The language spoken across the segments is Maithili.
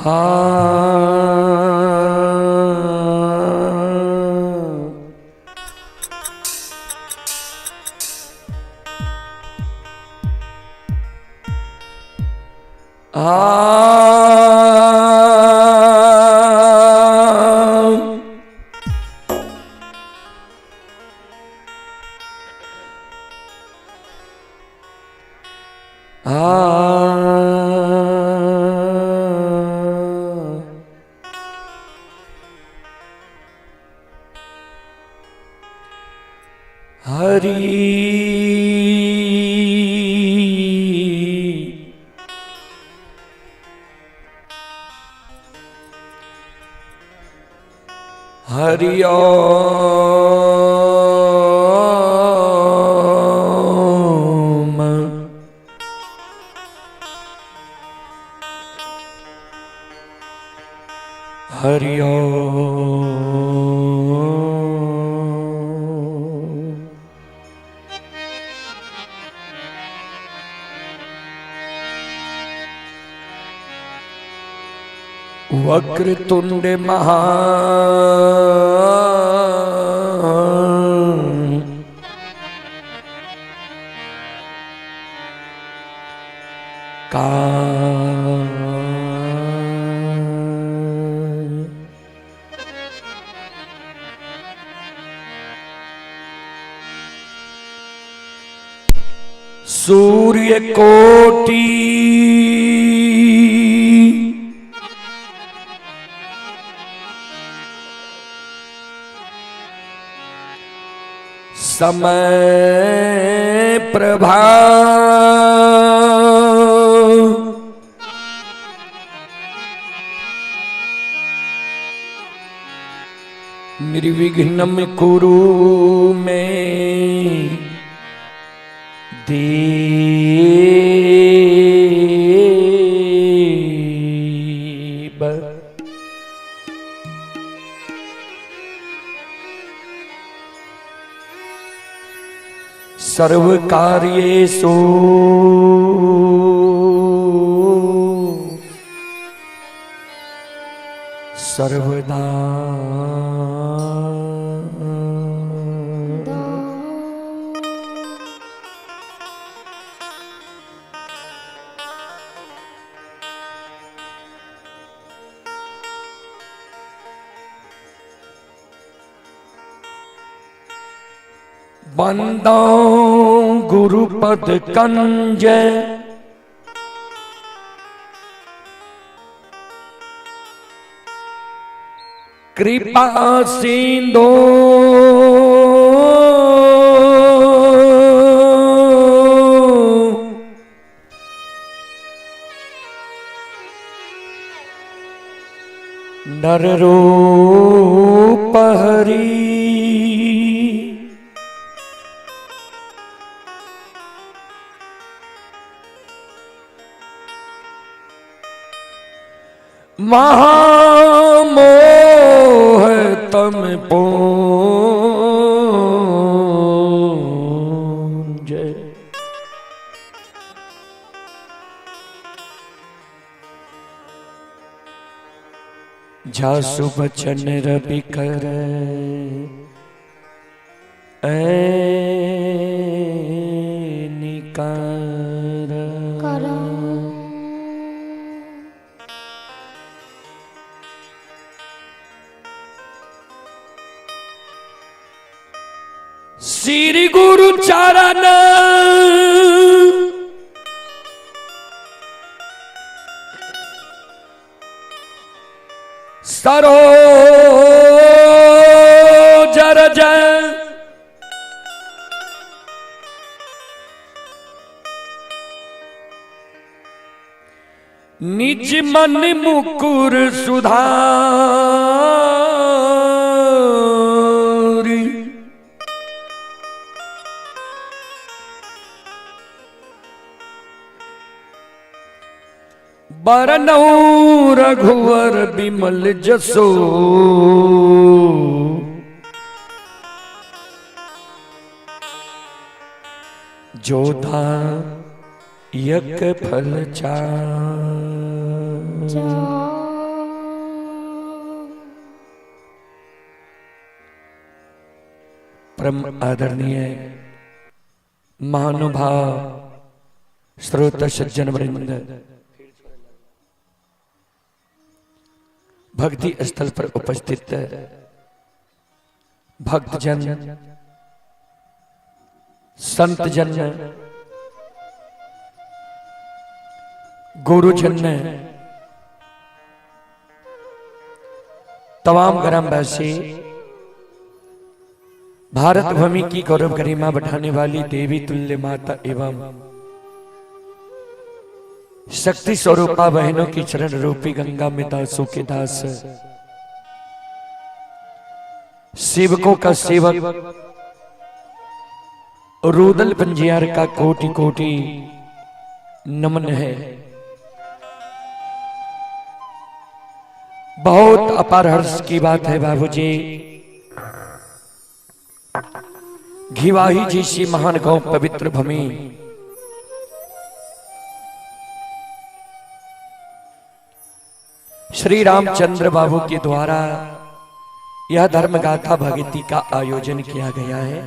हा हरि हरि ओम हरि वक्रतुंड महा का सूर्य कोटि समय प्रभा निर्विघ्नं कुरु मे देव। सर्वकार्येषु सर्वदा बंदो गुरुपद कंज कृपा सिंधो नर रूप हरि महामोह तम पूंज जासु बचन रवि कर निकार श्री गुरु चरण सरोज रज निज मन मुकुर सुधारी बरनउँ रघुवर बिमल जसो जोधा यक फल चार। परम आदरणीय महानुभाव श्रोता सज्जन वृंद, भक्ति स्थल पर उपस्थित भक्तजन, संतजन, गुरुजन, तमाम ग्रामवासी, भारत भूमि की गौरव गरिमा बढ़ाने वाली देवी तुल्य माता एवं शक्ति स्वरूपा बहनों की चरण रूपी गंगा में दासों के दास, सेवकों का सेवक रूदल पंजियार का कोटि कोटि नमन है। बहुत अपार हर्ष की बात है बाबूजी, घिवाही जैसी महान गांव पवित्र भूमि श्री रामचंद्र बाबू के द्वारा यह धर्म गाथा भगती का आयोजन किया गया है,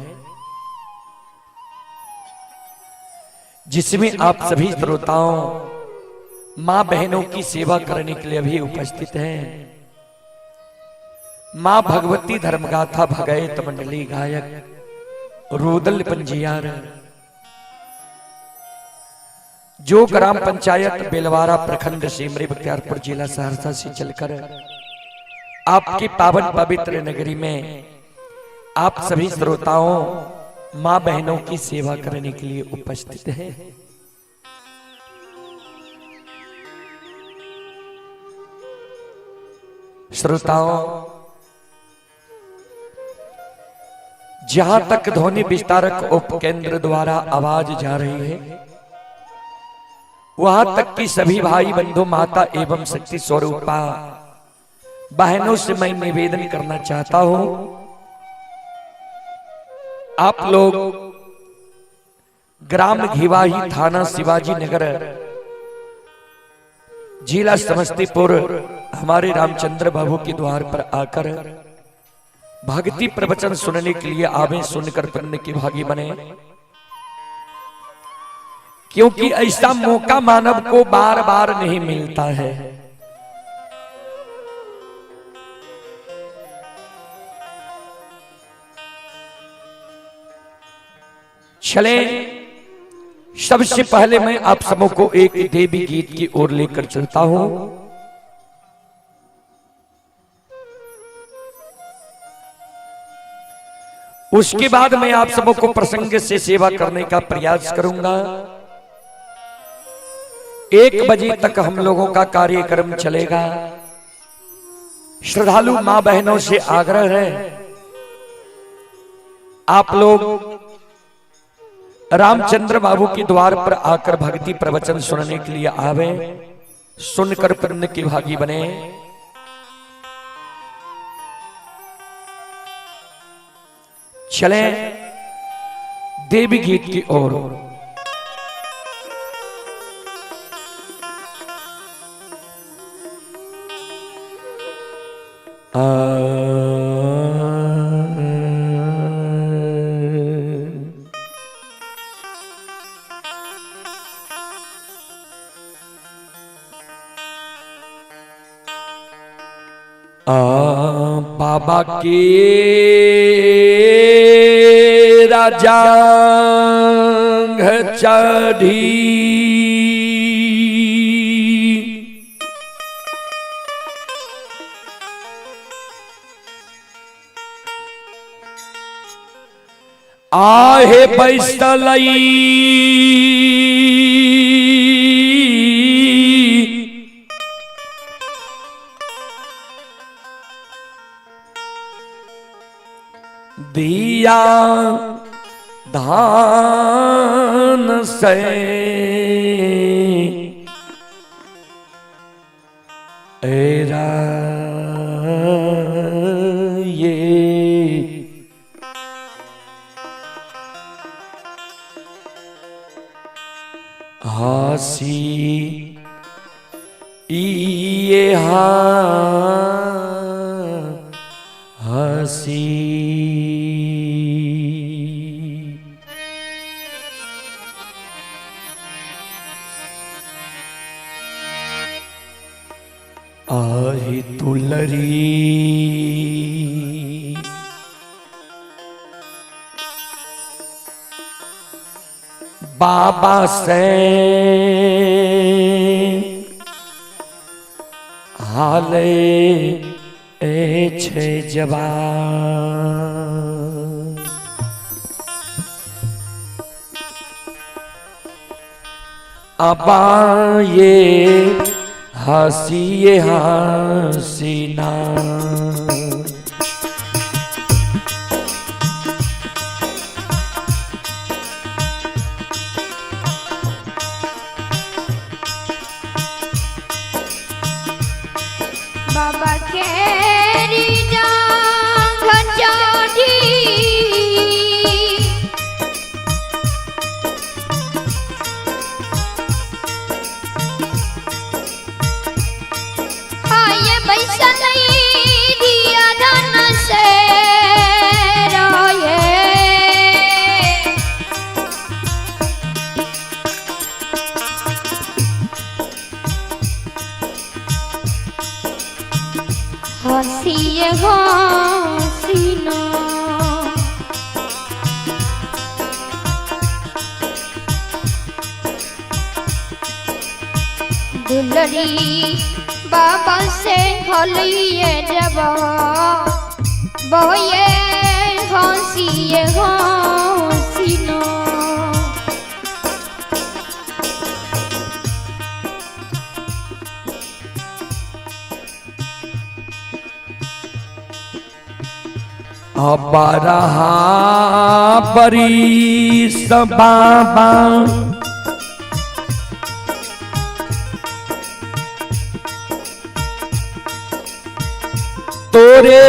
जिसमें आप सभी श्रोताओं मां बहनों की सेवा करने के लिए भी उपस्थित हैं। मां भगवती धर्मगाथा भगैत मंडली गायक रूदल पंजियार, जो ग्राम पंचायत बेलवारा प्रखंड सिमरी बख्तियारपुर जिला सहरसा से चलकर आपकी पावन पवित्र नगरी में आप सभी श्रोताओं मां बहनों की सेवा करने के लिए उपस्थित हैं। श्रोताओं, जहां तक ध्वनि विस्तारक उपकेंद्र द्वारा आवाज जा रही है, वहां तक कि सभी भाई बंधु माता एवं शक्ति स्वरूपा बहनों से मैं निवेदन करना चाहता हूं, आप लोग ग्राम घिवाही, थाना शिवाजी नगर, जिला समस्तीपुर, हमारे रामचंद्र बाबू के द्वार पर आकर भक्ति प्रवचन सुनने के लिए आवे, सुनकर पुण्य के भागी बने, क्योंकि ऐसा मौका मानव को बार बार नहीं मिलता है। चले, सबसे पहले मैं आप सबों को एक देवी गीत की ओर लेकर चलता हूं। उसके बाद मैं आप सबों को प्रसंग से सेवा करने का प्रयास करूंगा। 1 बजे तक हम लोगों का कार्यक्रम चलेगा। श्रद्धालु मां बहनों से आग्रह है, आप लोग रामचंद्र बाबू के द्वार पर आकर भक्ति प्रवचन सुनने के लिए आवे, सुनकर पुण्य के भागी बने। चले देवी गीत की ओर। बाबा के राजा चढ़ी आहे बैसलई दिया धान से एरा ये हासी ये हसी। आही दुलरी बाबा से हाले ए छे जवान। अबा ये हसी ये हसीना। बाबा केरी जांघ चढ़ी हाय बैसल दिया धन से रोये। हसीए हसीना दुलरी बाबा से हलिए जब बोये हसीए हसीना। अबरहा बरीस बाबा तोरे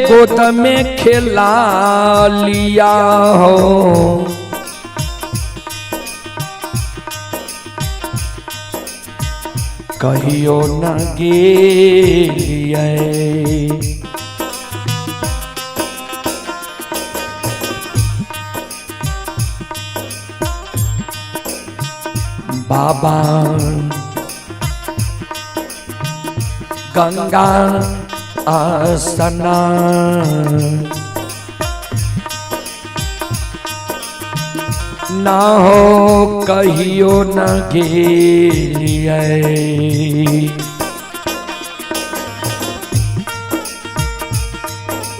गोद में खेला लिया हो। कहियो न गेलिए बाबा गंगा आसना। ना हो कहियो न गेलिए।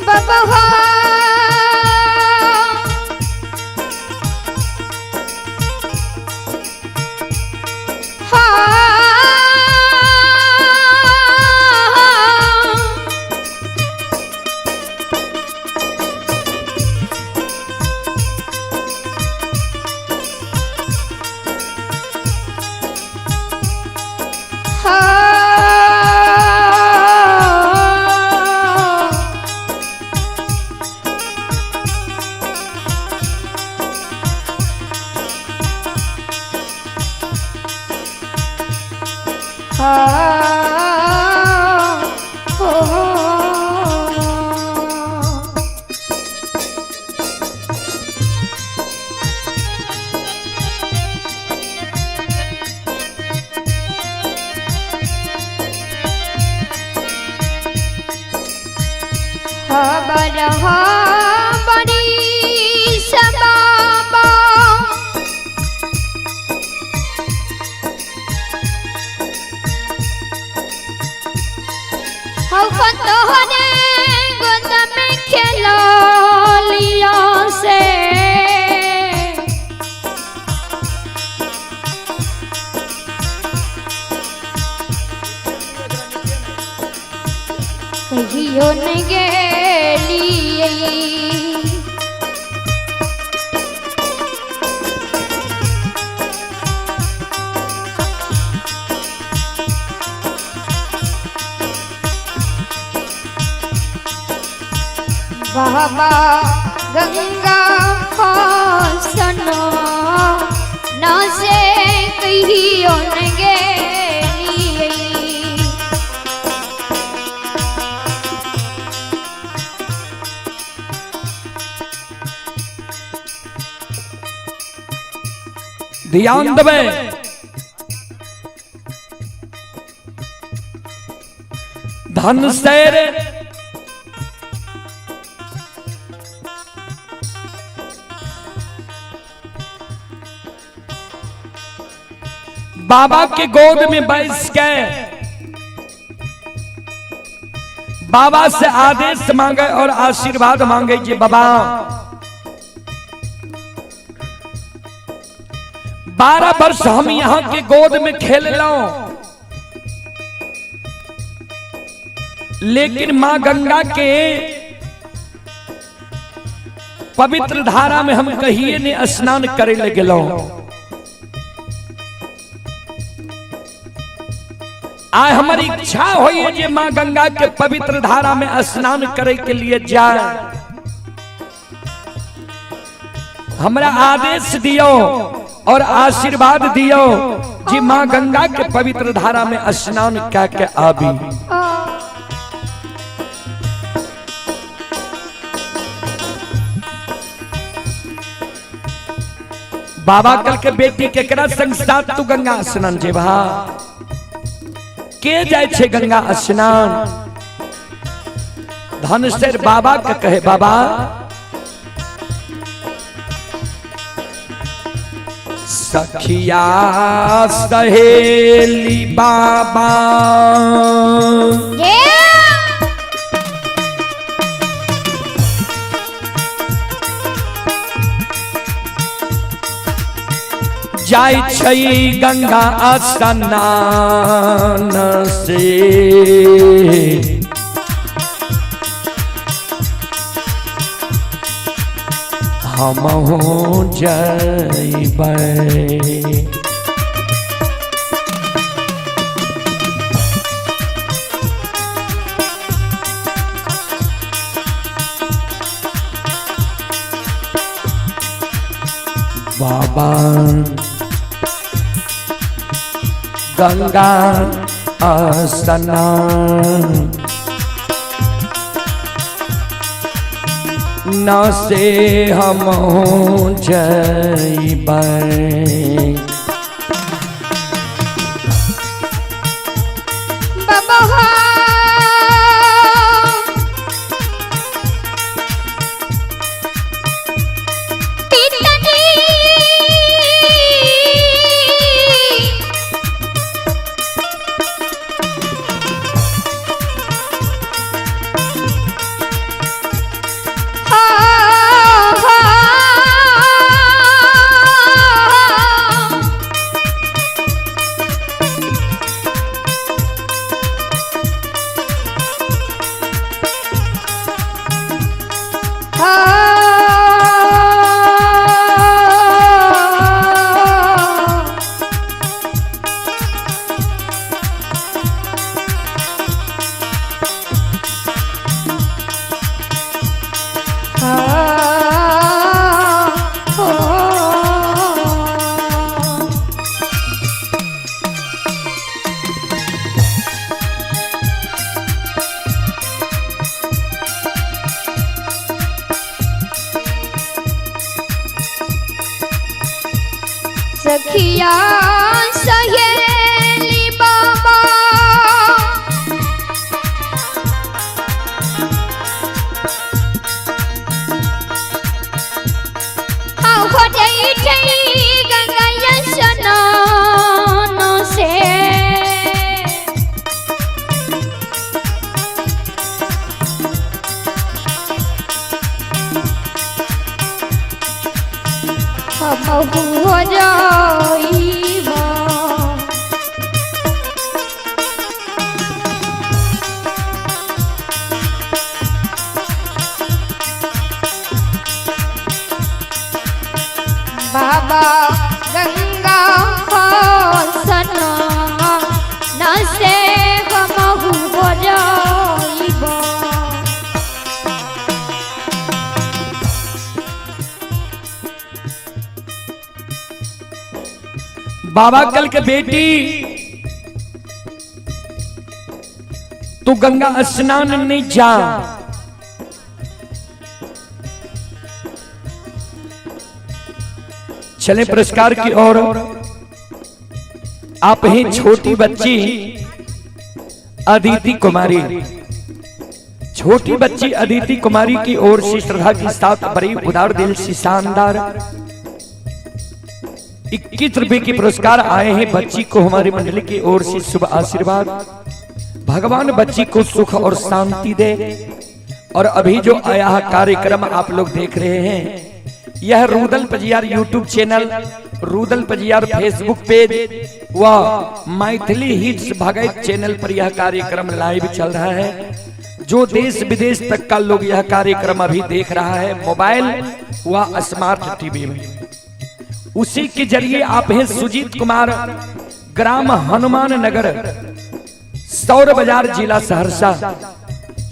बाबा हो खबर बड़ी सबाबा हौ तोहरे गोद में खेलो लियो से। कहियो न गेलियै बाबा गंगा हसनो न से कहियो न गेलियै। ध्यान देवे। धनसैर बाबा के गोद में बैस के बाबा से आदेश मांगे और आशीर्वाद मांगे कि बाबा 12 वर्ष हम यहाँ के गोद में खेल लो, लेकिन मां गंगा के पवित्र धारा में हम कहिए ने स्नान करे ले गेलो। आय हमारी इच्छा होई जे मां गंगा के पवित्र धारा में स्नान करे के लिए जाए, हमरा आदेश दियो और आशीर्वाद दियो जी मां गंगा के पवित्र धारा में स्नान क्या के आबी। बाबा कल के बेटी केकरा संग साथ तू गंगा स्नान जेबा, के जाय छे गंगा स्नान? धनसेर बाबा के कहे बाबा सखिया सहेली बाबा जाय छै गंगा स्नान से, हमहु जइबै। बाबा गंगा स्नान न से हम जइबै। बाबा सखिया सहेली बाबा हो जाई गंगा स्नान से, हम हो जाइबा। बाबा गंगा स्नान से हम हो जाइबा। बाबा कल के बेटी तू गंगा स्नान नहीं जा, चले पुरस्कार की ओर। आप ही छोटी बच्ची अदिति कुमारी, छोटी बच्ची अदिति कुमारी की ओर से श्रद्धा के साथ बड़ी उदार दिल से शानदार 21 रुपए के पुरस्कार आए हैं। बच्ची को हमारी मंडली की ओर से शुभ आशीर्वाद। भगवान बच्ची को सुख और शांति दे। और अभी जो आया है कार्यक्रम आप लोग देख रहे हैं, यह Rudal Pajiyar YouTube channel, Rudal Pajiyar Facebook page व मैथिली हिट्स भगत चैनल पर यह कार्यक्रम लाइव चल रहा है। जो देश विदेश तक का लोग यह कार्यक्रम अभी देख रहा है मोबाइल व स्मार्ट टीवी में, उसी के जरिए आप हैं सुजीत कुमार, ग्राम हनुमान नगर, सौर बाजार, जिला सहरसा।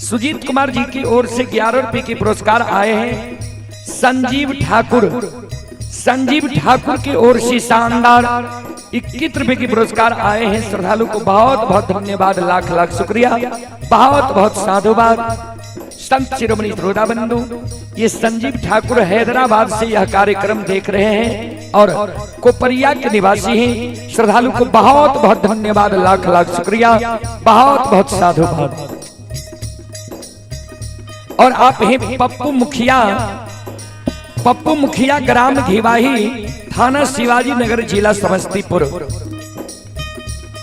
सुजीत कुमार जी की ओर से 11 रुपए के पुरस्कार आए हैं। संजीव ठाकुर, संजीव ठाकुर की ओर से शानदार 21 रुपए के पुरस्कार आए हैं। श्रद्धालु को बहुत बहुत धन्यवाद, लाख लाख शुक्रिया, बहुत बहुत साधुवाद। संत शिरोमणि श्रोता बंधु, ये संजीव ठाकुर हैदराबाद से यह कार्यक्रम देख रहे हैं और कोपरिया के निवासी हैं। श्रद्धालु को बहुत बहुत धन्यवाद, लाख लाख शुक्रिया, बहुत बहुत साधुवाद। और आप हैं पप्पू मुखिया, पप्पू मुखिया, ग्राम घिवाही, थाना शिवाजी नगर, जिला समस्तीपुर।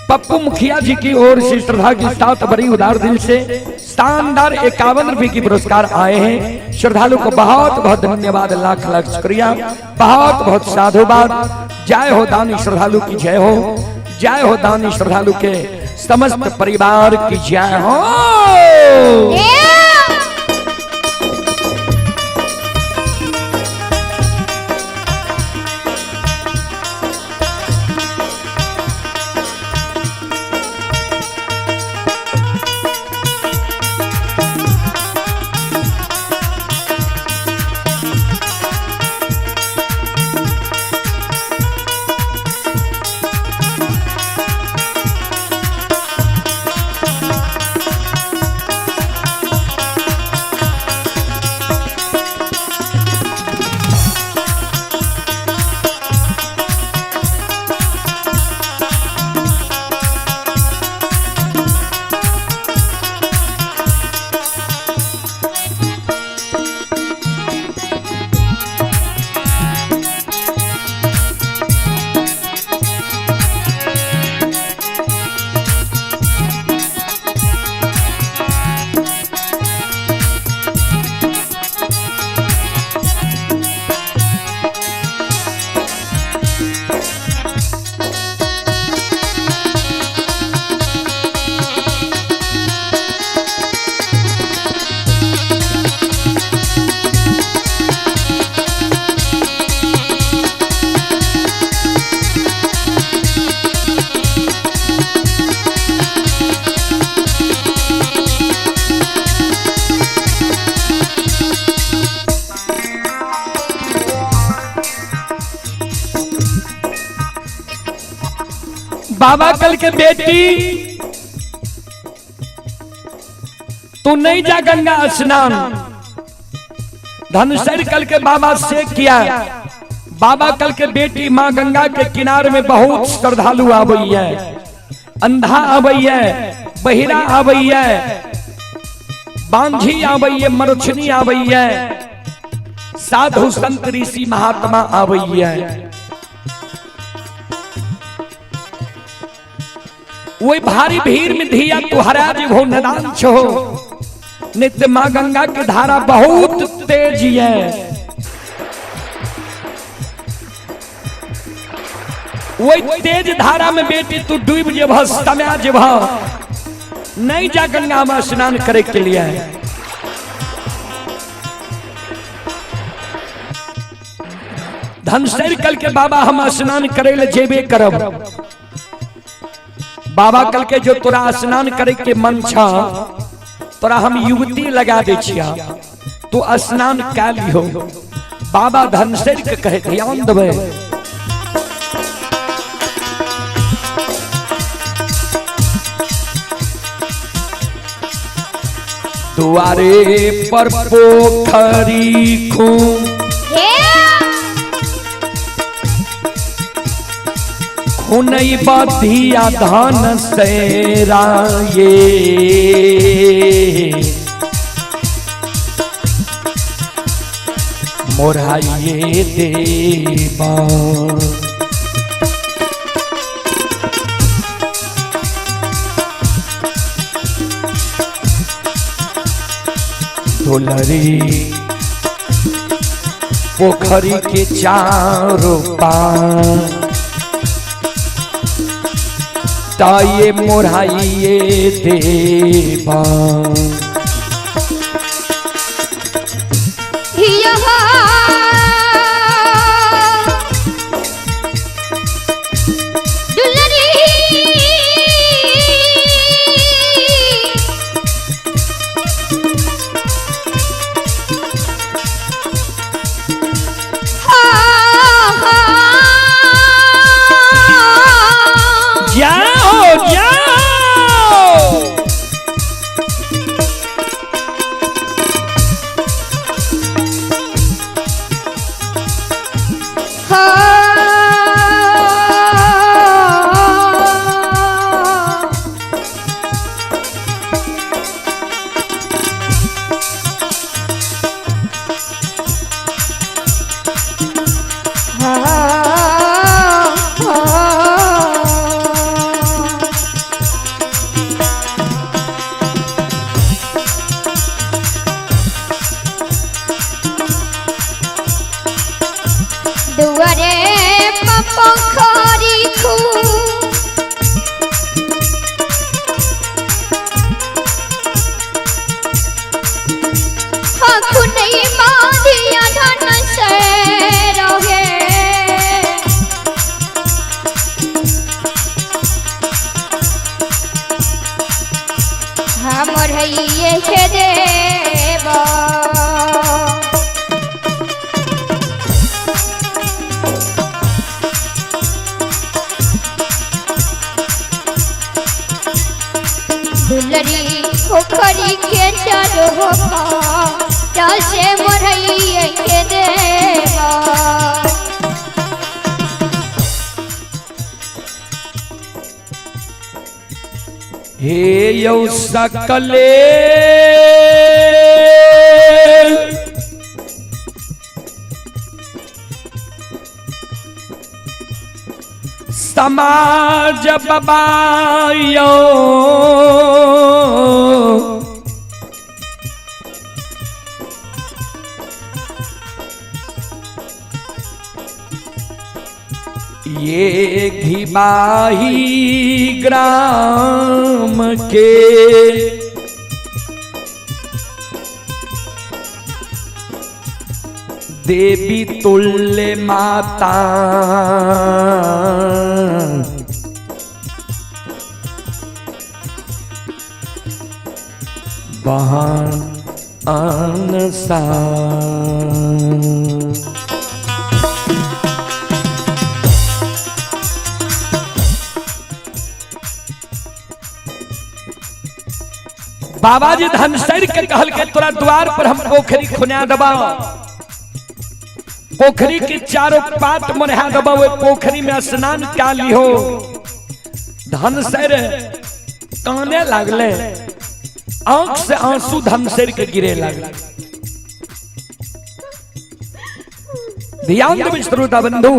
पप्पू मुखिया जी की ओर से श्रद्धा के साथ बड़ी उदार दिल से शानदार 51 रुपए की पुरस्कार आए हैं। श्रद्धालु को बहुत बहुत धन्यवाद, लाख लाख शुक्रिया, बहुत बहुत साधुवाद। जय हो दानी श्रद्धालु की जय हो, जय हो दानी श्रद्धालु के समस्त परिवार की जय हो। बाबा कल के बेटी तू नहीं जा गंगा स्नान। धनसर कल के बाबा से किया। बाबा कल के बेटी माँ गंगा के किनारे में बहुत श्रद्धालु आवई है, अंधा आवई है, बहिरा आवई है, बांझी आवई है, मरुछनी आवई है, साधु संत ऋषि महात्मा आवई है। वही भारी भीड़ में धिया तुहरा जी हो नदान छो। नित्य माँ गंगा की धारा बहुत तेज है। वही तेज धारा में बेटी तू डूब जेबह, समा जेबह, नहीं जा गंगा में स्नान करे के लिए। धनसर कल के बाबा हम स्नान करे ले जेबे करब। बाबा कल के जो तोरा स्नान करे के मन छ, तोरा हम युवती लगा दे छिया, तू स्नान कै लिहो। बाबा धनसर के कहे ध्यान देबै। दुआरे पर पोखरी खुनई बधिया धन से राये मोराइए देवा। दुलरी पोखरी के चारों पार ताये मोराइए देवा। जाओ जाओ। दुआरे पोखरी खू खुनई बाधिया धन से रहे हमर हइये के देवा। दुलरी पोखरी के चारो से मोरैये के देवा। हे यौ सकले समाज बबायो ये घिबाही ग्राम के देवी तुल्य माता बहान अनसा। बाबा जी धनसर के कहल के तोरा द्वार पर हम पोखरी खुना दबा, पोखरी के चारों पात मरहा दबा, वो पोखरी में स्नान का लिहो। धनसर काने लागले, आंख से आंसू धनसर के गिरे लागले। ध्यान देवे श्रोता बंधु,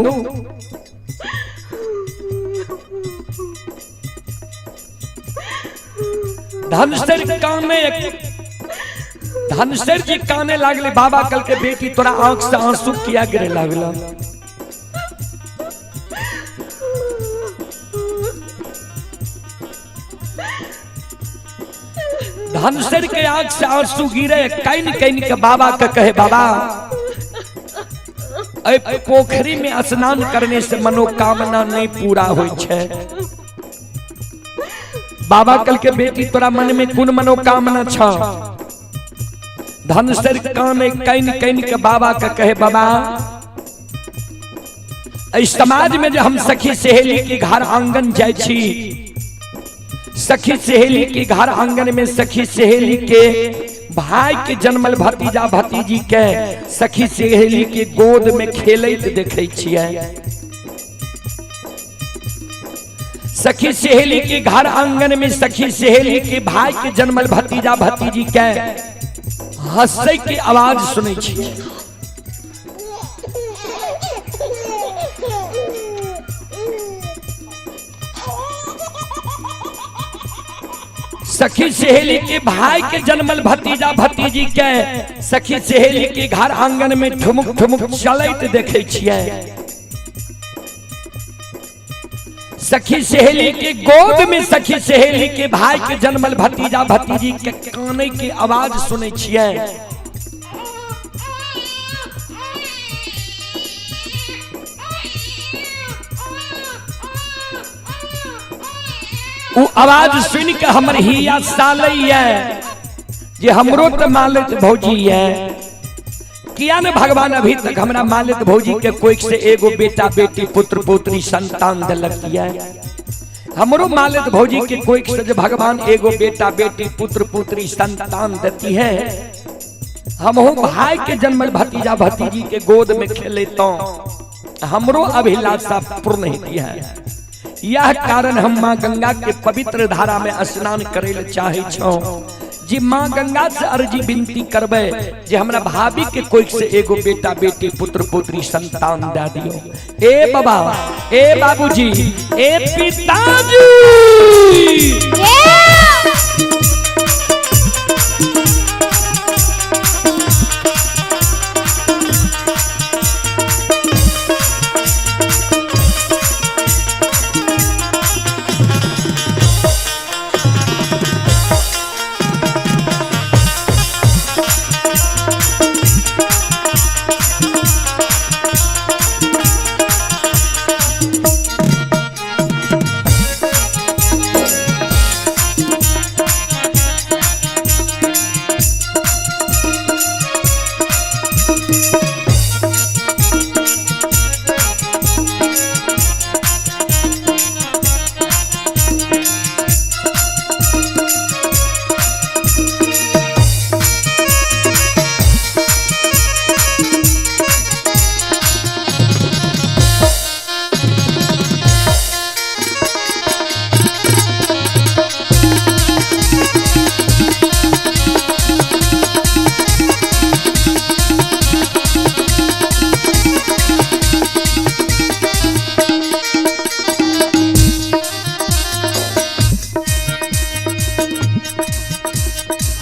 धनसर काने, धनसर जी काने लागले। बाबा कल के बेटी तोरा आंख से आंसू किया गिरे लागला। धनसर के आंख से आंसू गिरे, can can के बाबा के कहे बाबा ए पोखरी में स्नान करने से मनोकामना नहीं पूरा होई छे। बाबा कल के बेटी तोरा मन में कोन मनोकामना छ। धनसर काने can can के बाबा के कहे बाबा इस समाज में जो हम सखी सहेली के घर आंगन जाय छी, सखी सहेली के घर आंगन में सखी सहेली के भाई के जन्मल भतीजा भतीजी के सखी सहेली के गोद में खेलैत देखै छियै। सखी सहेली के घर आंगन में सखी सहेली के भाई के जन्मल भतीजा भतीजी के हंसै के आवाज सुनै छियै। सखी सहेली के भाई के जन्मल भतीजा भतीजी के सखी सहेली के घर आंगन में ठुमुक ठुमुक चलैत देखै छियै। सखी सहेली के गोद में सखी सहेली के भाई के जन्मल भतीजा भतीजी के कानै के आवाज सुनै छियै। ओ आवाज सुन के हमर हिया सालैया जे हमरो त मालिक भौजी है। किया ने भगवान अभी तक हमरा मालिक भौजी के कोई से एगो बेटा बेटी पुत्र पुत्री संतान दिलक किया। हमरो मालिक भौजी के कोई से जे भगवान एगो बेटा बेटी पुत्र पुत्री संतान देती है, हमहू भाई के जन्मल भतीजा भतीजी के गोद में खेले तो हमरो अभिलाषा पूर्ण होती है। यह कारण हम माँ गंगा के पवित्र धारा में स्नान करे ले चाहे छो जी माँ गंगा से अर्जी विनती करबे जे हमरा भाभी के कोई से एगो बेटा बेटी पुत्र पुत्री संतान दे दियो। ए बाबा, ए बाबूजी, ए पिताजी,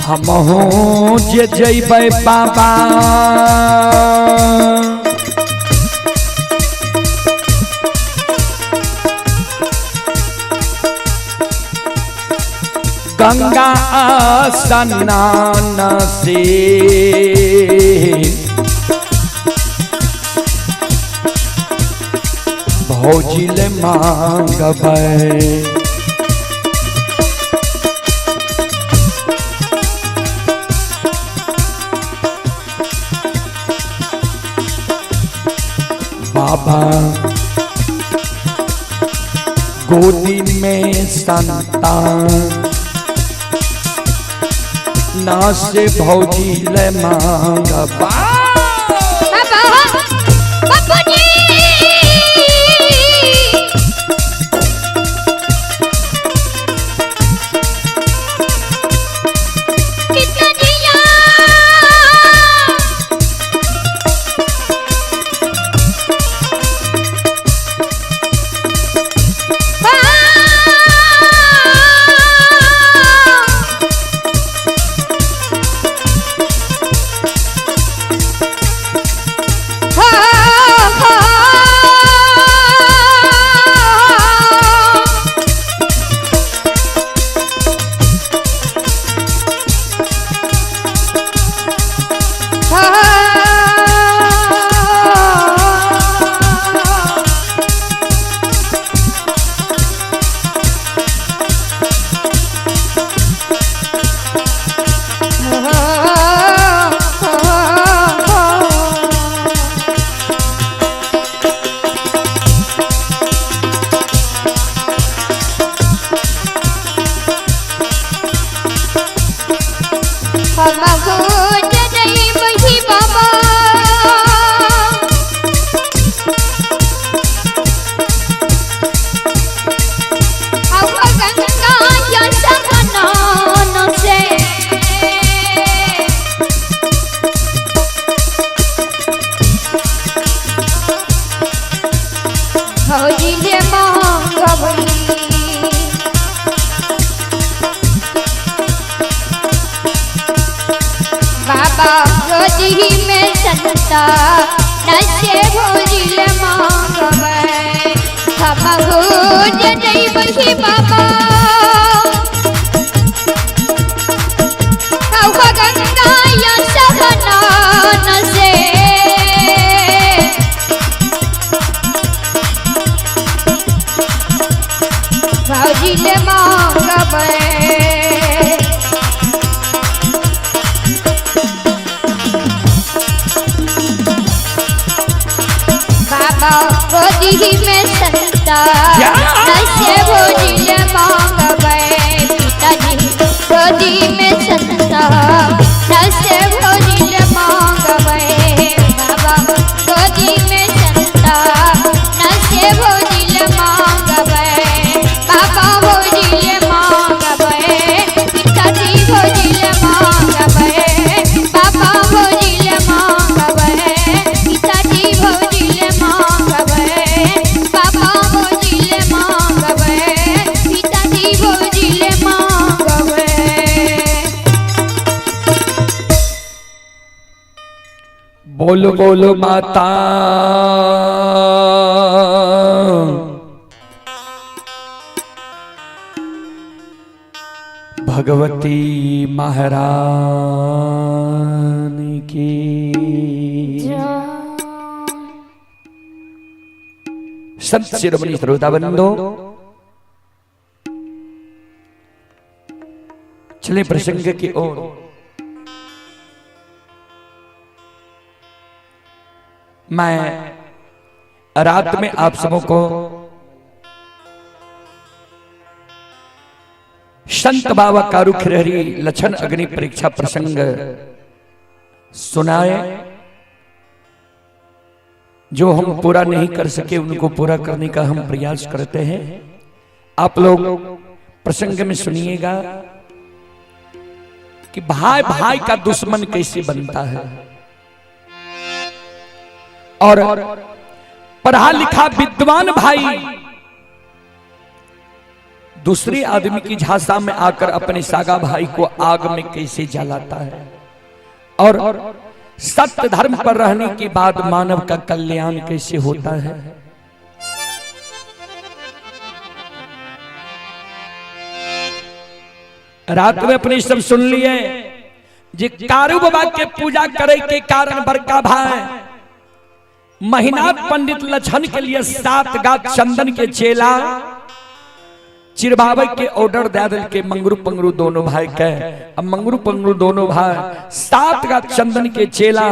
हमहू जे जइबै बाबा गंगा स्नान से भौजी ले मांगबै। बाबा गोदी में संतान ना से भौजी ले मांगबा। बाबा बापूजी, पिताजिया, से मांगबै। बाबा गोदी में संता नसे भौजी ले मांगबै। हम हो जइबै बाबा गंगा या सहनान से। भौजी ले मांगबै। बाबा गोदी में संता नसे भौजी ले मांगबै। पिताजी गोदी में संता नसे भौजी ले मांगबै। बाबा गोदी में संता नसे भौजी ले मांगबै। बाबा भौजी ले मांगबै। पिताजी भौजी ले मांगबै। बाबा भौजी ले मांगबै। पिताजी भौजी ले मांगबै। बाबा भौजी ले मांगबै। पिताजी भौजी ले मांगबै। बोलो बोलो माता भगवती महारानी की। संत शिरोमणि श्रोता बंधो, चले प्रसंग की ओर। मैं रात में आप सबों को संत बाबा कारू खिरहरी लक्षण अग्नि परीक्षा प्रसंग सुनाए। जो हम पूरा नहीं कर सके उनको पूरा करने का हम प्रयास करते हैं। आप लोग प्रसंग में सुनिएगा कि भाई भाई का दुश्मन कैसे बनता है और पढ़ा लिखा विद्वान भाई दूसरे आदमी की झांसा में आकर अपने सागा भाई को आग में कैसे जलाता है और सत्य धर्म पर रहने के बाद मानव का कल्याण कैसे होता है। रात में अपने सब सुन लिए जे कारू बाबा के पूजा करे के कारण बड़का भाई महिनाथ पंडित लक्षण के लिए 7 गात चंदन के चेला चिरबावे के ऑर्डर दे दिल के मंगरू पंगरू दोनों भाई के। अब मंगरू पंगरू दोनों भाई 7 गात चंदन के चेला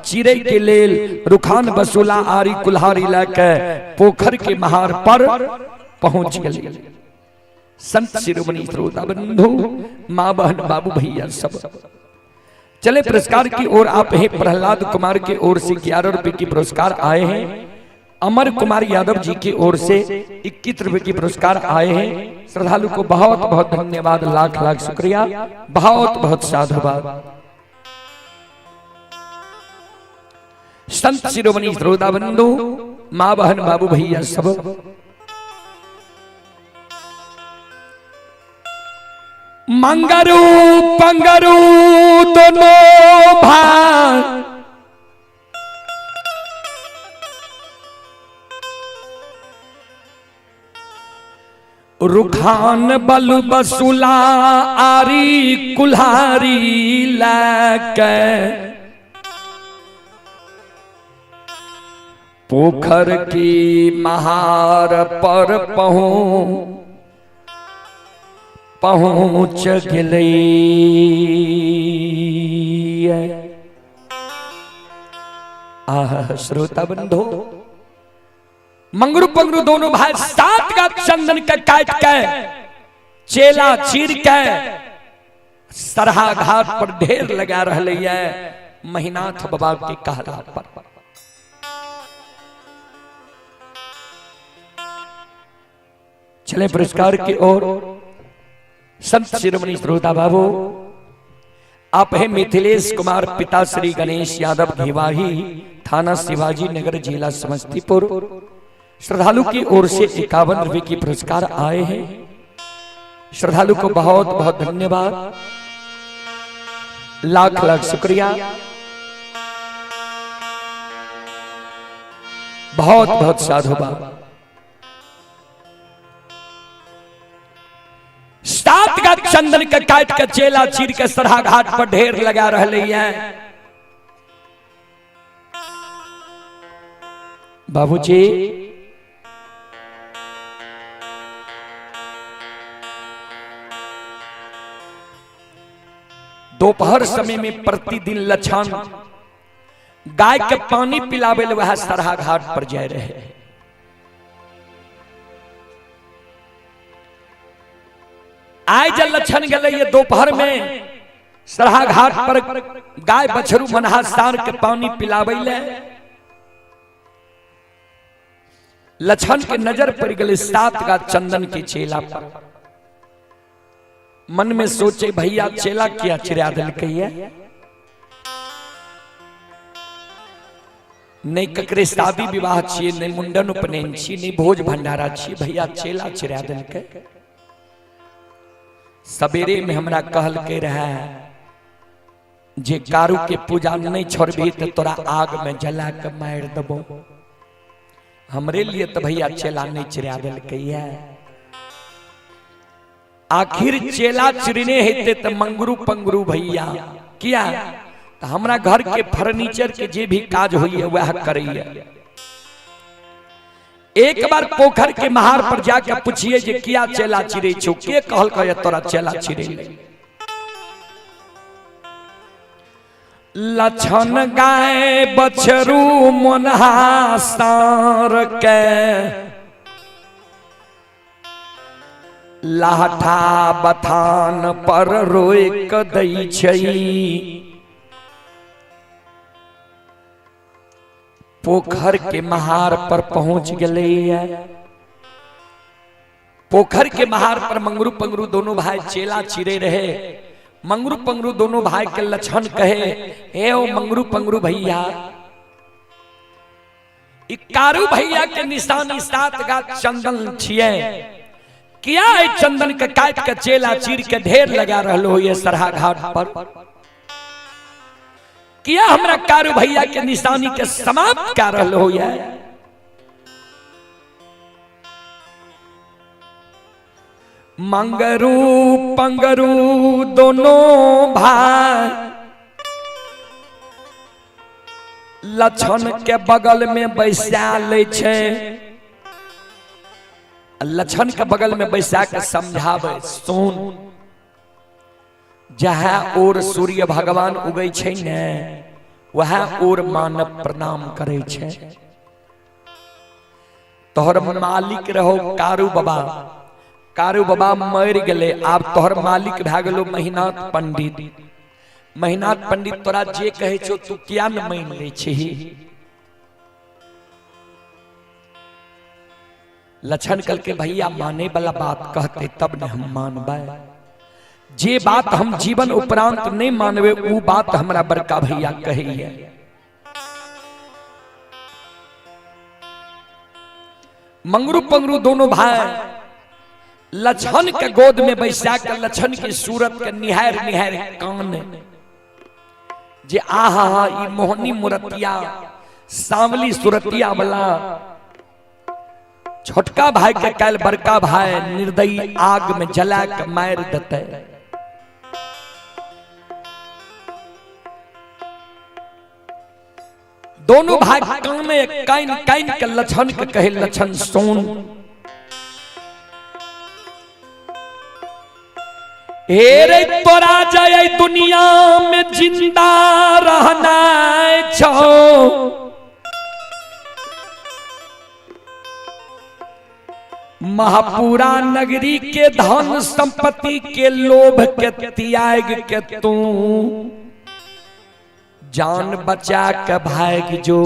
चिरे के लेल रुखान बसुला आरी कुल्हारी लेके पोखर के महार पर पहुंच गए। संत शिरोमणि श्रोता बंधु, माँ बहन बाबू भैया सब चले पुरस्कार की ओर। आप हैं प्रहलाद कुमार की ओर से 11 रुपए की पुरस्कार आए हैं। अमर कुमार यादव जी की ओर से 21 रुपए की पुरस्कार आए हैं। श्रद्धालु को बहुत बहुत धन्यवाद, लाख लाख शुक्रिया, बहुत बहुत साधुवाद। संत शिरोमणि श्रोता बंधु, माँ बहन बाबू भैया सब मंगरू पंगरू दोनों भाई रुखान बल बसुला आरी कुल्हारी लैके पोखर की महार पर पहुंच गई। आह श्रोता बंधो, मंगरू पंगरू दोनों भाई 7 का चंदन के काट के चेला चीर के सरहा घाट पर ढेर लगा रहे है महिनाथ बाबा के कहला पर। चले पुरस्कार की ओर। संत शिरोमणि श्रोता बाबू, आप हैं मिथिलेश कुमार, पिता श्री गणेश यादव घेवाही, थाना शिवाजी नगर, जिला समस्तीपुर। श्रद्धालु की ओर से 51 रुपए की पुरस्कार आए हैं। श्रद्धालु को बहुत बहुत धन्यवाद, लाख लाख शुक्रिया, बहुत बहुत साधुवाद। 7 का चंदन के काट के चेला चीर के सरहा घाट पर ढेर लगा रहे हैं। बाबूजी दोपहर समय में प्रतिदिन लछन गाय के पानी पिलावे ले वह सरहा घाट पर जाए रहे। आय जब लछन गए ये दोपहर में सरहा घाट पर गाय बछरू मनहा सार के पानी पिलावे ले, लछन के नजर पड़ गए 7 का चंदन के चेला पर। मन में सोचे भैया चेला किया चिरा दिलकै है, नहीं ककरे शादी विवाह छिए, नहीं मुंडन उपनयन छिए, नहीं भोज भंडारा छिए, भैया चेला चिरा दिलकै। सवेरे में हमरा कहलकै रहे जे कारू के पूजा नहीं छोड़बी तो तोरा आग में जला के मार देबो। हमरे लिए तो भैया चेला नहीं चिरा दिलकै है। आखिर चेला चिरने हेते तो मंगरू पंगरू भैया किया तो हमरा घर के फर्नीचर के जे भी काज होइए वह करैए। एक बार पोखर के महार पर जाके पूछिए जे किया चेला चिरे छो, के कहलकै तोरा चेला चिरे। लछन गाय बछरू मोनहा सार के लाठा बथान पर रोक दै छै। पोखर के महार पर पहुंच गए। पोखर के महार पर मंगरू पंगरू दोनों भाई चेला चिरे रहे। मंगरू पंगरू दोनों भाई के लक्षण कहे, हे ओ मंगरू पंगरू भैया, कारू भैया के निशानी 7 गा चंदन छिए, किया है चंदन के काट के चेला चीर के ढेर लगा रहलो ये सरहा घाट पर, किया हमरा कारू भैया के निशानी के समाप्त कर रहलो ये। मंगरू पंगरू दोनों भाई लछन के बगल में बैसा ले छै। लछन के बगल में बैसा के समझावे, सुन जहाँ और सूर्य भगवान उगै छै ने वहाँ और मानव प्रणाम करै छै। तोहर मालिक रहो कारू बाबा, कारू बाबा मर गए, आब तोहर मालिक भए गेलो महिनाथ पंडित। महिनाथ पंडित तोरा जे कहै छौ तू किया न मान लै छही। लछन कल के भैया माने वाला बात कहते तब न हम मानबै, जे बात हम जीवन उपरांत नहीं मानवे उ बात हमरा बड़का भैया कहैया। मंगरू पंगरू दोनों भाई लछन के गोद में बैसा के लछन की सूरत के निहार निहार कान जे आहा हा ई मोहनी मुरतिया सांवली सुरतिया वाला छोटका भाई के काल बड़का भाई निर्दयी आग में जला के मार देते। दोनों भाई कान कान कान के लछन के कहे, लछन सुन, हे रे तोरा जय दुनिया में जिंदा रहना छो, महापुरा नगरी के धन संपत्ति के लोभ के त्याग के तू जान बचा के भाग जो।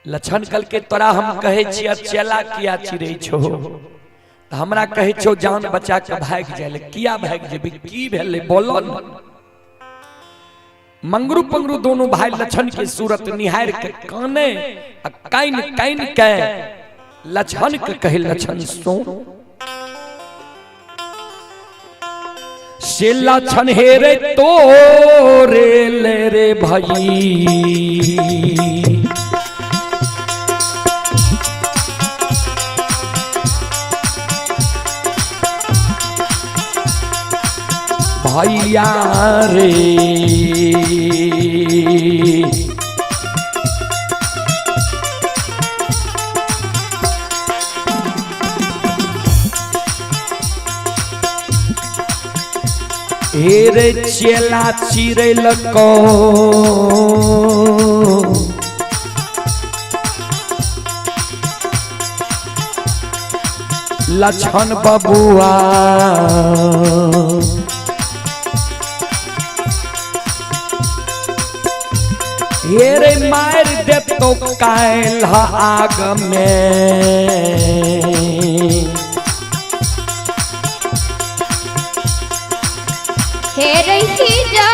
लछन कल के तोरा हम कहे छियै चेला किया चिरै छो, त हमरा कहे छो जान बचा के भाग जाय, किया भाग जेबी, की भेलै बोलो न। मंगरू पंगरू दोनों भाई लछन के सूरत निहार के काने आ काइन काइन के लछन के कहे, लछन सुन से लछन हे रे तोरे ले रे भाई। भैया रे हे रे चेला चिड़ै लको लछन बबुआ हे रे मार दे तो कायल आग में। हे रही जा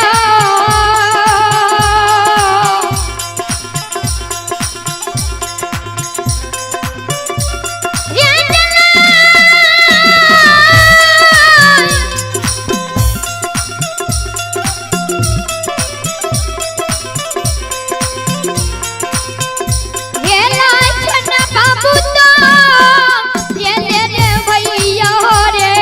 बाबू तो ये ले रे भैया रे।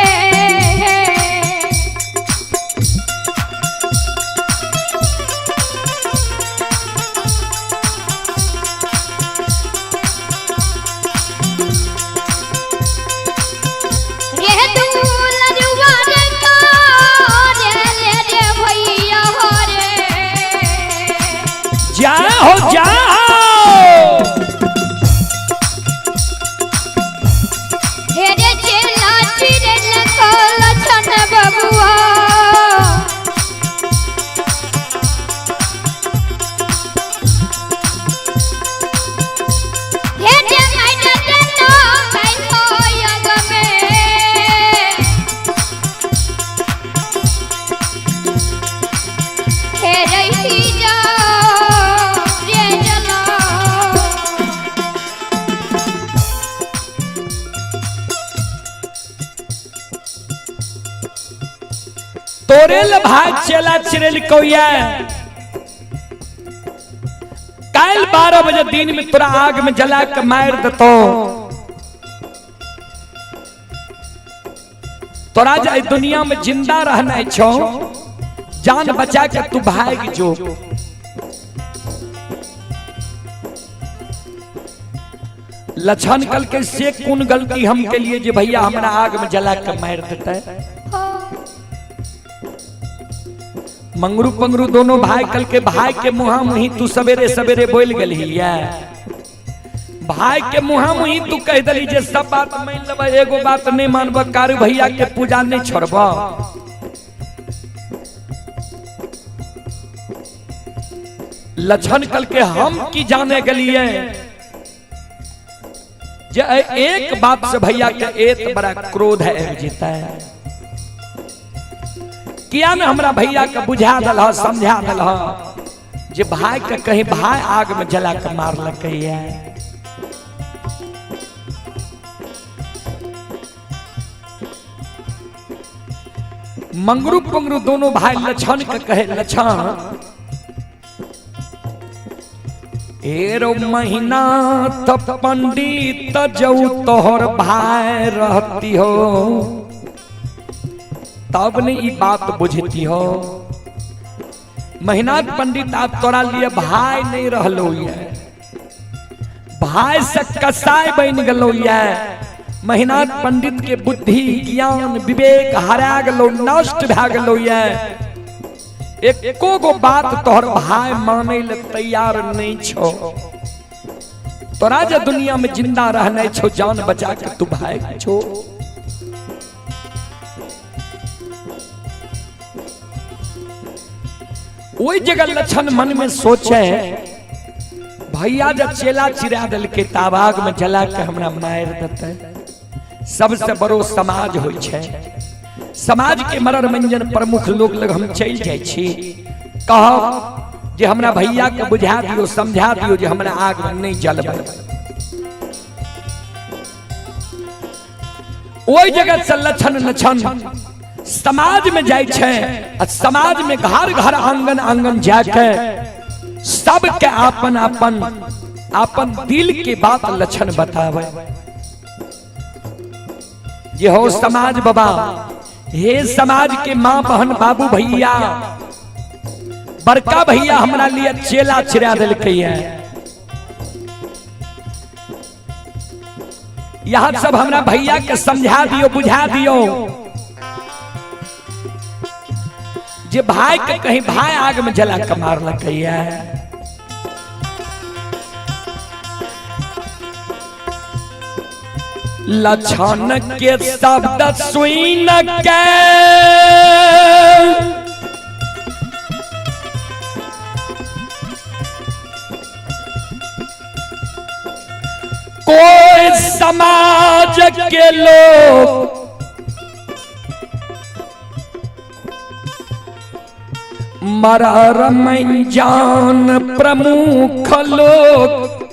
रे दूलरुआ रे का रे ले रे भैया रे। जाओ जाओ हे रे चेला चिरल को लछन बबुआ। हे रे माइना देतो काई होयग में। हे रही जा रे जला। तोरे ल भाई चेला चिरेल कौया काल 12 बजे दिन में तोरा आग में जला के मार देतो। तोरा जे दुनिया में जिंदा रहना छो, जान बचा के तू भाग जो। लछन कल के से कौन गलती हम के लिए जे भैया हमरा आग में जला के मार देता है। मंगरू पंगरू दोनों भाई कल के भाई के मुहा मुही तू सवेरे सवेरे बोल गली है। भाई के मुहा मुही तू कह दली जे सब बात मान लेब, एगो बात नहीं मानब, कारू भैया के पूजा नहीं छोड़ब। लछन कल के हम की जाने गलिए जे एक बात से भैया के एत बड़ा क्रोध है जीता है। किया ने हमरा भैया के बुझा दल ह, समझा दल ह जे भाई के कहीं भाई आग में जला के मार लकैया। मंगरू पंगरू दोनों भाई लछन के कहे, लछन एरो महीना त पंडित जऊ तोहर भाई रहती हो तब ने ई बात बुझती हो। महीनाथ पंडित आप तोरा लिए भाई नहीं रहलो ये, भाई से कसाई बन गलो ये। महीनाथ पंडित के बुद्धि ज्ञान विवेक हरा गलो, नष्ट भा गलो ये। एको गो बात तोहर भाई माने ले तैयार नहीं छो। तोरा जे दुनिया में जिंदा रहने छो, जान बचा के तू भाई छो। वही जगह लक्षण मन में सोचे, भैया जब चेला चिरा दल के ताबाग में जला के हमरा मार देते। सबसे बड़ो समाज होइ छै, समाज के मरर मंजन प्रमुख लोग लग हम चल जाइ छी। कहब जे हमरा भैया के बुझा दियो, समझा दियो जे हमरा आग में नहीं जलबै। ओहि जगह से लक्षण लक्षण समाज में जाइ छै आ समाज में घर घर आंगन आंगन जाके सबके आपन आपन आपन दिल के बात लक्षण बतावे जे हो समाज बाबा, हे समाज के माँ बहन बाबू भैया, बड़का भैया हमरा लिए चेला चिरा दिलकै है, यहाँ सब हमरा भैया के समझा दियो, बुझा दियो जे भाई के कहीं भाई आग में जला के मारलकै है। लक्षण के शब्द सुन के कोई समाज के लोग मरर जान प्रमुख लोग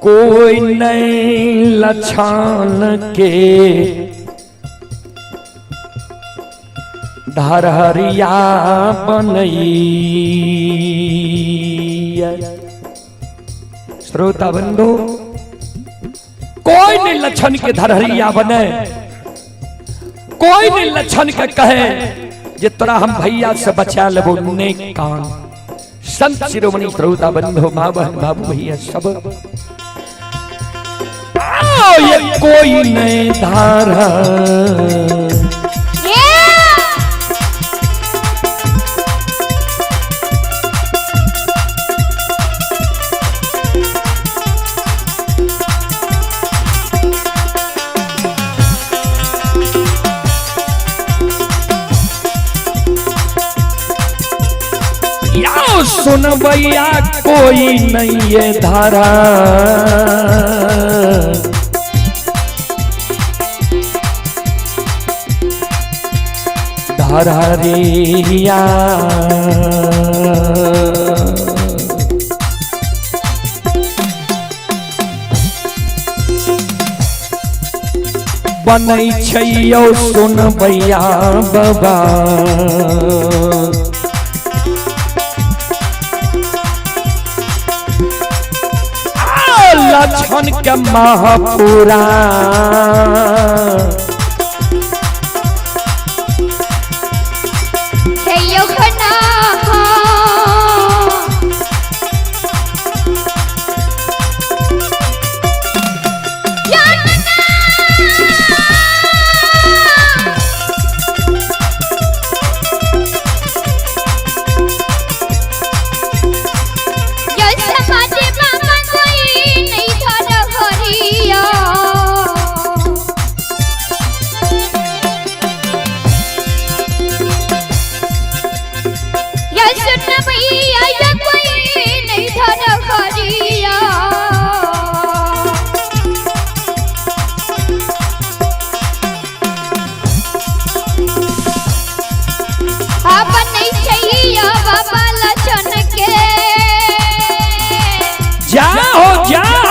कोई नहीं लक्षण के धरहरिया बनई। श्रोता बंधु, कोई नहीं लक्षण के धरहरिया बने, कोई नहीं लक्षण के कहे जे तोरा हम भैया से बचा लेबो नेक कान। संत शिरोमणि श्रोता बंधु, माँ बहन बाबू भैया सब, आओ ये कोई नहीं धारा सुन भैया, कोई नहीं ये धारा। धारा रिया बनै छै यौ सुन भैया बाबा, लक्षण के महापुरा। जाओ जाओ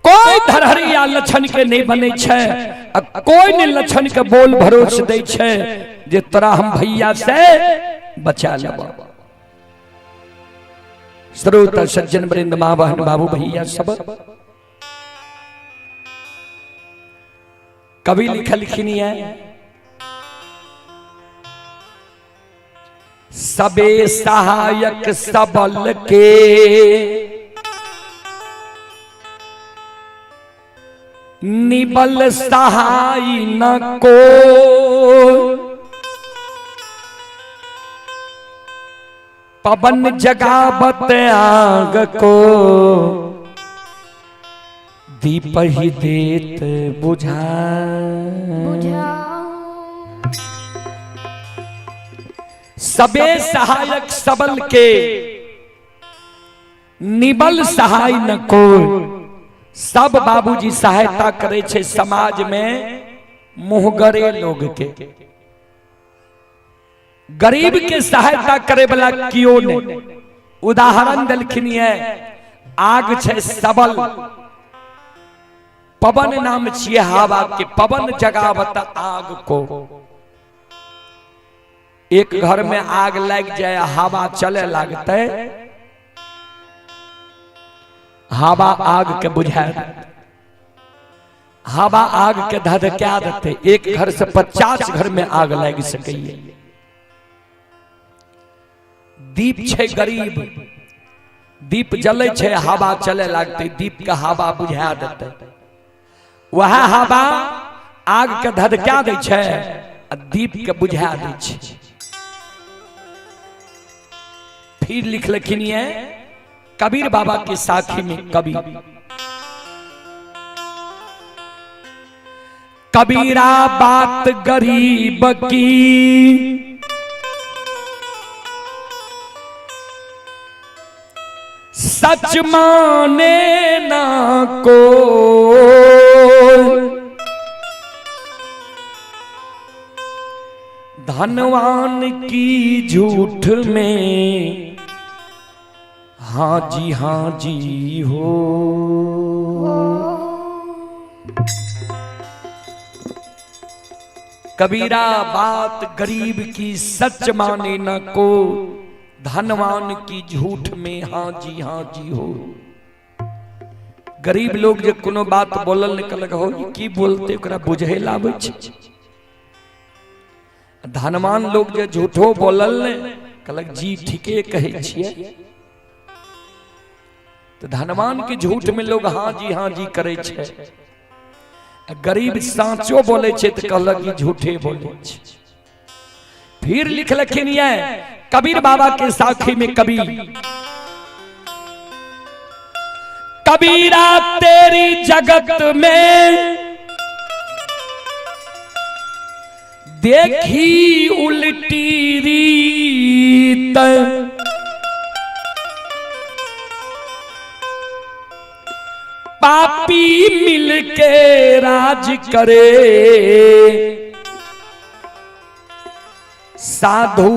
कोई धरहरिया लक्षण के नहीं बने छै, कोई नहीं लक्षण के बोल भरोस दे छै जे तोरा हम भैया से बचा लेब। श्रोता सज्जन वृंद, माँ बहन बाबू भैया सब, कवि लिखलखिन है सबे सहायक सबल के निबल सहाय न को, पवन जगावत आग को दीप ही देत बुझा। सबे सहायक सबल के निबल सहाय न कोई। सब बाबूजी सहायता करे छे समाज में मुहगरे लोग के, गरीब के सहायता करे वाला कियो नहीं। उदाहरण देलखिन ये, आग छे सबल, पवन नाम छिए हवा के, पवन जगावत आग को। एक घर में आग लग जाए, हवा चले लगते, हवा आग के बुझा देते, हवा आग के धधका देते। एक घर से 50 घर में आग लग सकैए। दीप छे गरीब, दीप जले छे, हवा चले लगते, दीप के हवा बुझा देते। वह हवा आग के धधका दै छे आ दीप के बुझा दै छे। फिर लिखलखिन ये कबीर बाबा के साखी में, कवि कबीरा बात गरीब की, सच माने ना को। धनवान की झूठ में हाँ जी हाँ जी हो। कबीरा बात गरीब की सच माने न को, धनवान की झूठ में हाँ जी हाँ जी हो। गरीब लोग जे कोनो बात बोलल निकल हो, की बोलते ओकरा बुझे लाबै छै। धनवान लोग जे झूठो बोलल ने कहलक जी ठीके कहै छियै। तो धनवान के झूठ में लोग हाँ जी करे छै। गरीब साँचो बोले छै तो कहलक कि झूठे बोले छै। फिर लिखलखिन ये कबीर बाबा के साखी में, कबीर कबीरा तेरी जगत में देखी उल्टी रीत, पापी मिलके राज करे, साधु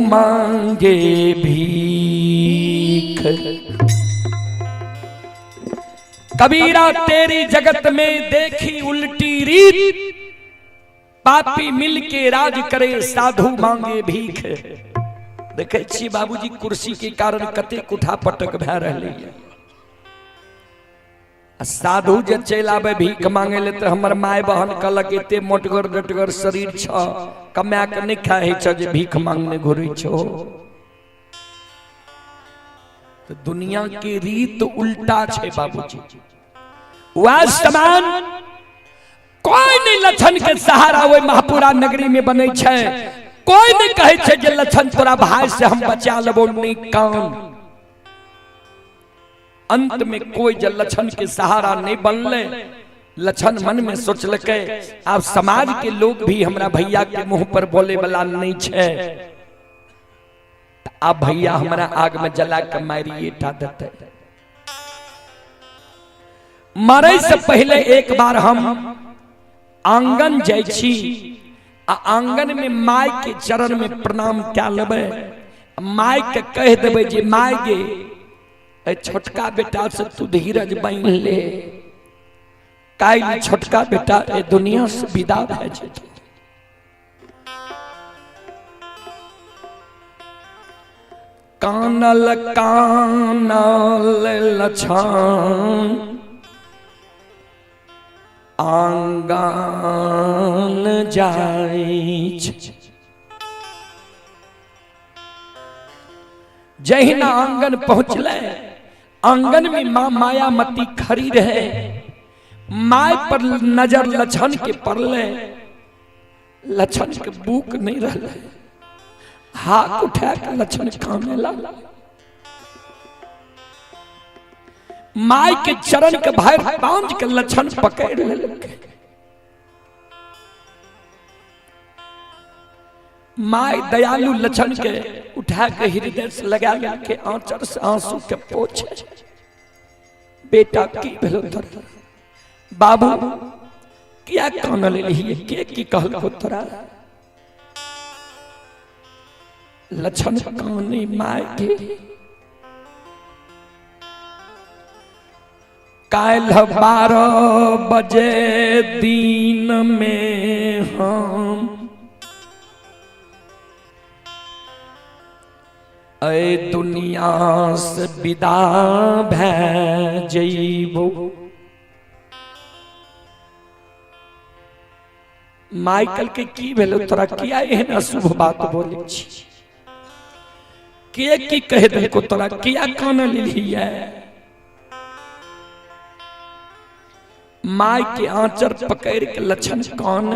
मांगे भीख। कबीरा तेरी जगत में देखी उल्टी रीत, पापी मिलके राज करे, साधु मांगे भीख। देखे छी बाबूजी कुर्सी के कारण कतेक उठा पटक भए रहलै है। साधु जे चलि आबै भीख मांगे ले तऽ हमर माय बहन कहलक एते मोटगर डटगर शरीर छ, कमा के नहि खाइ छ जे भीख मांगने घुरै छो। तो दुनिया के रीत उल्टा छे बाबूजी। वह समान कोई नहीं लछन के सहारा ओहि महपुरा नगरी में बनै छै। कोई नहीं कहै छै जे लछन तोरा भाई से हम बचा लेबो, नहीं कान। अंत में कोई जे लछन के सहारा नहीं बनले, लछन मन में सोचलकै आब समाज के लोग भी हमरा भैया के मुंह पर बोले वाला नहीं छै, आब भैया हमरा आग में जला के मारिए टा देते। मरे से पहले एक बार हम आंगन जाइ छी आ आंगन में माय के चरण में प्रणाम कए लेबै, माय के कह देबै जे my गे छोटका बेटा से तू धीरज बान्हि ले, काल्हि छोटका बेटा ए दुनिया से विदा भए जेतै। कानल कानल लछन आंगन जाइ छै। जहिना आंगन पहुँचले, आंगन में माँ मायामती खड़ी रहे, my पर नजर लछन के पड़ले, लछन के बुक नहीं रहले, हाथ उठा के लछन काने लागल। माय के चरण के भर पांच के लक्षण पकड़ लेलक। माय दयालु लक्षण के उठा के हृदय से लगा के आंचर से आंसू के पोछे, बेटा की भेलो तोरा, बाबू किया कान लेलिए, के की कहलको तोरा? लक्षण काने माय के, काल्हि 12 बजे दिन में हम ऐ दुनिया से विदा भै जइबो। माइकल के की भेलो तोरा, किया एहन अशुभ बात बोलै छी? के की कह देलको तोरा, किया कान लेलिए? My के आंचर पकड़ के लक्षण कान,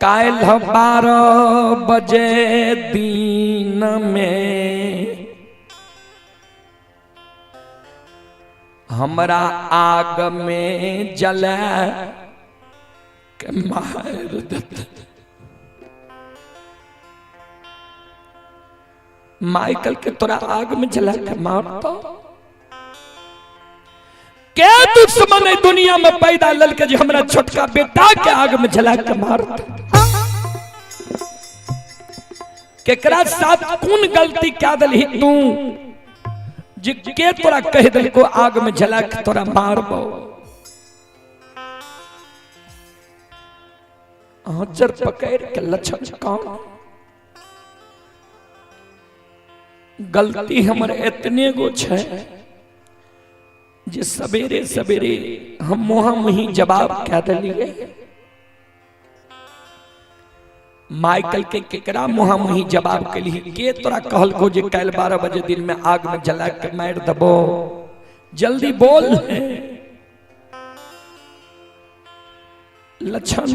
काल्हि 12 बजे दिन में हमरा आग में जला के मार देते। माइकल के तोरा आग में जला के मारतो? के दुश्मन है दुनिया में पैदा ललके जे हमरा छोटका बेटा के आग में जला के मारतो? केकरा साथ कौन गलती क्या दलही तू जे के तोरा कह दलको आग में जला के तोरा मारबो? आंचर पकड़ के लक्षण काम, गलती हमर एतने गो छै जे सवेरे सवेरे हम मोहा मुही जवाब कह दिलिए। माइकल के केकरा मोहा मुही जवाब के लिए, के तोरा कहलको जे काल्हि 12 बजे दिन में आग में जला के मार दबो? जल्दी बोल। लक्षण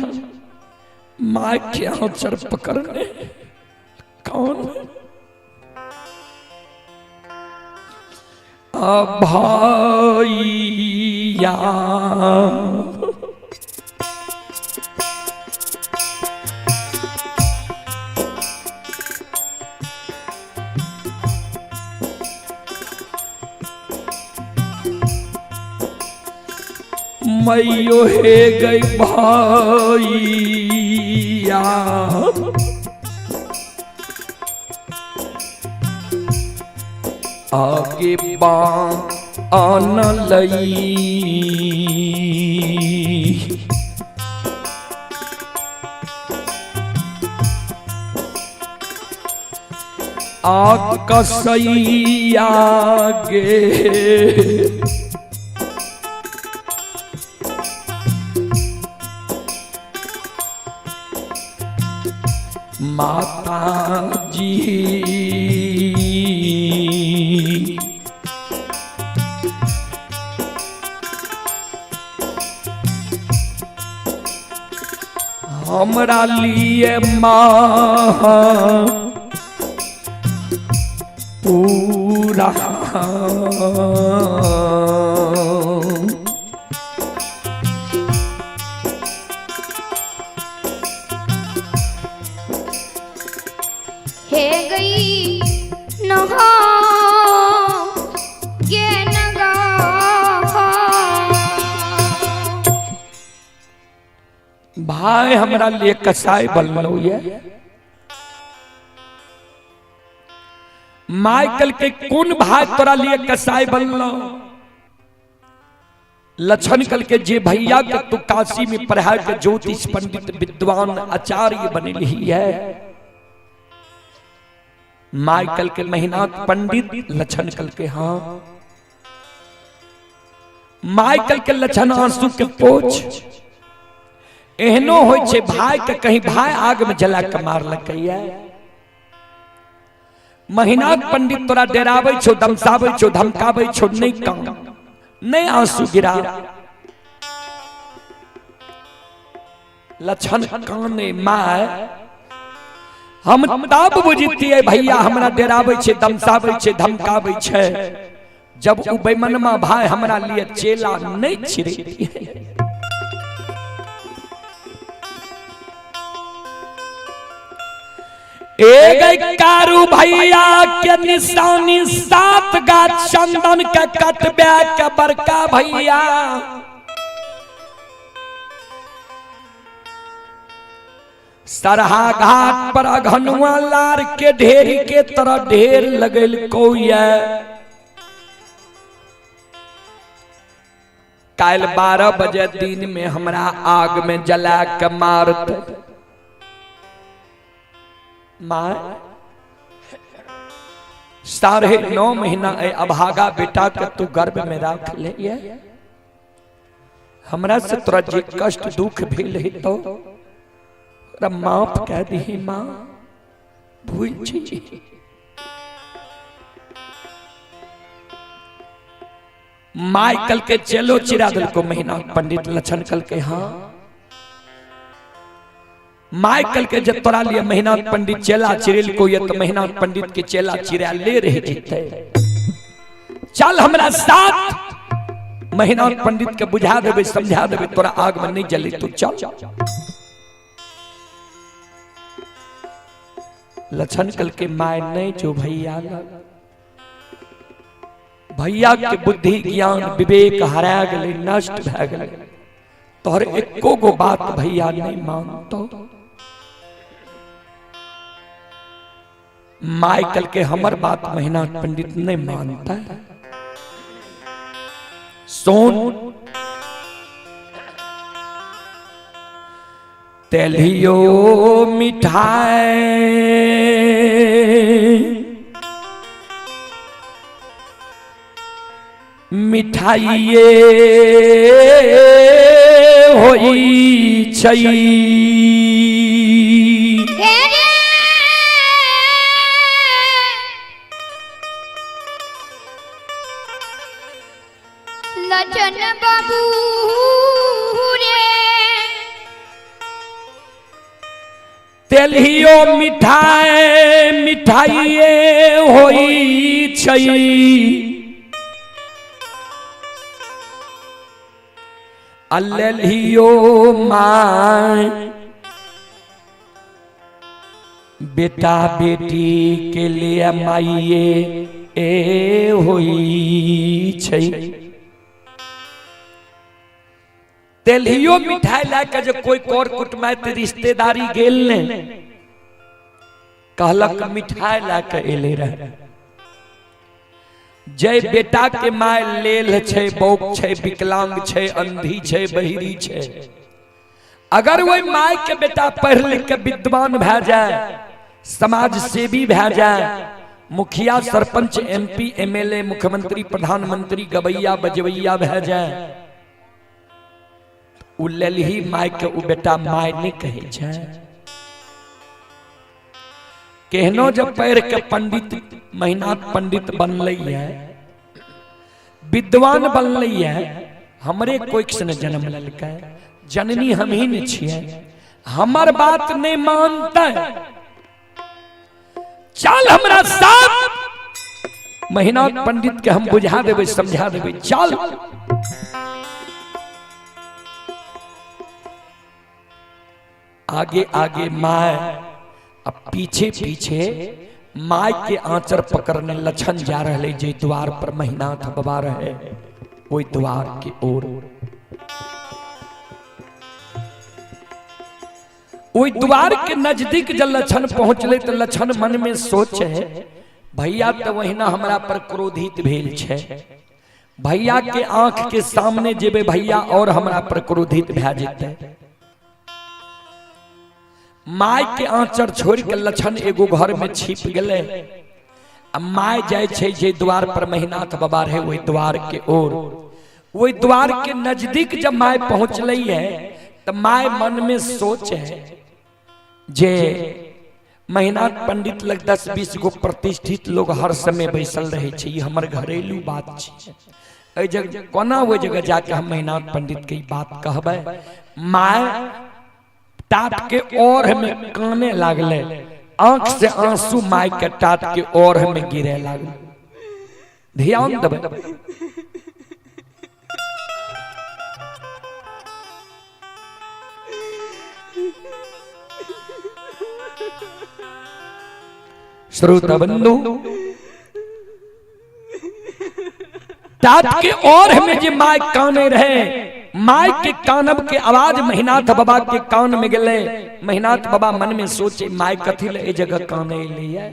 my के आंचर पकड़ने कौन भाइया? मैयो हे गई भैया, आगे बान लई आ कसैया गे माता जी। हमरा लिए माँ पूरा हे गई नहा गे नगा। भाई हमरा लिए कसाई बनलो ये। माइकल के कोन भाई तोरा लिए कसाई बनलो? लक्षण कल के जे भैया के तू काशी में पढ़ा के ज्योतिष पंडित विद्वान आचार्य बनेली है। माइकल के महीनाथ पंडित, लक्षण कल के हाँ। माइकल के लक्षण आंसू के पोछ, एहनो होय छै भाई के कहीं भाई आग में जला के मारलकैया? महीनाथ पंडित तोरा डराबै छौ, दमसाबै छौ, धमकाबै छौ, नहीं काम नहीं आंसू गिरा। लक्षण काने my हम तब बुझतियै भैया हमरा डराबै छै, दमसाबै छै, धमकाबै छै, जब उ बेमनमा भाई हमरा लिए चेला नहीं छिड़ैतियै। ए कारू भैया के निशानी 7 गाछ चंदन के कटबे के बड़का भैया सरहा घाट पर अघनुआ लार के ढेरी के तरह ढेर लगल कौया। काल्हि 12 बजे दिन में हमरा आग में जला के मारत। माँ 9.5 महीना ए अभागा बेटा के तू गर्भ में राख ले, हमरा से तोरा जे कष्ट दुख भेल है तो माफ कह दी माँ, भूल छी। माँ कल के चलो चिरा दिल को महीना पंडित लक्षण कल के हाँ my कल के जब तोरा लिए महीना पंडित चेला चिरेल को ये तो महीना पंडित के चेला चिरा ले रहे जीते। चल हमरा साथ महीना पंडित के बुझा देबे समझा देबे तोरा आग में नहीं जले तू चल। लक्षण कल के my नहीं जो भैया भैया के बुद्धि ज्ञान विवेक हरा गए नष्ट भै गए, तोहर एको गो बात भैया नहीं मानतो। My कल के हमर बात महीना पंडित नहीं मानता। सोन तेलियो मिठाई मिठाइये होई छै। लचन बाबू रे तेलियो मिठाई मिठाइये होई छै। अल्लियो my बेटा बेटी के लिए माइये ए होई छै। तेलियो मिठाई लाके जे कोई कर कुटुमाइत रिश्तेदारी गेल ने कहलक मिठाई लाके एले रहे। जय बेटा के my लेल छै, बौक छै, विकलांग छै, अंधी छै, बहिरी छै, अगर वही my के बेटा पढ़ लिख के विद्वान भै जाए, समाज सेवी भै जाए, मुखिया सरपंच एमपी एमएलए मुख्यमंत्री प्रधानमंत्री गवैया बजवैया भै जाए, उ लेलही my के उ बेटा my नहीं कहै छै। केहनो जब पढ़ के पंडित महीना पंडित बनलै है, विद्वान बनलै है, हमरे कोइक से जन्म लेलकै, जननी हम ही ने छियै, हमर बात नहीं मानतै, चल हमरा साथ महीना पंडित के हम बुझा देबै समझा देबै चल। आगे आगे my अब पीछे पीछे my के आंचर पकड़ने लक्षण जा रहे जे द्वार पर महिनाथ बाबा रहे वही द्वार के ओर। वही द्वार के नजदीक जब लक्षण पहुंचले तो लक्षण मन में सोच है भैया तो वही ना हमरा पर क्रोधित भेल छे, भैया के आंख के सामने जेबे भैया और हमरा पर क्रोधित भै जेतै। My के आंचर छोड़ के लक्षण एगो घर में छिप गए। आ my जाय छै जे द्वार पर महिनाथ बाबा रहे वही द्वार के ओर। वही द्वार के नजदीक जब my पहुंचल है तो my मन में सोच है जे महिनाथ पंडित लग 10-20 गो प्रतिष्ठित लोग हर समय बैसल रहे छै, ई हमर घरेलू बात छै, एहि जगह कोना ओहि जगह जाके हम महिनाथ पंडित के ई बात कहबै। My टाप के और में काने लागले आंख से आंसू माय के टाट के ओर में गिरे लागल। ध्यान देबै। श्रोता बंधु, टाट के ओर में जे my काने रहे, my के कानब के आवाज महिनाथ बाबा के कान में गेले। महिनाथ बाबा मन में सोचे my कथी ले ए जगह काने लिए,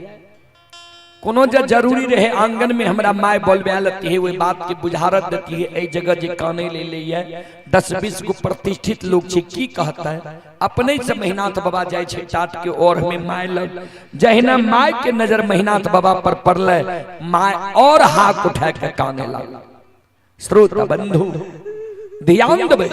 कोनो जे जरूरी रहे आंगन में हमरा my बोलबे लती है, ओहि बात के बुझारत देती है, ए जगह जे काने ले लिए 10-20 गो प्रतिष्ठित लोग छे की कहता है। अपने से महिनाथ बाबा जाय छे टाट के ओर में my लग, जहिना my के नजर महिनाथ बाबा पर पड़ले, my और हाथ उठा के काने लागल। श्रोता बंधु ध्यान देबै।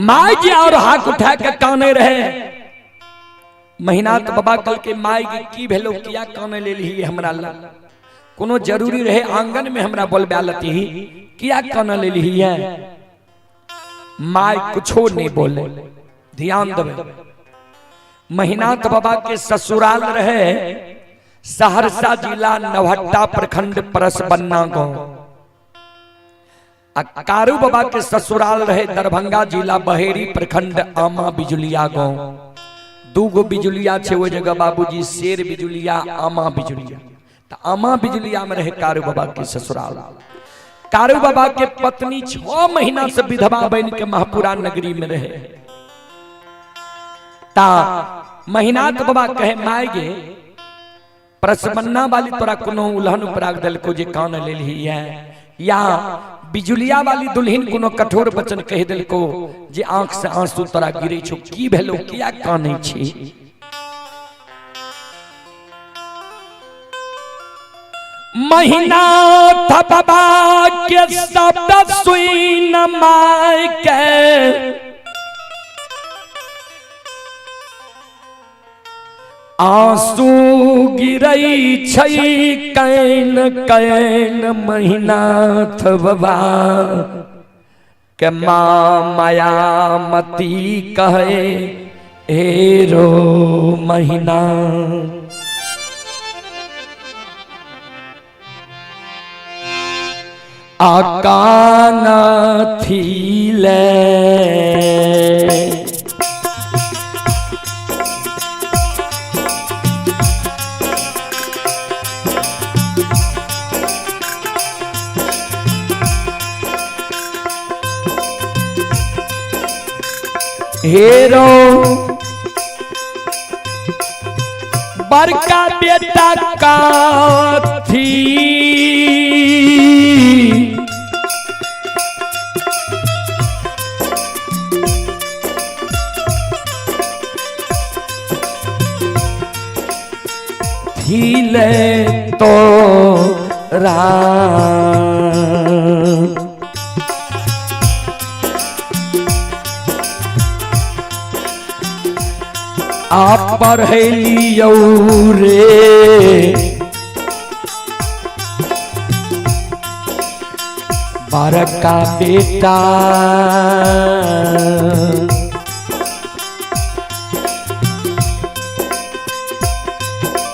My जी और हाथ उठा के काने रहे। महिनाथ बाबा कल के my के की भेलो, किया काने ले ली हमरा ला, कोनो जरूरी रहे आंगन में हमरा बोलबे लती ही, किया काने ले ली है। My कुछो नहीं बोले। ध्यान देबै। महिनाथ बाबा के ससुराल रहे सहरसा जिला नवहट्टा प्रखंड परसबन्ना गांव। आ कारू बाबा के ससुराल रहे दरभंगा जिला बहेरी प्रखंड आमा बिजुलिया गांव। दू गो बिजुलिया छे ओहि जगह बाबूजी, शेर बिजुलिया आमा बिजुलिया। त आमा बिजुलिया में रहे कारू बाबा के ससुराल। कारू बाबा के पत्नी 6 महीना से विधवा बन के महपुरा नगरी में रहे। ता महिनाथ बाबा कहे my गे परसबन्ना वाली तोरा कोनो उल्हन उपराग देलको जे कान ले ली है, या बिजुलिया वाली दुल्हन कोनो कठोर वचन कह देलको जे आंख से आंसू तोरा गिरे छो, की भेलो किया कानै छी। महिनाथ बाबा के शब्द सुन my के आंसू गिरई छै can can Mahinath बाबा के माँ मायामती कहे हे रो महीना। आकाना थीले हेरो बड़का बेटा का थी ले तो राम आप पढ़ लियौ रे बड़का बेटा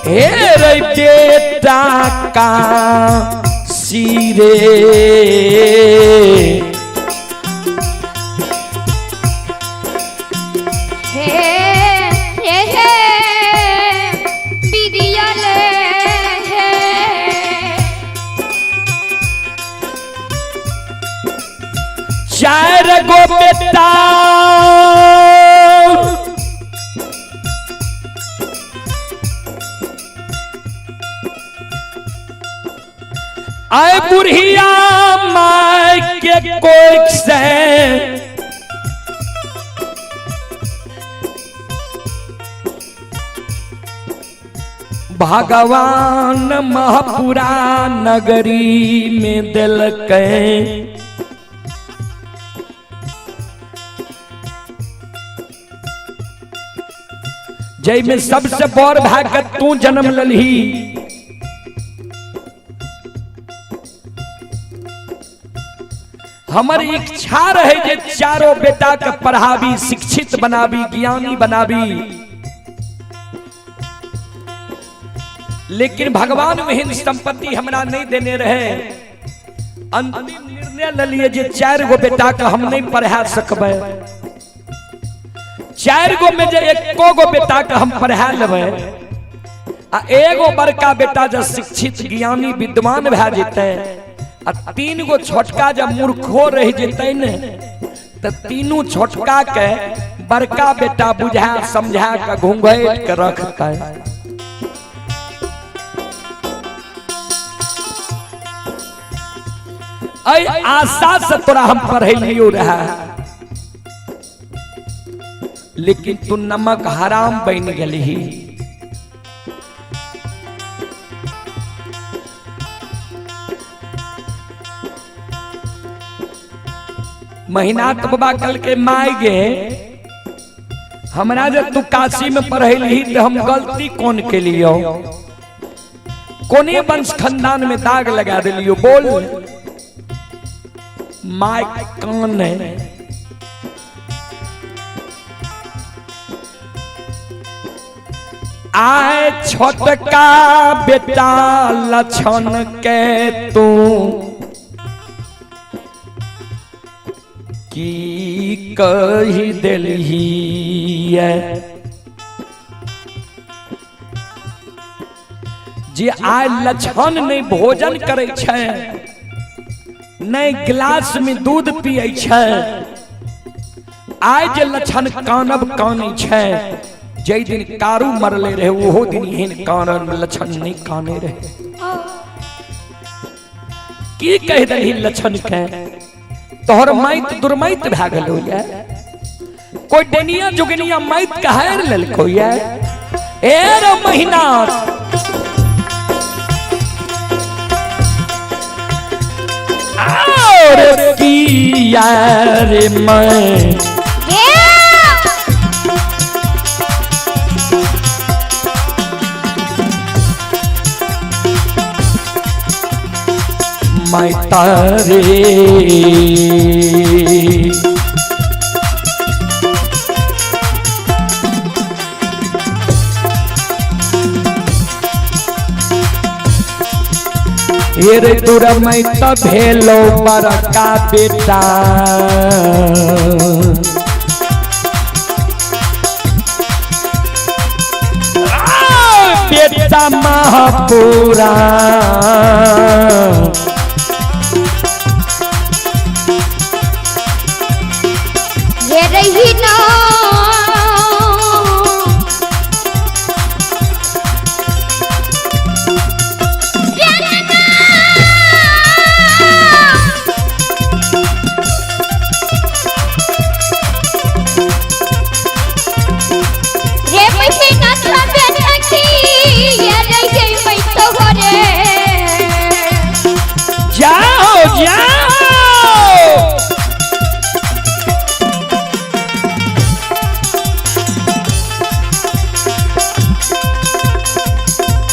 हे रे बेटा का सिरे चार गो बेटा आए बुढ़िया my के कोख से भगवान महापुरा नगरी में दिलकै। जाहिमे सबसे बड़ भए के तू जन्म लेलही। हमर इच्छा रहे जे चारों बेटा के पढ़ाबी, शिक्षित बनाबी, ज्ञानी बनाबी, लेकिन भगवान ओहन संपत्ति हमरा नहीं देने रहे। अंतिम निर्णय लेलिए जे 4 गो बेटा के हम नहीं पढ़ा सकबै। 4 गो में जे 1 गो बेटा के हम पढ़ा लेबै आ एगो बड़का बेटा जब शिक्षित ज्ञानी विद्वान भए जेतै आ 3 गो छोटका जब मूर्खो रह जेतै ने, त तीनू छोटका के बड़का बेटा बुझा समझा के घूंघट के रखतै। ऐ आशा से तोरा हम पढ़ेलियो रहा, लेकिन तू नमक हराम बन गेलही। महीना तो बाबा कल के माय गे, हमरा जब तू काशी में पढ़ेलही तो हम गलती कौन के लियो, कोने वंश खानदान में दाग लगा दिलियो? बोल my कान है। आए छोटका बेटा लक्षण के तू की कही देलही, जे आय लक्षण नहीं भोजन करे छै, नहीं गिलास में दूध पिए छै, आय जे लक्षण कानब कानै छै, जै दिन कारू मरले रहे ओहो दिन एहन कानब लक्षण नहीं काने रहे। की कह दही लक्षण के, तोहर माइत दुर्माइत भए गेलो ये, कोई डेनिया जुगनिया माइत कहार लेलको ये? ए रे महीना और किया रे मैं मैं तारे रे दुरमय त भेलो बड़का बेटा, बेटा महापुरा। ये रही ना रे महीना था बेटा की, ये रही मैं तो हो रे। जाओ जाओ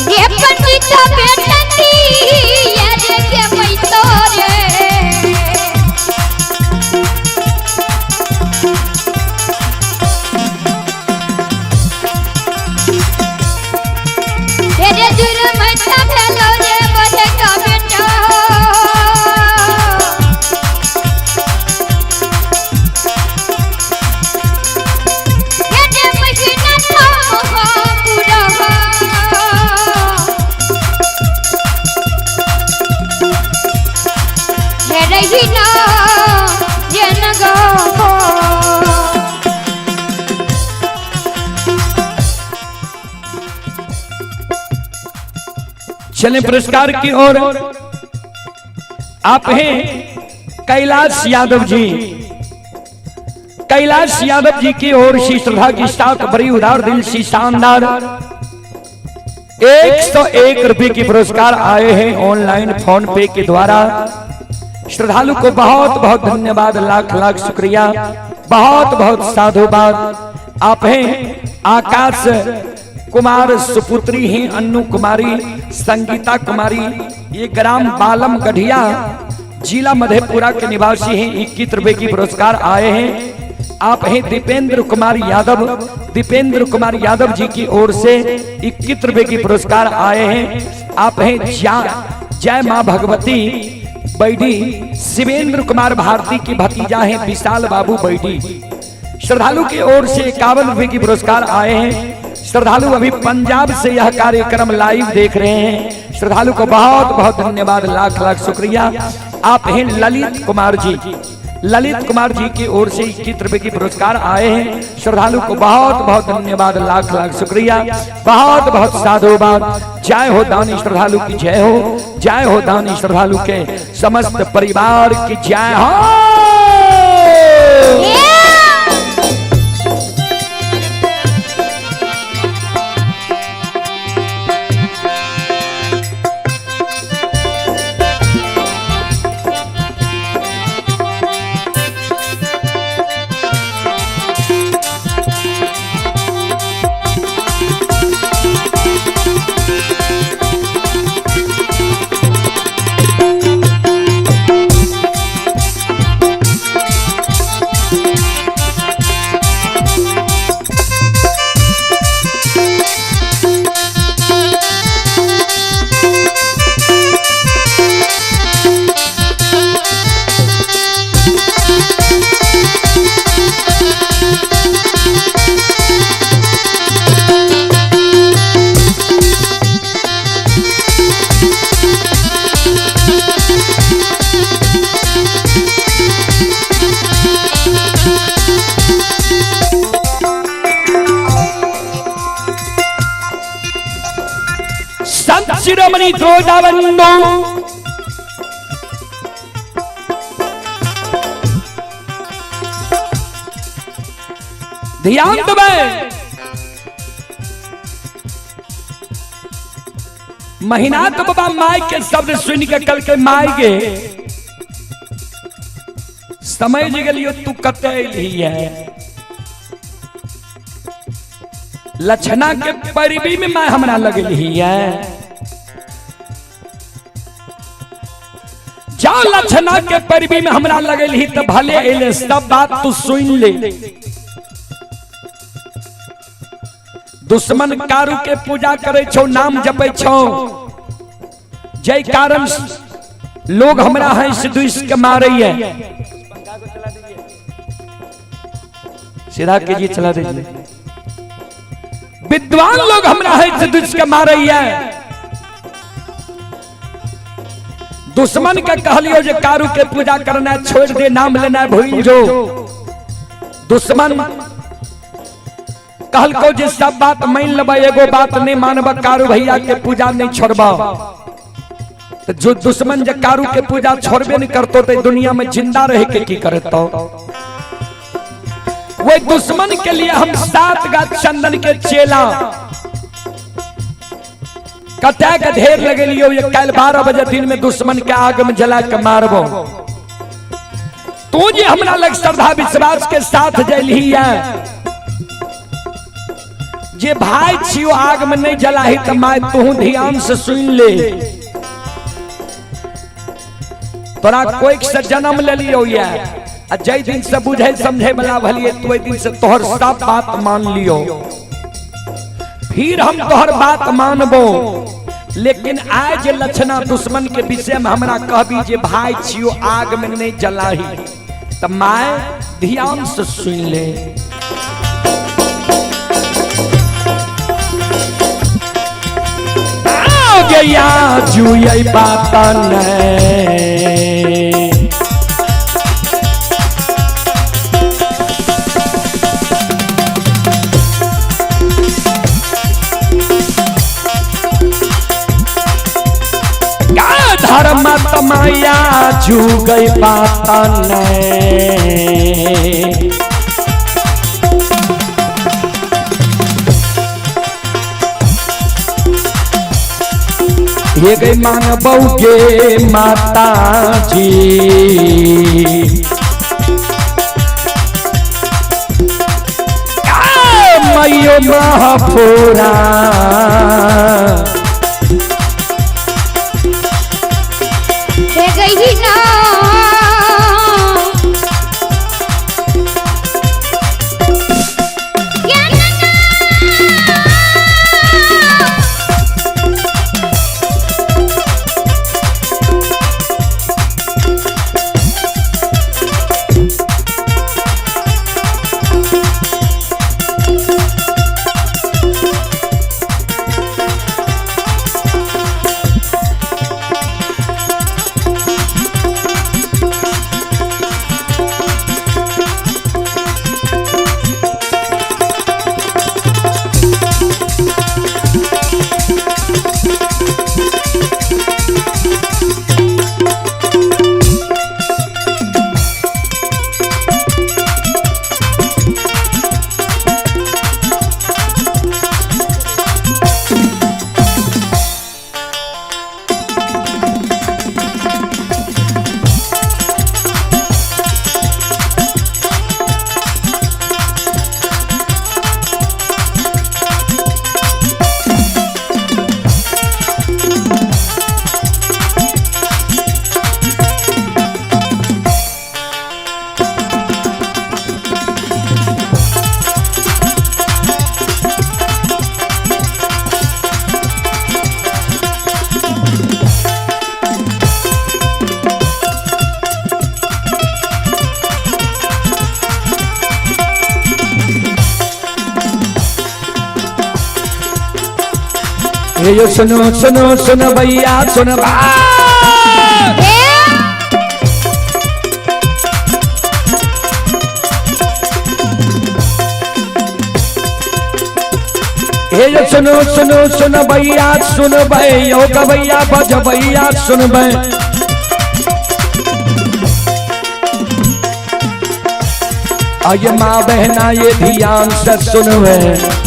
रे पंडित बेटा की, ये रे मैं तो रे। रे दुर्मत भेलो रे बड़का बेटा, रे महीना था महापुरा। हे रही ना ये नगो। चलें पुरस्कार की ओर। आप हैं कैलाश यादव जी। कैलाश यादव जी की ओर से श्रद्धा की साथ बड़ी उदार दिल से शानदार 101 रुपए की पुरस्कार आए हैं ऑनलाइन फोन पे के द्वारा। श्रद्धालु को बहुत बहुत धन्यवाद, लाख लाख शुक्रिया, बहुत बहुत साधुवाद। आप हैं आकाश कुमार सुपुत्री हैं अन्नू कुमारी, संगीता कुमारी, ये ग्राम बालम गढ़िया जिला मधेपुरा के निवासी हैं। 21 रुपए की पुरस्कार आए हैं। आप हैं दीपेंद्र कुमार यादव, दीपेंद्र कुमार यादव जी की ओर से 21 रुपए की पुरस्कार आए हैं। आप हैं जय मां भगवती बैडी, शिवेंद्र कुमार भारती की भतीजा हैं विशाल बाबू बैडी। श्रद्धालु की ओर से 51 रुपए की पुरस्कार आए हैं। श्रद्धालु अभी पंजाब से यह कार्यक्रम लाइव देख रहे हैं। श्रद्धालु को बहुत बहुत धन्यवाद, लाख लाख शुक्रिया। आप हैं ललित कुमार जी, ललित कुमार जी की ओर से 21 रुपए की पुरस्कार आए हैं। श्रद्धालु को बहुत बहुत धन्यवाद, लाख लाख शुक्रिया, बहुत बहुत साधुवाद। जय हो दानी श्रद्धालु की जय हो, जय हो दानी श्रद्धालु के समस्त परिवार की जय हो। संत शिरोमणि द्रोजाबंधु ध्यान देबै। महीना तो बाबा माई के शब्द सुन के कल के माई गे समझ गेलियो तू कते अयली है। लक्षणा के पैरवी में माय हमरा लगली है। जाओ लक्षणा के पैरवी में हमरा लगली तो भले अयले, सब बात तू सुन ले। दुश्मन कारू के पूजा करे छौ, नाम जपे छौ, जय कारण लोग हमरा हंस दुस के मारे है। सीधा कीजिए, चला दीजिए। विद्वान लोग हमरा हंस दुस के मारे है। दुश्मन के कहलियो जे कारू के पूजा करना छोड़ दे, नाम लेना भूल जो। दुश्मन कहलको जे सब बात मान लेबै, एगो बात नहीं मानब, कारू भैया के पूजा नहीं छोड़ब। तो जो दुश्मन जे कारू के पूजा छोड़बे नहीं करतो तो दुनिया में जिंदा रह के की करतो। वही दुश्मन के लिए हम 7 गाछ चंदन के चेला कटा के ढेर लगेलियो। ये कल 12 बजे दिन में दुश्मन के आग में जला के मारबो। तू जे हमरा लग श्रद्धा विश्वास के साथ जलही है, जे भाई छियो आग में नहीं जलाही तो my तू ध्यान से सुन ले। तोरा कोई से जन्म ले लियो ये, आ जै दिन से बुझे समझे वाला भलिए तो ओइ दिन से तोहर सब बात मान लियो। फिर हम तोहर बात मानबो, लेकिन आज लक्षणा दुश्मन के विषय में हमरा कहबी जे भाई छियो आग में नहीं जलाही तो my ध्यान से सुन ले। गया जुई बात नहीं, धर्म तमाया जू गई बात नहीं। ये गई मानबऊ गे माता जी, भाइयों महाफोरा। हे गई ना ये सुनो सुनो सुनो भैया सुनो हे सुनो सुनो सुनो भैया सुनो भैया गवैया बज भैया सुन भै। आये माँ बहना ये ध्यान से सुनवे।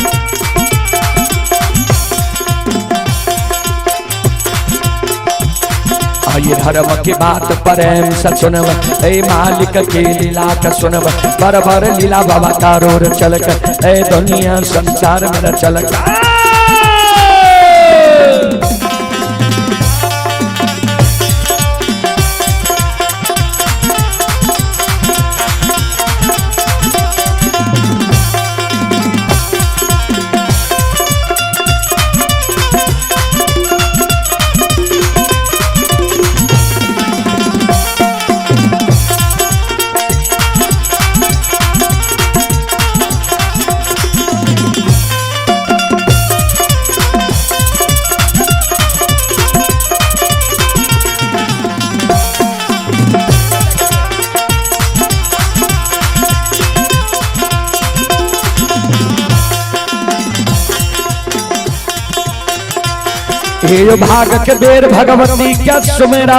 ये धर्म की बात प्रेम से सुनव, ए मालिक के लीला का सुनव, बराबर लीला बाबा का रोर चलक, ए दुनिया संसार में चलक। हे भाग के बेर भगवती क्या सुमेरा।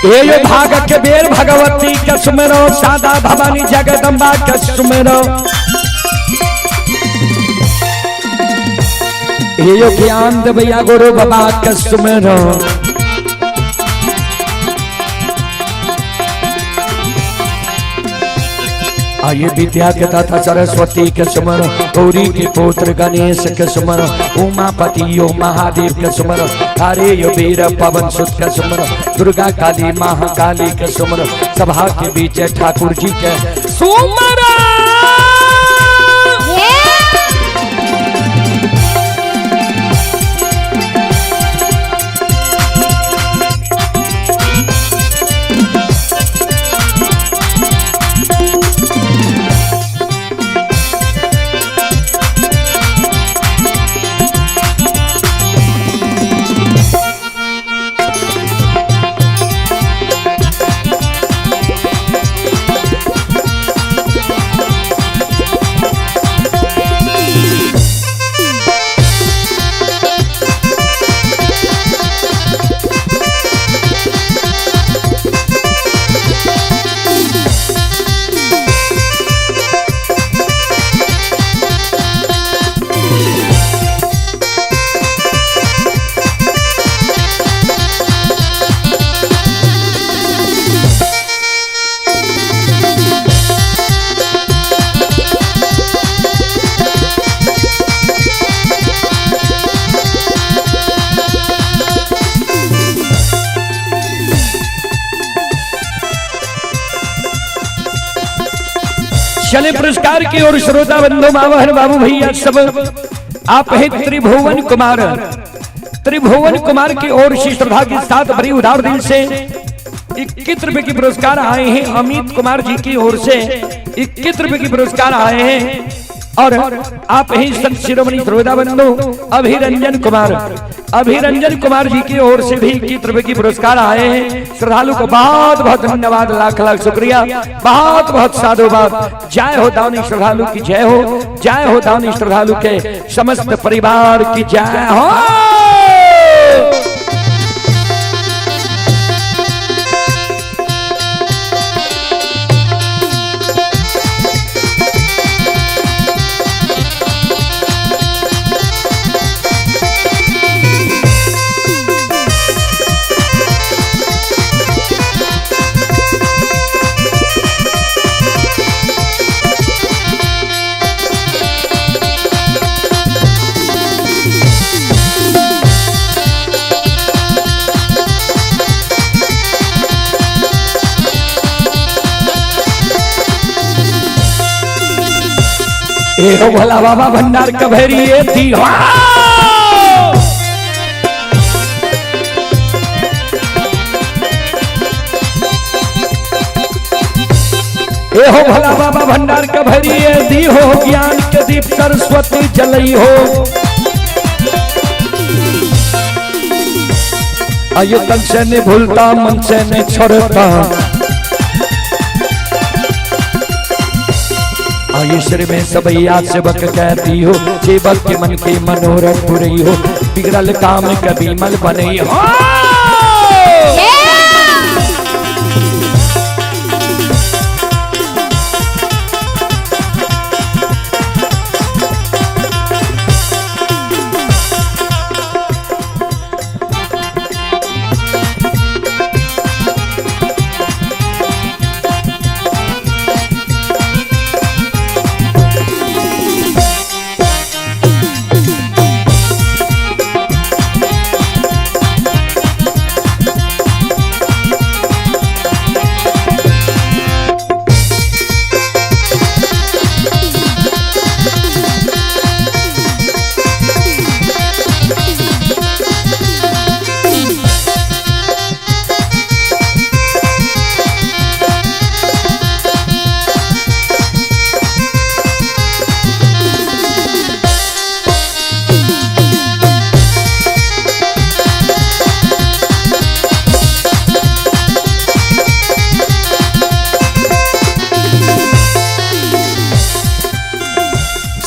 हे भाग के बेर भगवती क्या सुमेरो, सादा भवानी जगदम्बा क्या सुमेरो। हे ज्ञान देवैया गुरु बाबा के सुमेरो। आये विद्या के दाता सरस्वती के सुमर, गौरी के पुत्र गणेश के सुमर, उमापति यो महादेव के सुमर, हरे यो वीर पवन सुत के सुमर, दुर्गा काली महाकाली के सुमर, सभा के बीच ठाकुर जी के सुमर। चले पुरस्कार की ओर श्रोता बंधु मावहन बाबू भैया सब। आप हैं त्रिभुवन कुमार, त्रिभुवन कुमार की ओर से श्रद्धा के साथ बड़ी उदार दिल से 21 रुपए की पुरस्कार आए हैं। अमित कुमार जी की ओर से 21 रुपए की पुरस्कार आए हैं। और आप ही संत शिरोमणि श्रोता बंधु अभिरंजन कुमार, अभिरंजन कुमार जी की ओर से भी 21 रुपए की पुरस्कार आए हैं। श्रद्धालु को बहुत बहुत धन्यवाद, लाख लाख शुक्रिया, बहुत बहुत साधुवाद। जय हो दानी श्रद्धालु की जय हो, जय हो दानी श्रद्धालु के समस्त परिवार की जय हो। ए हो भोला बाबा भंडार कभेरी ए थी हो। ए हो भोला बाबा भंडार कभेरी ए दी हो, ज्ञान के दीप सरस्वती जलई हो। आयु तन से नहीं भूलता, मन से नहीं छोड़ता। ईश्वर में सबैया सेवक कहती हो, सेवक के मन के मनोरथ पुरई हो, बिगड़ल काम कभी मल बनई हो।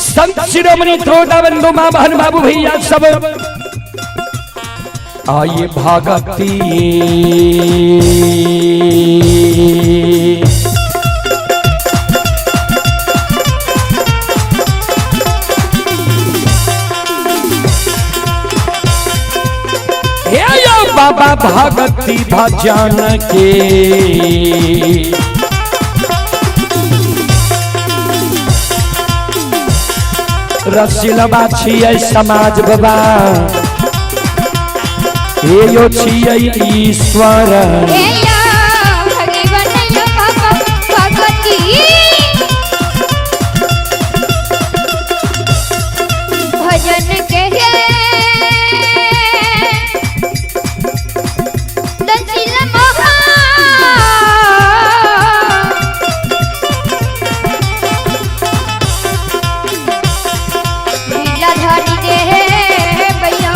संत शिरोमणि श्रोता बंधु माँ बहन बाबू भैया सब आइए भागती हे यो बाबा भागती भजन के। रसिलबा छियै समाज बाबा, हे यो छियै ईश्वर। हे या भगवान यो बाबा भगवती भजन के हे दंसिल महा लीलाधारी दे भैया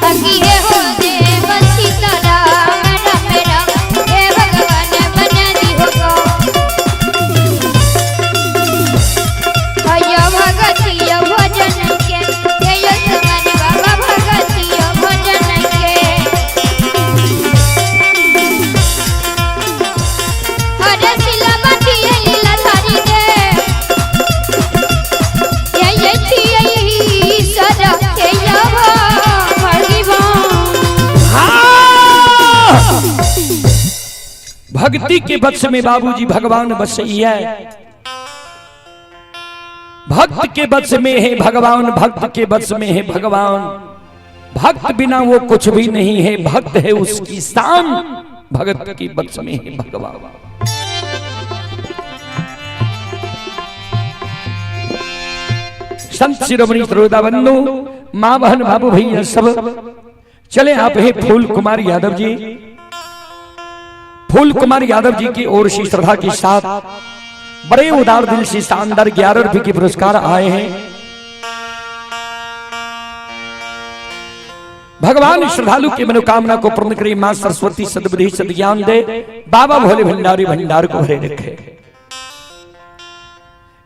अकी हे हो देव सीताराम राम राम हे भगवान बना दी हो गो। भैया भगतिया भजन के जय समाज बाबा भगतिया भजन के। हरे शिला बाटिए लीलाधारी दे जय जय ईश्वर हे भगवान। हाँ! भक्ति के वश में बाबूजी भगवान बसैया, भक्त के वश में है भगवान, भक्त के वश में है भगवान। भक्त बिना वो कुछ भी नहीं है, भक्त है उसकी शान, भगत की वश में है भगवान। संत शिरोमणि श्रोता बंधु, माँ बहन बाबू भैया सब चले। आप हैं फूल कुमार यादव जी, फूल कुमार यादव जी की ओर से श्रद्धा के साथ बड़े उदार दिल से शानदार 11 रुपए के पुरस्कार आए हैं। भगवान श्रद्धालु की मनोकामना को पूर्ण करे, मां सरस्वती सद्बुद्धि सद्ज्ञान दे, बाबा भोले भंडारी भंडार को भरे रखे।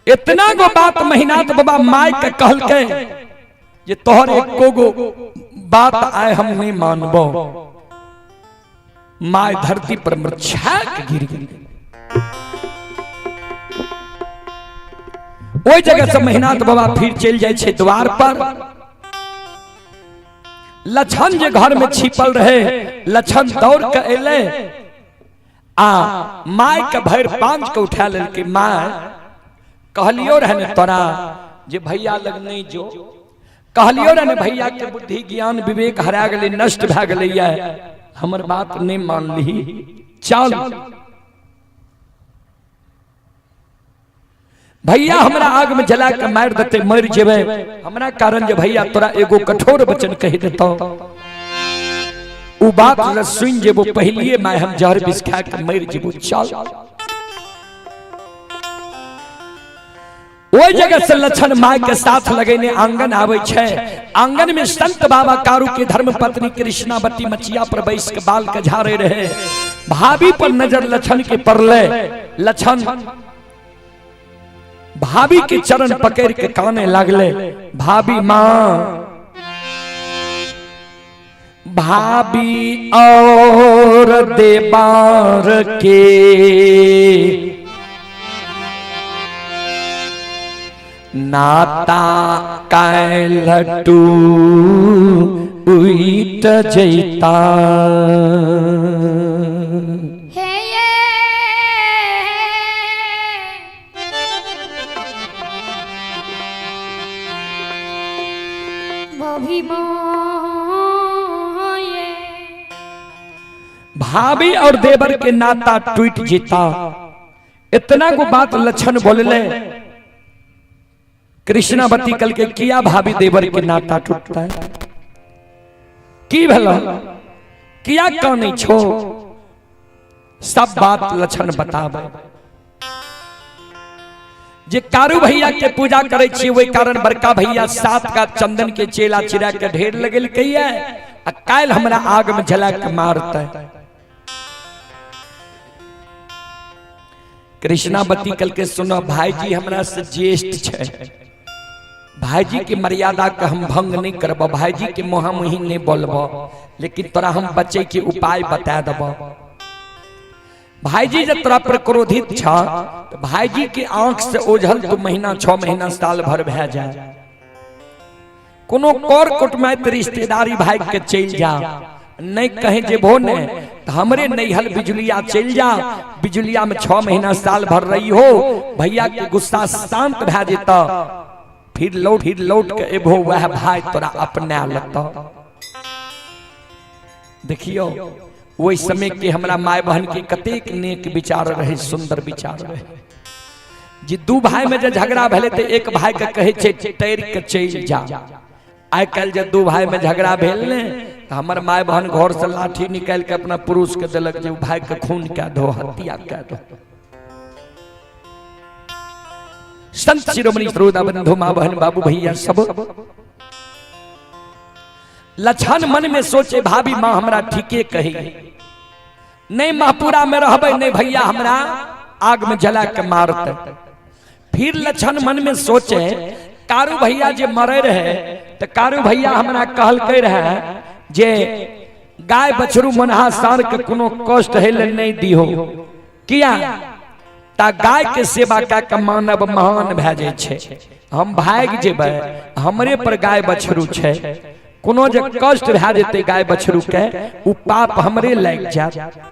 इतना गो बात महिनाथ बाबा माय के कहल के जे तोहर एको गो बात आए हम नहीं मानबो। My धरती पर मृच्छा के गिर गेल। ओहि जगह से महिनाथ बाबा फिर चलि जाइ छै द्वार पर। लछन जे घर में छिपल रहे, लछन दौड़ के एले आ my के भरि पांच के उठा लेलकै। My कहलियो रहे ने तोरा जे भैया लग नहीं जो, कहलियो रहे ने भैया के बुद्धि ज्ञान विवेक हरा गेलै, नष्ट भए गेलै, हमर बात नहीं मानली। चल भैया हमरा आग में जला के मार देते, मर जेबे हमरा कारण जे भैया तोरा एगो कठोर वचन कह देतो, उ बात ल सुन जेबो पहलिए my हम जहर विष खा के मर जेबो। चल ओहि जगह से लक्षण my के साथ लगेने आंगन आवे छै। आंगन में संत बाबा कारू के धर्म पत्नी कृष्णावती मचिया पर बैस के बाल के झाड़े रहे। भाभी पर नजर लक्षण के पड़ले। लक्षण भाभी के चरण पकड़ के काने लागले, भाभी मां, भाभी और देबार के नाता कैलटू उठ जैता। हे ये भाभी माये भाभी और देवर के नाता टूट जीता। इतना को बात लक्षण बोलले। कृष्णावती कल के किया भाभी देवर के नाता टूटता है की भला किया काने छो, सब बात लक्षण बतावे। जे कारू भैया के पूजा करे छी वही कारण बड़का भैया 7 का चंदन के चेला चिरा के ढेर लगल कहिए आ काल्हि हमरा आग में जला के मारते। कृष्णावती कल के सुनो भाईजी हमरा से ज्येष्ठ छै, भाईजी के मर्यादा के हम भंग नहीं करब, भाईजी के मुँह मुही नहीं बोलब, लेकिन तोरा हम बचे के उपाय बता देब। भाईजी जब तोरा पर क्रोधित छ तो भाईजी के आंख से ओझल तो महीना 6 महीना साल भर भए जाए। कोनो कर कुटमैत रिश्तेदारी भाई के चल जा, नहीं कहे जेबो ने तो हमरे नैहल बिजुलिया चल जा, बिजुलिया में 6 महीना साल भर रही हो, भैया के गुस्सा शांत भए जेता, फिर लौट के एबो वह भाई तोरा अपना लता। देखियो वही समय के हमरा my बहन के कतेक नेक विचार रहे, सुंदर विचार रहे। जे दू भाई में जे झगड़ा भेले तो एक भाई के कहे छै तैर के चल जा। आइ काल्हि जे दू भाई में झगड़ा भेल ने तो हमर my बहन घर से लाठी निकाल के अपना पुरुष के देलक जे भाई के खून कए दो, हत्या कए दो। संत शिरोमणि श्रोता बंधु माँ बहन बाबू भैया सब लछन मन में सोचे भाभी माँ हमरा ठीके कही, नहीं महपुरा में रहबे नहीं भैया हमरा आग में जला के मारते। फिर लछन मन में सोचे कारू भैया जे मरे रहे तो कारू भैया हमरा कहलकै रहे जे गाय बछरू मनहा सार के कोनो कष्ट हेले नहीं दिहो, किया ता गाय के सेवा कए के मानव महान भए जाइ छै। हम भागि जेबै, हमरे पर गाय बछरू छै, कोनो जे कष्ट भए जेतै गाय बछरू के उ पाप हमरे लागि जायत।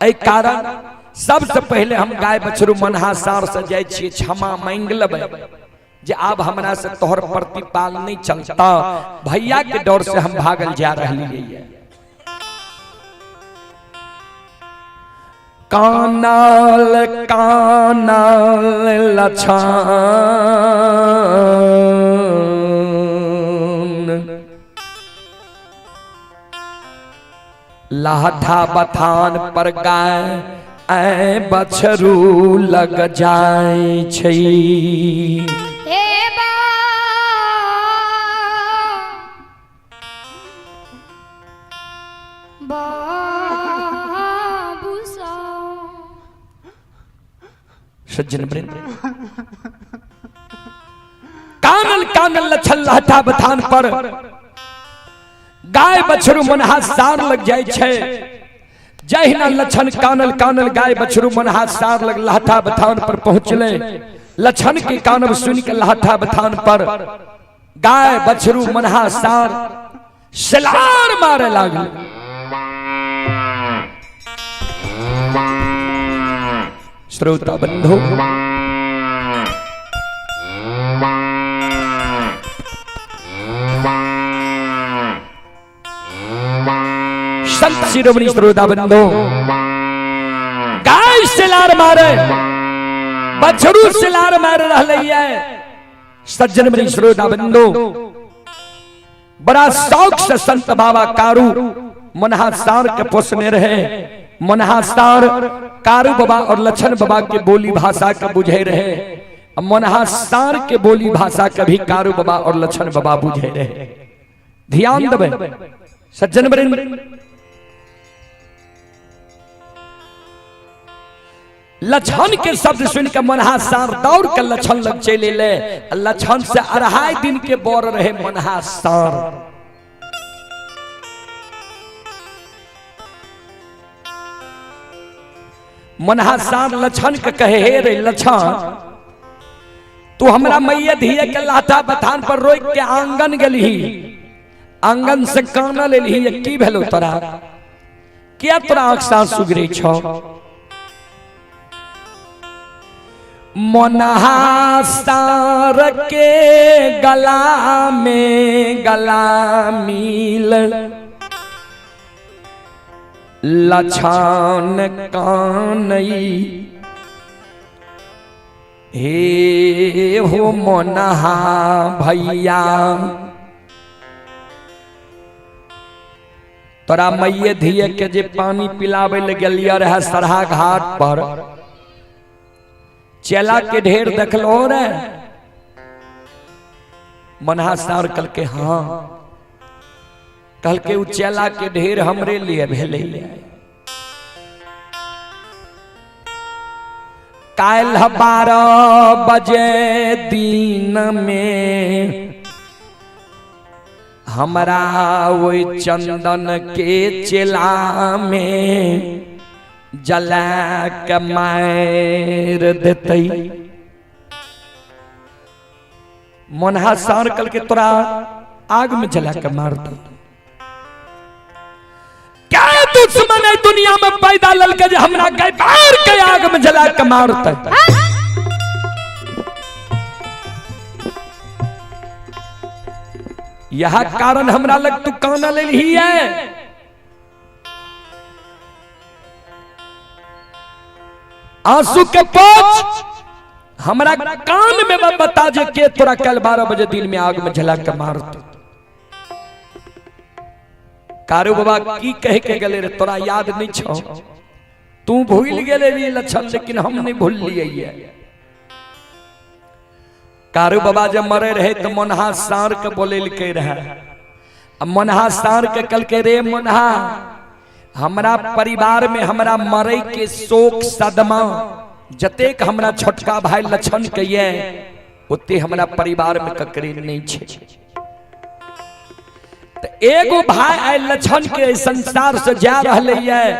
एहि कारण सबसे पहले हम गाय बछरू मनहा सार से जाइ छियै क्षमा मांगि लेबै जे आब हमरा से तोहर प्रतिपाल नहीं चलता, भैया के डर से हम भागल जा रहलियै। कानल कानल लछन लाठा बथान पर गाय ऐ बछरू लग जाय छै। हे बा बाबू सा। सज्जन वृंद, कानल कानल लछन लाठा बथान पर गाय बछरू मनहा सार लग जाय छै। जहिना लछन कानल कानल गाय बछरू मनहा सार लग लाठा बथान पर पहुंचले, लछन के कानब सुन के लाठा बथान पर गाय बछरू मनहा सार सलार मारे लागल। श्रोता बंधु, संत शिरोमणि श्रोता बंधु, गाय सिलार मारे बछरू सिलार मार रहा है। सज्जन मणि श्रोता बंधु, बड़ा शौक से संत बाबा कारू मनहा सार के पोसने रहे। मनहा सार कारू बाबा और लछन बाबा के बोली भाषा के बुझे रहे। मनहा सार के बोली भाषा के भी कारू बाबा और लछन बाबा बुझे रहे। ध्यान देवे सज्जन वृंद, लछन के शब्द सुन के मनहा सार दौड़ के लछन लग चले ले। लछन से 2.5 दिन के बोर रहे मनहा सार। मनहा सार लछन के कहे, हे रे लछन, तू हमरा मैया धिये के लाठा बथान पर रोक के आंगन गेलही, आंगन से काना लेलही, की भेलो तोरा, किया तोरा आंख सास सुगरे छौ? मनहा सार के गला में गला मिल लछन कानई, हे हो मनहा भैया, तोरा मैये धिये के जे पानी पिलावे ले गेलियै रहे सरहा घाट पर, चेला के ढेर देखलो रे? मनहा सार कल के हाँ, कल के उ चेला के ढेर हमरे लिए भेलै। काल्हि 12 बजे दिन में हमरा ओहि चंदन के चेला में जला के मार देतै। मनहा सार कल के तोरा आग में जला के मार दे। क्या दुश्मन है दुनिया में पैदा ललके जे हमरा के मार के आग में जला के मारतै? यह कारण हमरा लग तू काना लेलही है। आंसू के पोछ हमरा कान में बता जे के तोरा कल 12 बजे दिन में आग में जला के मारतौ। कारू बाबा की कह के गेले रे, तोरा याद नहीं छौ? तू भूल गेले भी लक्षण, लेकिन हम नहीं भूल लिए। कारू बाबा जब मरे रहे तो मनहा सार के बोलेलकै रहे। मनहा सार के कल के रे मनहा, हमरा परिवार में हमरा मरे के शोक सदमा जतेक हमरा छोटका भाई लक्षण के ये, ओते हमरा परिवार में ककरे नहीं छे। तो एगो भाई आए लक्षण के संसार से जा रहले ये,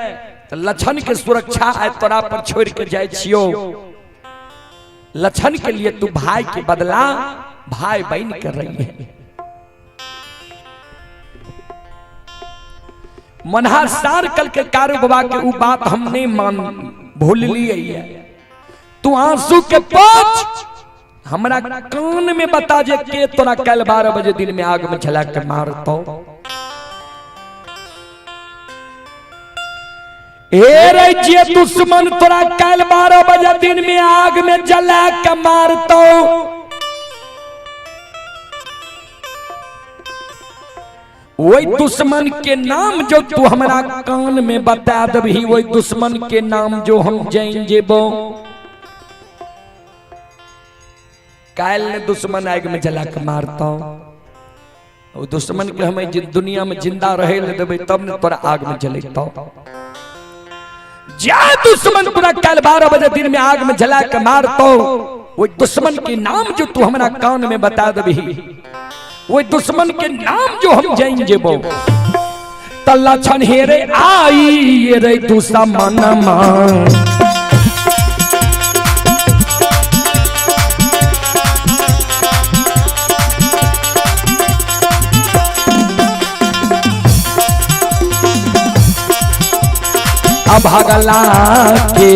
तो लक्षण के सुरक्षा आए तोरा पर छोड़ के जाय छियो। लक्षण के लिए तू भाई के बदला भाई बन कर रही है। मनहा सार कल के कारू बाबा के उ बात हम नहीं मान भूल लिए। तू आंसू के पोछ हमरा कान में बता जे के तोरा कल 12 बजे दिन में आग में जला के मारतो। हे रे जे दुश्मन तोरा काल्हि 12 बजे दिन में आग में जला के मारतो, वही दुश्मन के नाम जो तू हमरा कान में बता दबही, वही दुश्मन के नाम जो हम जान जेबो। काल्हि ने दुश्मन आग में जला के मारतो, ओ दुश्मन के हम दुनिया में जिंदा रहे ले देबै तब ने तोरा आग में जलेतो। जा दुश्मन तोरा काल्हि 12 बजे दिन में आग में जला के मारतो, वो दुश्मन के नाम जो तू हमरा कान में बता दबही, वो दुश्मन के नाम जो हम जान जेबो। त लक्षण हेरे आई रे दुश्मन मा, अभगला के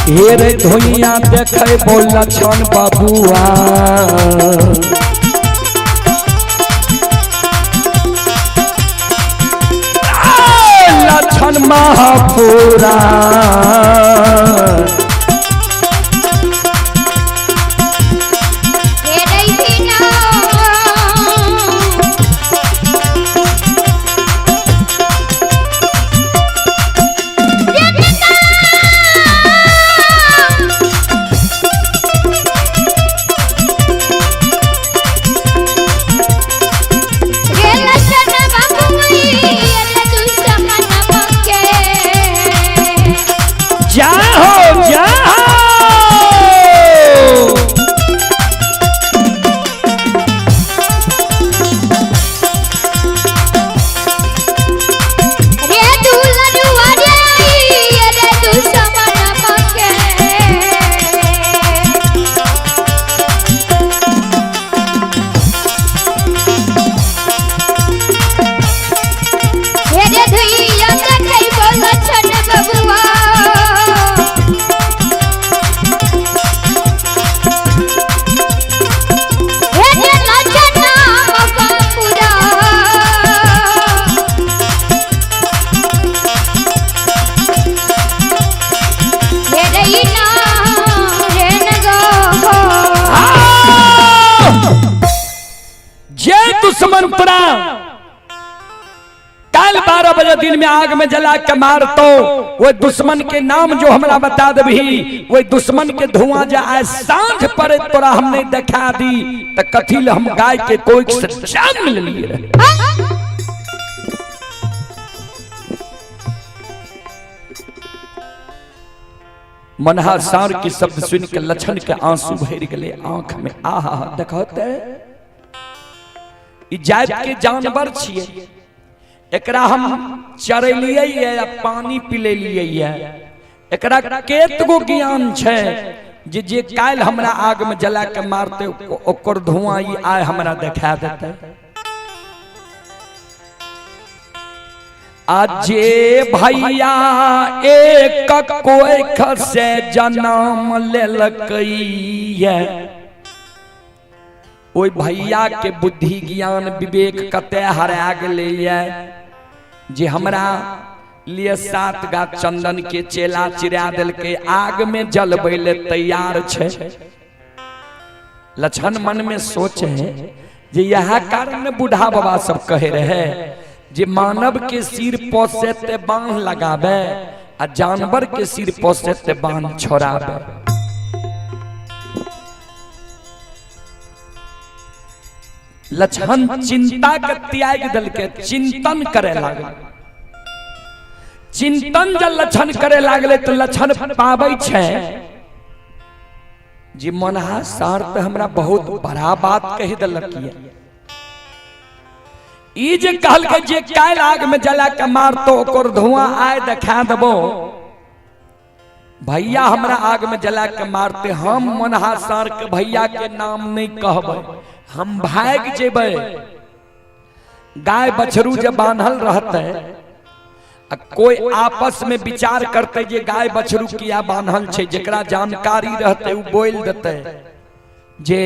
हेरे धुइया देखे बोल लक्षण बबुआ, लक्षण महापुरा। जाहो जाहो दुश्मन तोरा कल 12 बजे दिन में आग में जला के मारतो, वो दुश्मन के नाम जो हमरा बता दबही, वो दुश्मन के धुआं जा आए सांझ पड़े तोरा हम नहीं देखा दी त कथी ले हम गाय के कोई से जान मिल लिए रहे। मनहा सार के शब्द सुन के लक्षण के आंसू भर गए आंख में। आहा देखते ई जात के जानवर छिए, एकरा हम चरेलिए या पानी पिलेलिए, एकरा केतगो ज्ञान छै जे जे काल्हि हमरा आग में जला के मारते ओकर धुआं ई आय हमरा देखा देते। आ जे भैया एक कोख से जन्म लेलकैया, ओहि भैया के बुद्धि ज्ञान विवेक कते हरा गेलैया जे हमरा लिए 7 गाछ चंदन के चेला चिरा देलकै, आग में जलबै ले तैयार छै। लक्षण मन में सोचे जे यह कारण बूढ़ा बाबा सब कहे रहे जे मानव के सिर पोसे ते बांध लगावे आ जानवर के सिर पोसे ते बांध छोड़ावे। लक्षण चिंता के त्याग दल के चिंतन करे लागल। चिंतन जब लक्षण करे लागले तो लक्षण पाबै छै जे मनहा सार त हमरा बहुत बड़ा बात कहि देलक। ई जे कहलकै जे काल्हि आग में जला के मारतो ओकर धुआं आय देखा देबो, भैया हमरा आग में जला के मारते हम मनहा सार के भैया के नाम नहीं कहबै, हम भाग जेबै। गाय बछरू जब बान्हल रहते आ कोई आपस में विचार करते जे गाय बछरू किया बान्हल छै, जेकरा जानकारी रहते उ बोल देते जे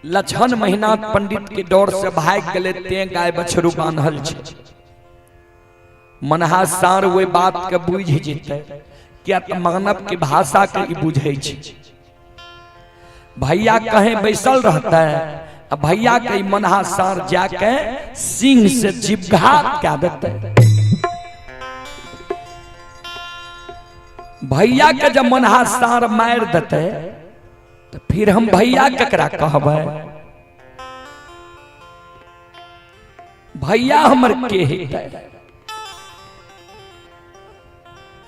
लछन महीना पंडित के डर से भाग गेलै ते गाय बछरू बान्हल छै। मनहा सार ओहि बात के बुझि जेतै, किया तऽ मानव के भाषा के ई बुझै छै। भैया कहे बैसल रहता है, आ भैया के ई मनहा सार जाके सिंह से जीवघात कए देतै। भैया के जब मनहा सार मारि देतै तऽ फिर हम भैया केकरा कहबै? भैया हमर के हेतै?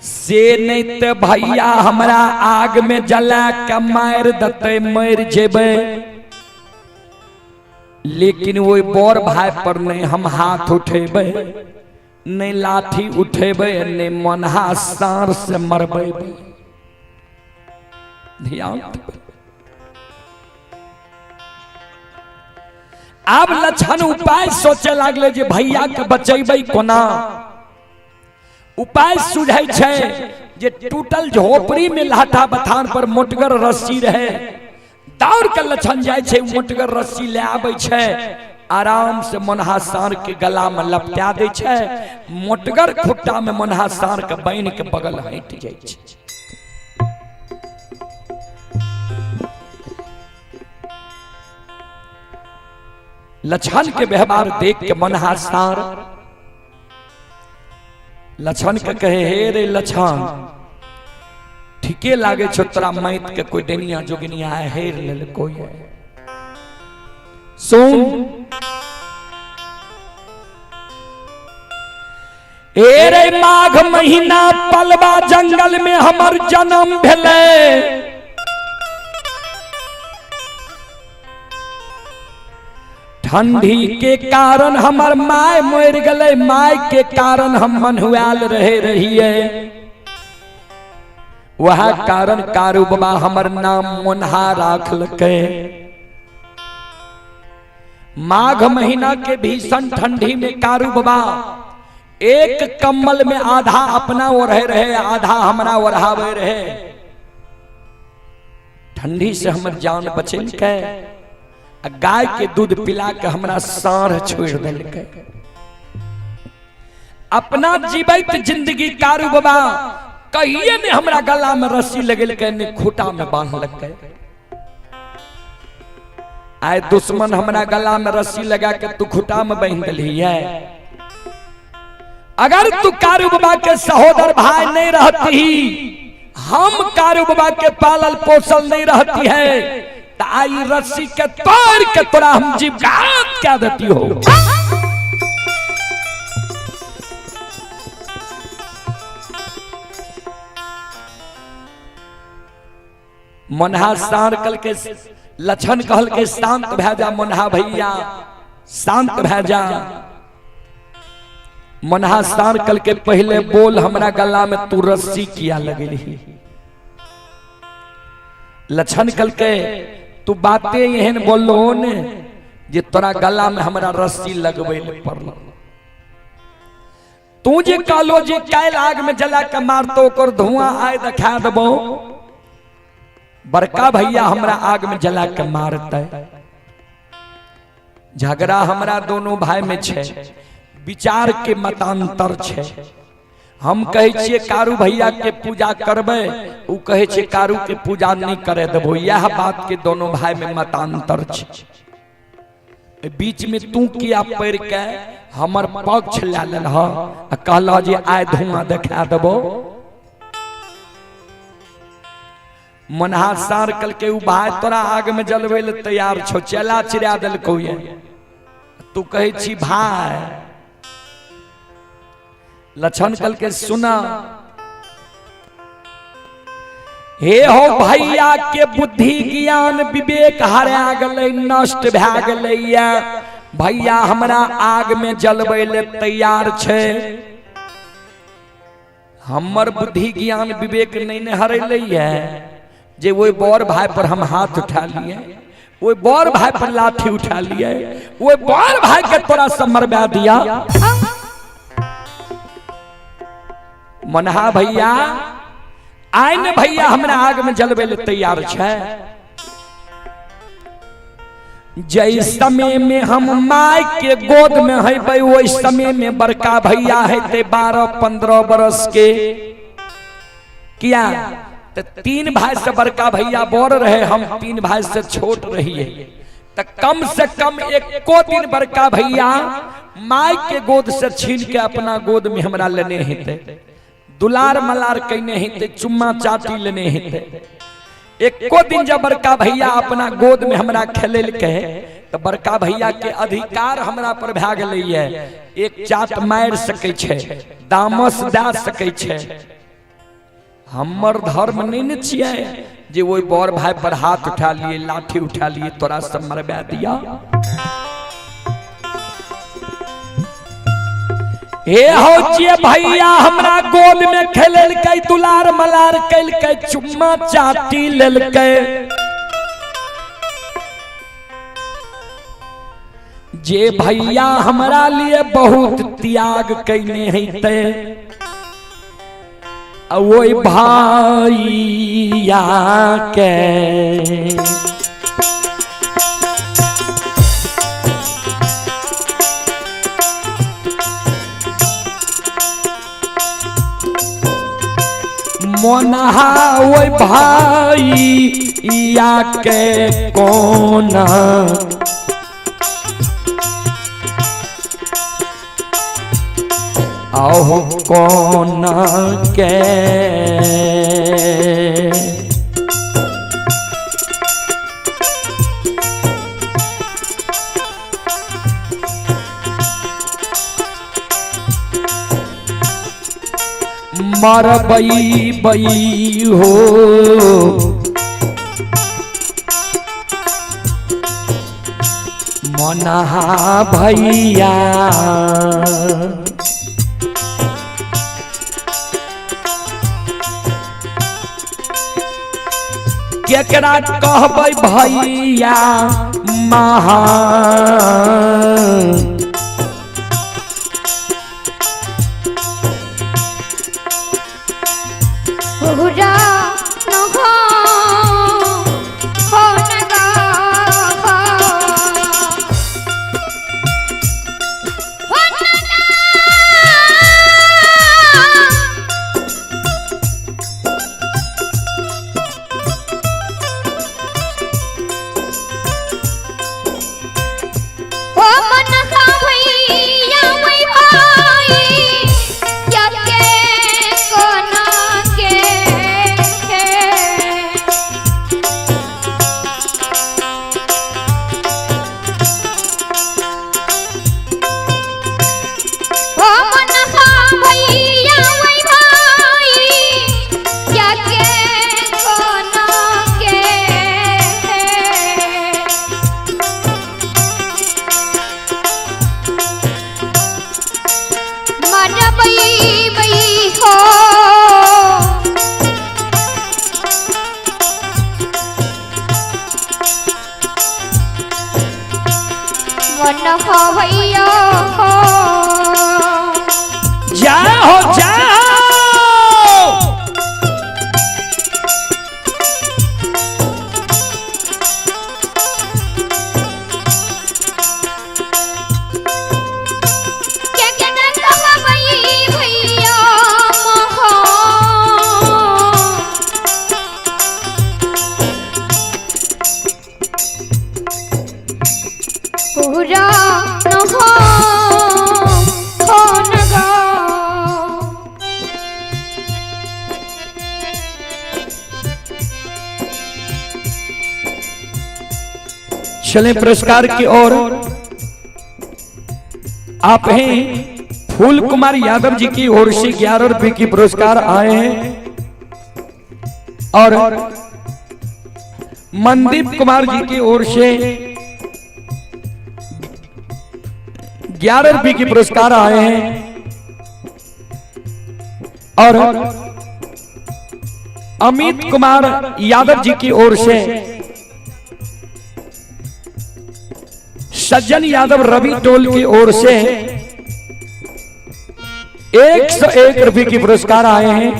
से नहीं ते भैया हमरा आग में जला के मारि देतै, मरि जेबै, लेकिन ओहि बड़ भाई पर नहीं हम हाथ उठेबै, नहीं लाठी उठेबै, नहीं मनहा सार से मरबै। ध्यान देबै। आब लक्षण उपाय सोचे लागले जे भैया के बचेबै कोना। उपाय सुझै छै जे टूटल झोपड़ी में लाठा बथान पर मोटगर रस्सी रहे, दौड़ के लक्षण जाइ छै, मोटगर रस्सी ले आबै छै, आराम से मनहा साँढ़ के गला में लपटा दै छै, मोटगर खुट्टा में मनहा साँढ़ के बान्हि के बगल हटि जाइ छै। लक्षण के व्यवहार देख के मनहा सार लक्षण के कहे, हे रे लक्षण, ठीके लागे छो तोरा मैत के कोई डेनिया जोगिनिया हेर लेल कोई है। सुन ए रे, माघ महीना पलवा जंगल में हमर जन्म भेलै। ठंडी के कारण हमर my मरि गेलै, my के कारण हम मन्हुआल रहे रहिए, वह कारण कारू बाबा हमर नाम मोनहा राखलकै। माघ महीना के भीषण ठंडी में कारू बाबा एक कम्बल में आधा अपना ओढ़े रहे, आधा हमरा ओढ़ावे रहे। ठंडी से हमर जान बचेलकै आ गाय के दूध पिला के हमरा साँढ़ छोड़ देलकै। अपना जीवैत जिंदगी कारू बाबा कहिए ने हमरा गला में रस्सी लगेलकै, ने खूटा में बांधलकै। आय दुश्मन हमरा गला में रस्सी लगा के तू खूटा में बांध देलही है। अगर तू कारू बाबा के सहोदर भाई नहीं रहती, हम कारू बाबा के पालल पोसल नहीं रहती है, तो आई रस्सी के तोड़ के तोरा हम जीवघात क्या देती हो। मनहा सार कल के लक्षण कहल के शांत भै जा मनहा भैया, शांत भै जा। मनहा सार कल के पहले बोल हमरा गला में तू रस्सी किया लगेली। लक्षण कल के तू बातें एहन बोलो ने जे तोरा गला में हमरा रस्सी लगबै ले पड़ल। तू जे कहलो जे काल्हि आग में जला के मारतो ओकर धुआं आय देखा देबो, बड़का भैया हमरा आग में जला के मारते। झगड़ा हमरा दोनों भाई में छै, विचार के मतांतर छै। हम कहै छियै कारू भैया के पूजा करबै, उ कहै छै कारू के पूजा नहीं करे देबो। यह बात के दोनों भाई में मतांतर छै। बीच में तू किया पढ़ के हमर पक्ष लै लेलह आ कहलह जे आइ धुआं देखा देबो। मनहा सार कल के उ भाई तोरा आग में जलबै ले तैयार छौ, चेला चिड़ा देलकौ ये, तू कहै छी भाई। लक्षण कल के सुना, हे हो भैया के बुद्धि ज्ञान विवेक हरा गेलै, नष्ट भए गेलै। भैया हमरा आग में जलबै ले तैयार छै, हमर बुद्धि ज्ञान विवेक नहीं ने हरेलै है जे ओहि बड़ भाई पर हम हाथ उठा लिए, ओहि बड़ भाई पर लाठी उठा लिए, ओहि बड़ भाई के तोरा से मरवा दिया। मनहा भैया आइ ने भैया हमरा आग में जलबै ले तैयार छै। जै समय में हम माय के गोद में हेबै ओहि समय में बड़का भैया हेतै 12-15 बरस के। किया तो 3 भाई से बड़का भैया बड़ रहे, हम 3 भाई से छोट रहिए। तो कम से कम एको दिन बड़का भैया माय के गोद से छीन के अपना गोद में हमरा लेने हेतै, दुलार मलार कैने हेतै, चुम्मा चाटी लेने हेतै। एको दिन जब बड़का भैया अपना गोद में हमरा खेलेलकै तो बड़का भैया के अधिकार हमरा पर भए गेलैये। एक चाट मारि सकै छै, दामस दए सकै छै। हमर धर्म नहीं ने छियै जे ओहि बड़ भाई पर हाथ उठा लिए, लाठी उठा लिए, तोरा सब मरबा दिया। हे हो जे भैया हमरा गोद में खेलेलकै, दुलार मलार कैलकै, चुम्मा चाटी लेलकै। जे भैया हमरा लिए बहुत त्याग कैने हेतै, ओहि भैया के मोनहा ओहि भैया के कोना आहो कोना के मरबई बई हो मनहा भैया। केकरा कहबै भैया महान, जय हो जय हो। चलें पुरस्कार की ओर। आप हैं फूल कुमार यादव जी की ओर से 11 रुपए की पुरस्कार आए हैं और मनदीप कुमार जी की ओर से 11 रुपए की पुरस्कार आए हैं और अमित कुमार यादव जी की ओर से सज्जन यादव रवि टोल की ओर से 101 रुपए की पुरस्कार आए हैं।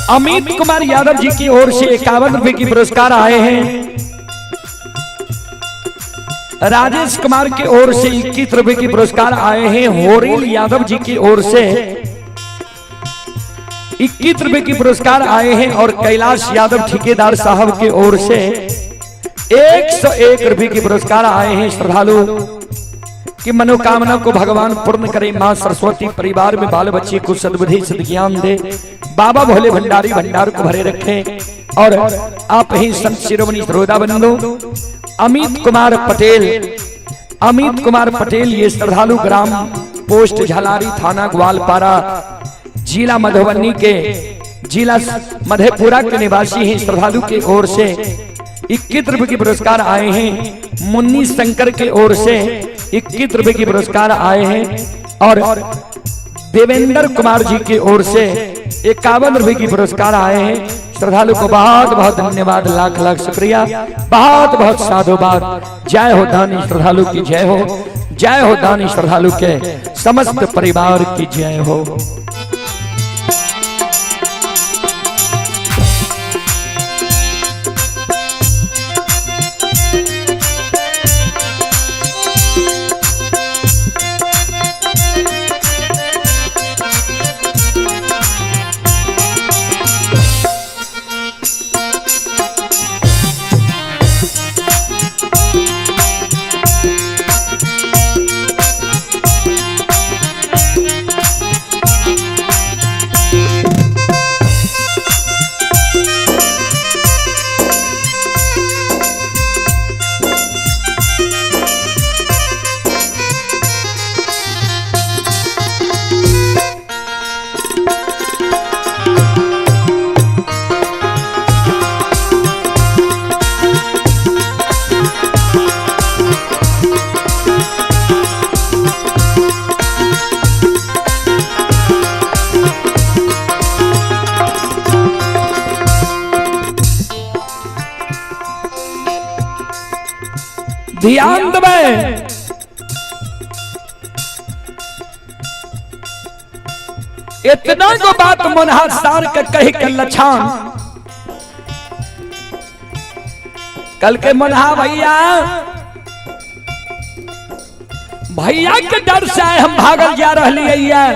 अमित कुमार यादव जी की ओर से 51 रुपए की पुरस्कार आए हैं। राजेश कुमार की ओर से 21 रुपए की पुरस्कार आए हैं। होरिल यादव जी की ओर से 21 रुपए की पुरस्कार आए हैं और कैलाश यादव ठेकेदार साहब की ओर से 101 रुपए की पुरस्कार आए हैं। श्रद्धालु की मनोकामना को भगवान पूर्ण करे। मां सरस्वती परिवार में बाल बच्चे को सद्बुद्धि सद्ज्ञान दे। बाबा भोले भंडारी भंडार को भरे रखें। और आप ही संत शिरोमणि श्रोता बंधु अमित कुमार पटेल, अमित कुमार पटेल ये श्रद्धालु ग्राम पोस्ट झलारी थाना ग्वालपारा जिला मधुबनी के जिला मधेपुरा के निवासी हैं। श्रद्धालु की ओर से 21 रुपए के पुरस्कार आए हैं। मुन्नी शंकर के ओर से 21 रुपए के पुरस्कार आए हैं और देवेंद्र कुमार जी की ओर से 51 रुपए की पुरस्कार आए हैं। श्रद्धालु को बहुत बहुत धन्यवाद, लाख लाख शुक्रिया, बहुत बहुत साधुवाद। जय हो दानी श्रद्धालु की जय हो, जय हो दानी श्रद्धालु के समस्त परिवार की जय हो। ध्यान देबै, इतना को बात मोनहा सार के कह के लछान कल के मोनहा भैया भैया के डर से आए हम भागल जा रही है,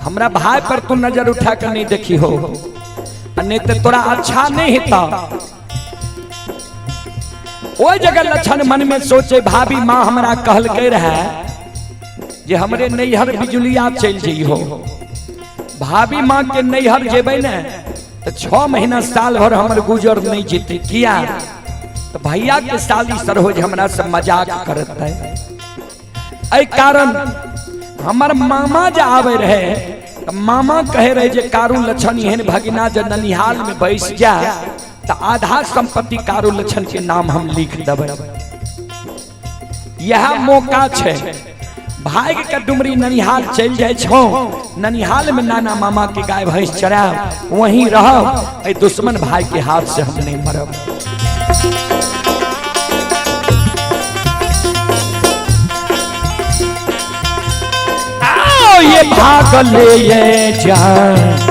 हमरा भाई पर तू नजर उठा के नहीं देखी हो, नहीं तो तोरा अच्छा नहीं होता। ओहि जगह लक्षण मन में सोचे भाभी माँ हमरा कहलकै रहे जे हमरे नैहर बिजुलिया चलि जइहो। भाभी माँ के नैहर जेबै ने तो 6 महीना साल भर हमर गुजर नहीं जेतै। किया तो भैया के साली सरोज हमरा से मजाक करत है। एहि कारण हमर मामा जे आबै रहे तो मामा कहे रहे जे कारू लक्षण एहन भगिना जे ननिहाल में बैस जा तो आधा संपत्ति कारू लक्षण के नाम हम लिख देबै। यह मौका छै भाग के डुमरी ननिहाल चलि जाइ छौ, ननिहाल में नाना मामा के गाय भैंस चरायब, वहीं रहब, एहि दुश्मन भाई के हाथ से हम नहीं मरब। आओ ये भाग ले ये जान,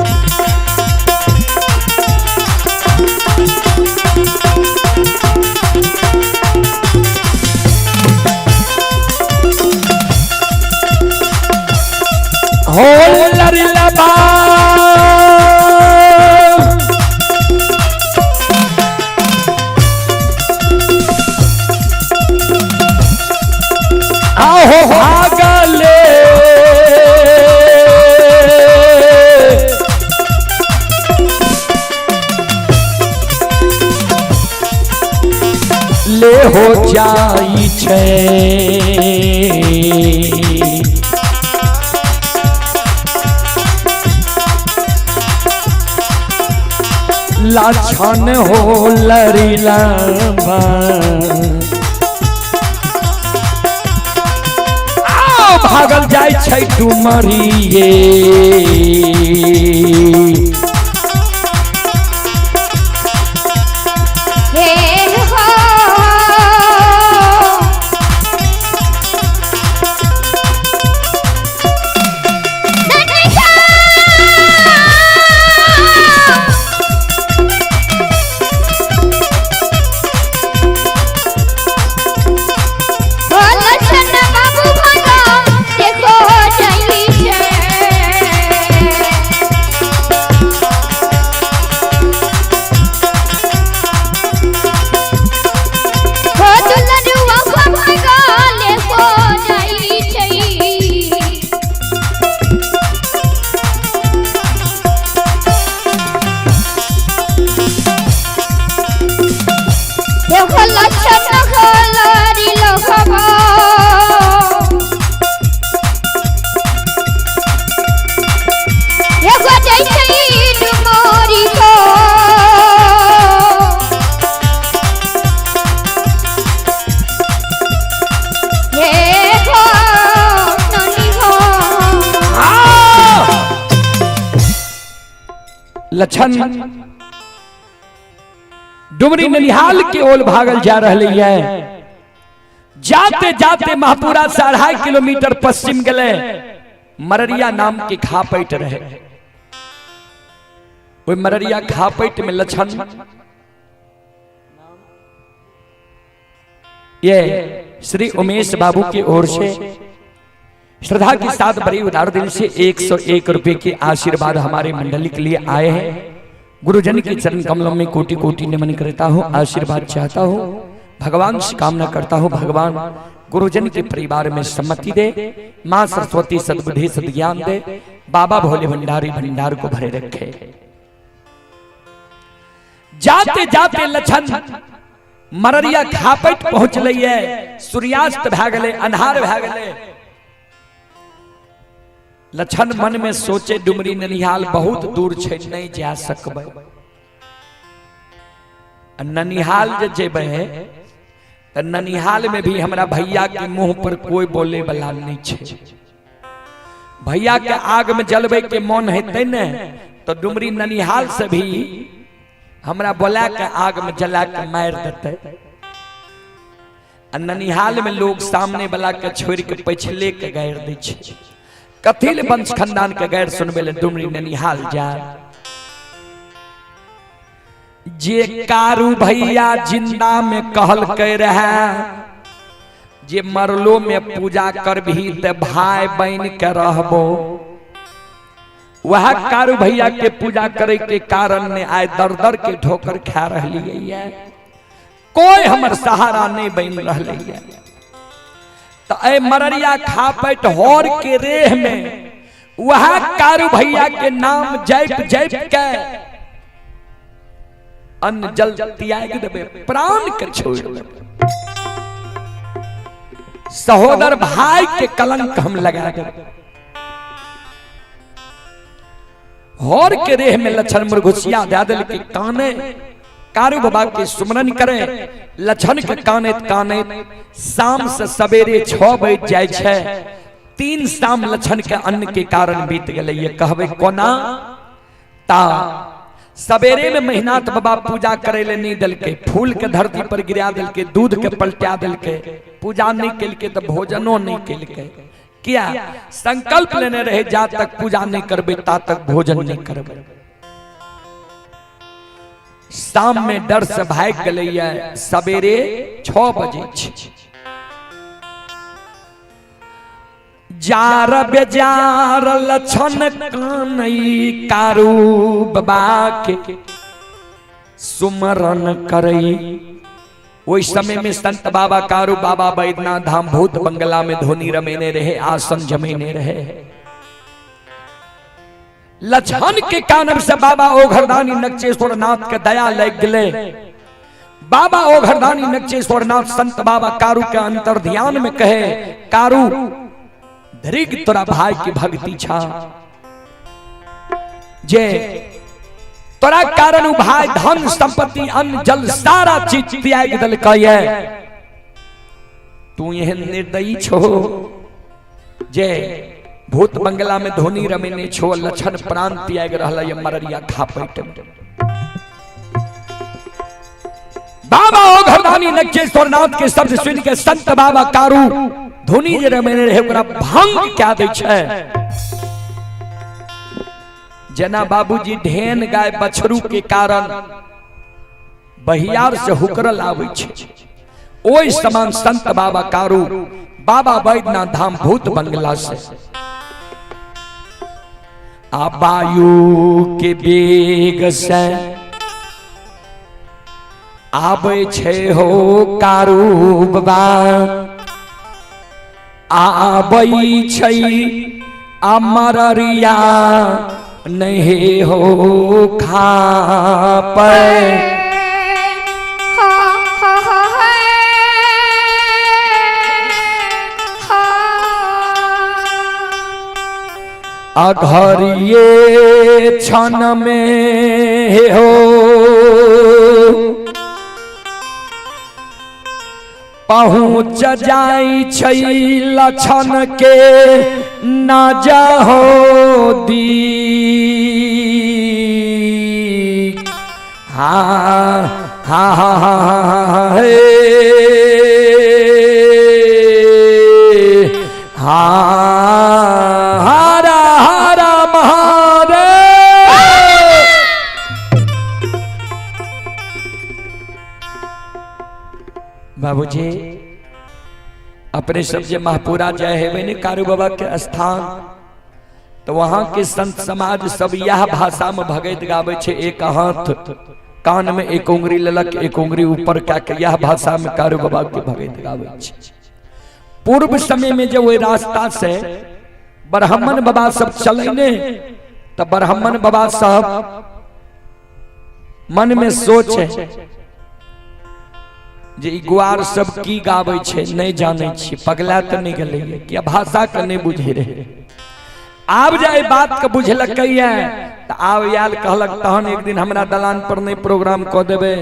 हो लरलबा आहो भागले ले हो जाई छै। लाछन हो लरिलबा आओ भागल जाय छै डुमरिये। लक्षण डुमरी ननिहाल के ओल भागल जा रही है। जाते जाते महपुरा से 2.5 किलोमीटर पश्चिम गए, मररिया नाम के खापैट रहे। ओहि मररिया खापैट में लक्षण ये श्री उमेश बाबू की ओर से श्रद्धा के साथ बड़ी उदार दिल से 101 रुपए के आशीर्वाद हमारे मंडली के लिए आए हैं। गुरुजन के चरण कमलों में कोटि कोटि नमन करता हूँ, आशीर्वाद चाहता हूँ, भगवान से कामना करता हूँ, भगवान गुरुजन के परिवार में सम्मति दे, माँ सरस्वती सद्बुद्धि सद्ज्ञान दे, बाबा भोले भंडारी भंडार को भरे रखे। जाते जाते लक्षण मररिया खापट पहुंच है, सूर्यास्त भै गए, अन्हार भै गए। लक्षण मन में सोचे डुमरी ननिहाल बहुत दूर छे, नहीं जा सकबै। ननिहाल जे जेबै त ननिहाल में भी हमरा भैया के मुंह पर कोई बोले वाला नहीं छे। भैया के आग में जलबे के मन हेतै ने तो डुमरी ननिहाल से भी हमरा बोला के आग में जला के मार देते। ननिहाल में लोग सामने वाला के छोड़ के पछले के गैर दै छे। कथिल वंश खानदान के गैर सुनबे ले डुमरी ननिहाल जा। जे कारू भैया जिंदा में कहल के रहे जे मरलो में पूजा करबही त भाई बन के रहबो, वह कारू भैया के पूजा करे के कारण ने आए दर दर के ठोकर खा रही है, कोई हमर सहारा नहीं बन रही है। तो ए मररिया खापट होर के रेह में वह कारू भैया के नाम जप जप के अन्न जल त्याग देबे, प्राण के छोड़ देबे। सहोदर भाई के कलंक हम लगा देबे। होर के रेह में लक्षण मुरघुसिया दे दिल के काने कारू बाबा के सुमरन करे। लक्षण के काने काने शाम से सवेरे 6 बज जाय छे। 3 शाम लक्षण के अन्न के कारण बीत गए। ये कहबे कोना ता सवेरे में महिनाथ बाबा पूजा करे ले नहीं दिलके, फूल के धरती पर गिरा दिलके, दूध के पलटा दिलके, पूजा नहीं केलके तो भोजनो नहीं केलके। किया संकल्प लेने रहे जा तक पूजा नहीं करबे ता तक भोजन नहीं करबे। शाम में डर से भाग गए, सवेरे 6 बजे जार बेजार लक्षण कानई कारू बाबा के सुमरन करई। वही समय में संत बाबा कारू बाबा बैद्यनाथ धाम भूत बंगला में धोनी रमेने रहे, आसन जमेने रहे। लक्षण के कानब से बाबा ओघरदानी नक्चेश्वर नाथ के दया लग गए। बाबा ओघरदानी नक्चेश्वर नाथ संत बाबा कारू के अंतर ध्यान में कहे, कारू धरिग तोरा भाई की भक्ति छा, जे तोरा कारण उ भाई धन संपत्ति अन्न जल सारा चीज त्याग दिलकै, तू एहन निर्दयी छो जे भूत बंगला में धोनी रमेने छो, लक्षण प्राण त्याग रहल ये मररिया खापैट में। बाबा ओघरदानी नक्चेश्वर नाथ के शब्द सुन के संत बाबा कारू धोनी जे रमेने रहे ओकरा भंग क्या दै छै। जना बाबूजी ढेन गाय बछरू के कारण बहियार से हुकरल आबै छै, ओहि समान संत बाबा कारू बाबा बैद्यनाथ धाम भूत बंगला से आ वायु के वेग से आबै छै हो कारू बाबा, आबै छै अमरिया नहीं हो खापै। अघरिये क्षण में हो पहुँच जाई छै लक्षण के ना जाहो दीन। हाँ हाँ हाँ हाँ हाँ हाँ हे हाँ हरा हरा महादेव। बाबूजी अपने सब जे महपुरा जाए है ने कारू बाबा के स्थान, तो वहां के संत समाज सब यह भाषा में भगत गावे छे। एक हाथ कान में एक उंगली ललक, एक उंगली ऊपर क्या के यह भाषा में कारू बाबा के भगत गावे छे। पूर्व समय में जब वही रास्ता से ब्राह्मण बाबा सब चले ने, तो ब्राह्मण बाबा सब मन में सोचे जे ई गुआर सब की गावे छे नहीं जाने छी, पगला तो नहीं गेलै कि भाषा के नहीं बुझे रहे। आब जाए बात के बुझलकै तो आब आयल कहलक तहन एक दिन हमरा दलान पर नहीं प्रोग्राम कऽ देबै।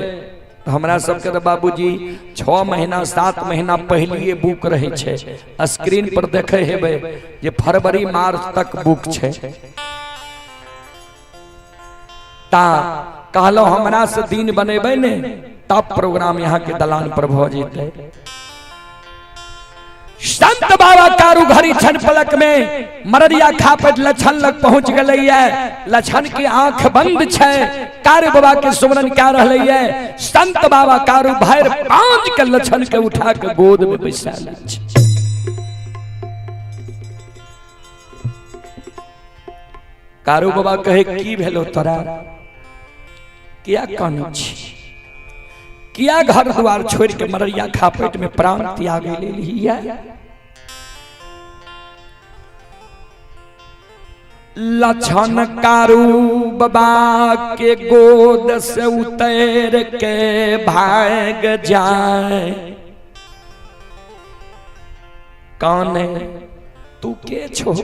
तो हमरा सबके तो बाबूजी 6 महीना 7 महीना पहलिए बुक रहे छे, स्क्रीन पर देखे हेबै जे फरवरी मार्च तक बुक छे। ता कहलो हमरा से दिन बनेबै ने तब प्रोग्राम यहाँ के दलान पर भऽ जेतै। संत बाबा कारू घड़ी छन पलक में मररिया खापट लछन लग पहुंच गए। लछन की आंख बंद छे, कारू बाबा के सुमरन क्या रहले है। संत बाबा कारू भैर पांच के लछन के उठा के गोद में बैसा लै छै। कारू बाबा कहे की भेलो तोरा, किया कानै छी, किया घर द्वार छोड़ के मररिया खापट में प्राण त्याग लेलियै। लछन कारू बाबा के गोद से उतर के भाग जाए, काने तू के छो,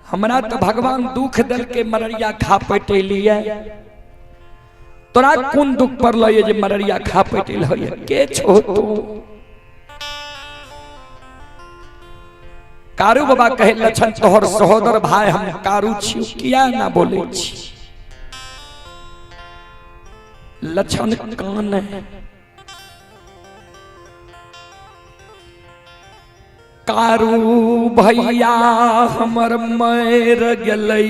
हमरा तो भगवान दुख दल के मररिया खापट लिए, तोरा कोन दुख पड़ल जे मररिया खापट एलह, के छो तू। कारू बाबा कहे लछन तोहर सहोदर भाई हम कारू छी, किया ना बोले छी। लछन कान है, कारू भैया हमर मर गेलै,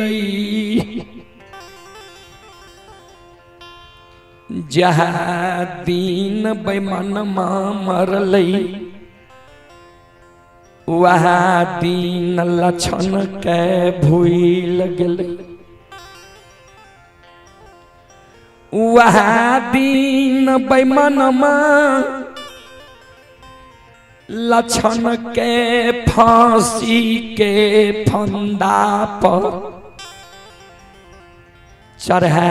जहाँ दिन बेमनमा मरलै वहाँ दिन लछन के भूल गेलै, वहाँ दिन बेमनमा लछन के फांसी के फंदा पर चढ़ा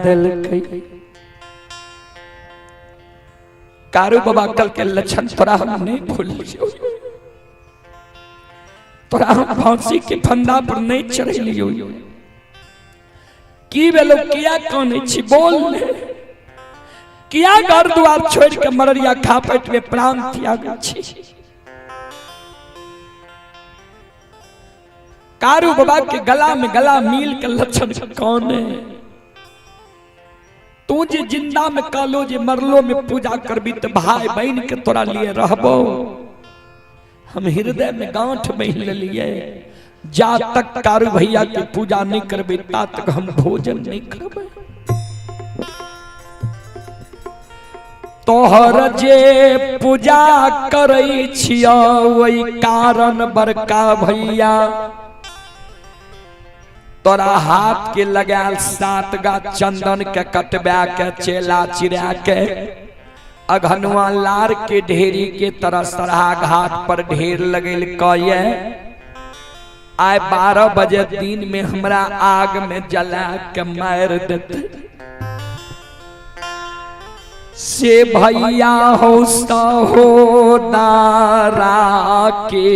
देलकै। कारू बाबा कल के लछन तोरा हम नहीं भूलियो, तोरा हम फांसी के फंदा पर नहीं चढ़ेलियो, की भेलो किया कानै छी बोल ने, किया घर द्वार छोड़ के मररिया खापट में प्राण त्याग छी। कारू बाबा के गला में गला मिल के लक्षण कौन है, तू जे जिंदा में कालो जे मरलो में पूजा करबी तो भाई बहन के तोरा लिए रहबो, हम हृदय में गांठ बहन लिए, जा तक कारू भैया की पूजा नहीं करबे ता तक हम भोजन नहीं करबे। तोहर जे पूजा करै छियो ओहि कारण बड़का भैया तोरा हाथ के लगायल 7 गा चंदन के कटबा के चेला चिरा के अघनुआ लार के ढेरी के तरह सरहा घाट पर ढेर लगेल कये, आय 12 बजे दिन में हमरा आग में जला के मार देते। से भैया हो सहोदरा के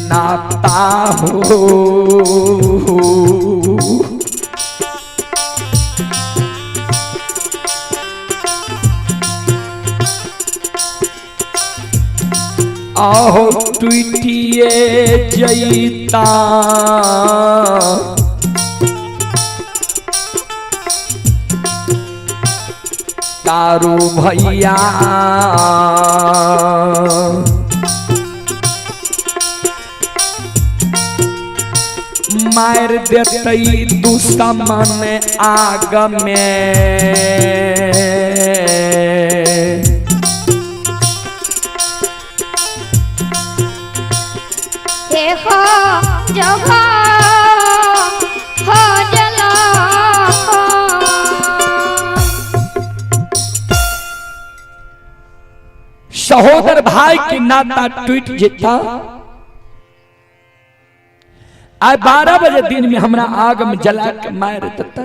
नाता हो, आहो टूटिए जैता। कारू भैया मार देतई दुश्मन आग में। देखो जगह हो जला। सहोदर भाई के नाता टूट जेता। आइ 12 बजे दिन में हमरा आग में जला के मार देता।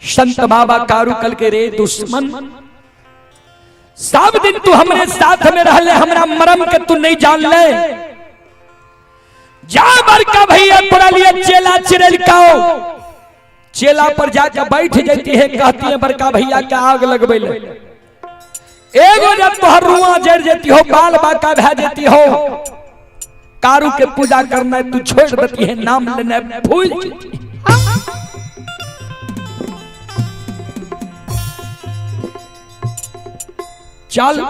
संत बाबा कारू कल के रे दुश्मन, सब दिन तू हमरे साथ में रहले, हमरा मरम के तू नहीं जान ले। जा बड़का भैया तोरा लिए चेला चिरल का चेला पर जाकर बैठ जाती है, कहती है बड़का भैया के आग लगबे ले। एगो जब तोहर रुआ जर जाती हो, बाल बाका भै जाती हो, कारू के पूजा करना तू छोड़ देती है, नाम लेना भूल जाती है। चल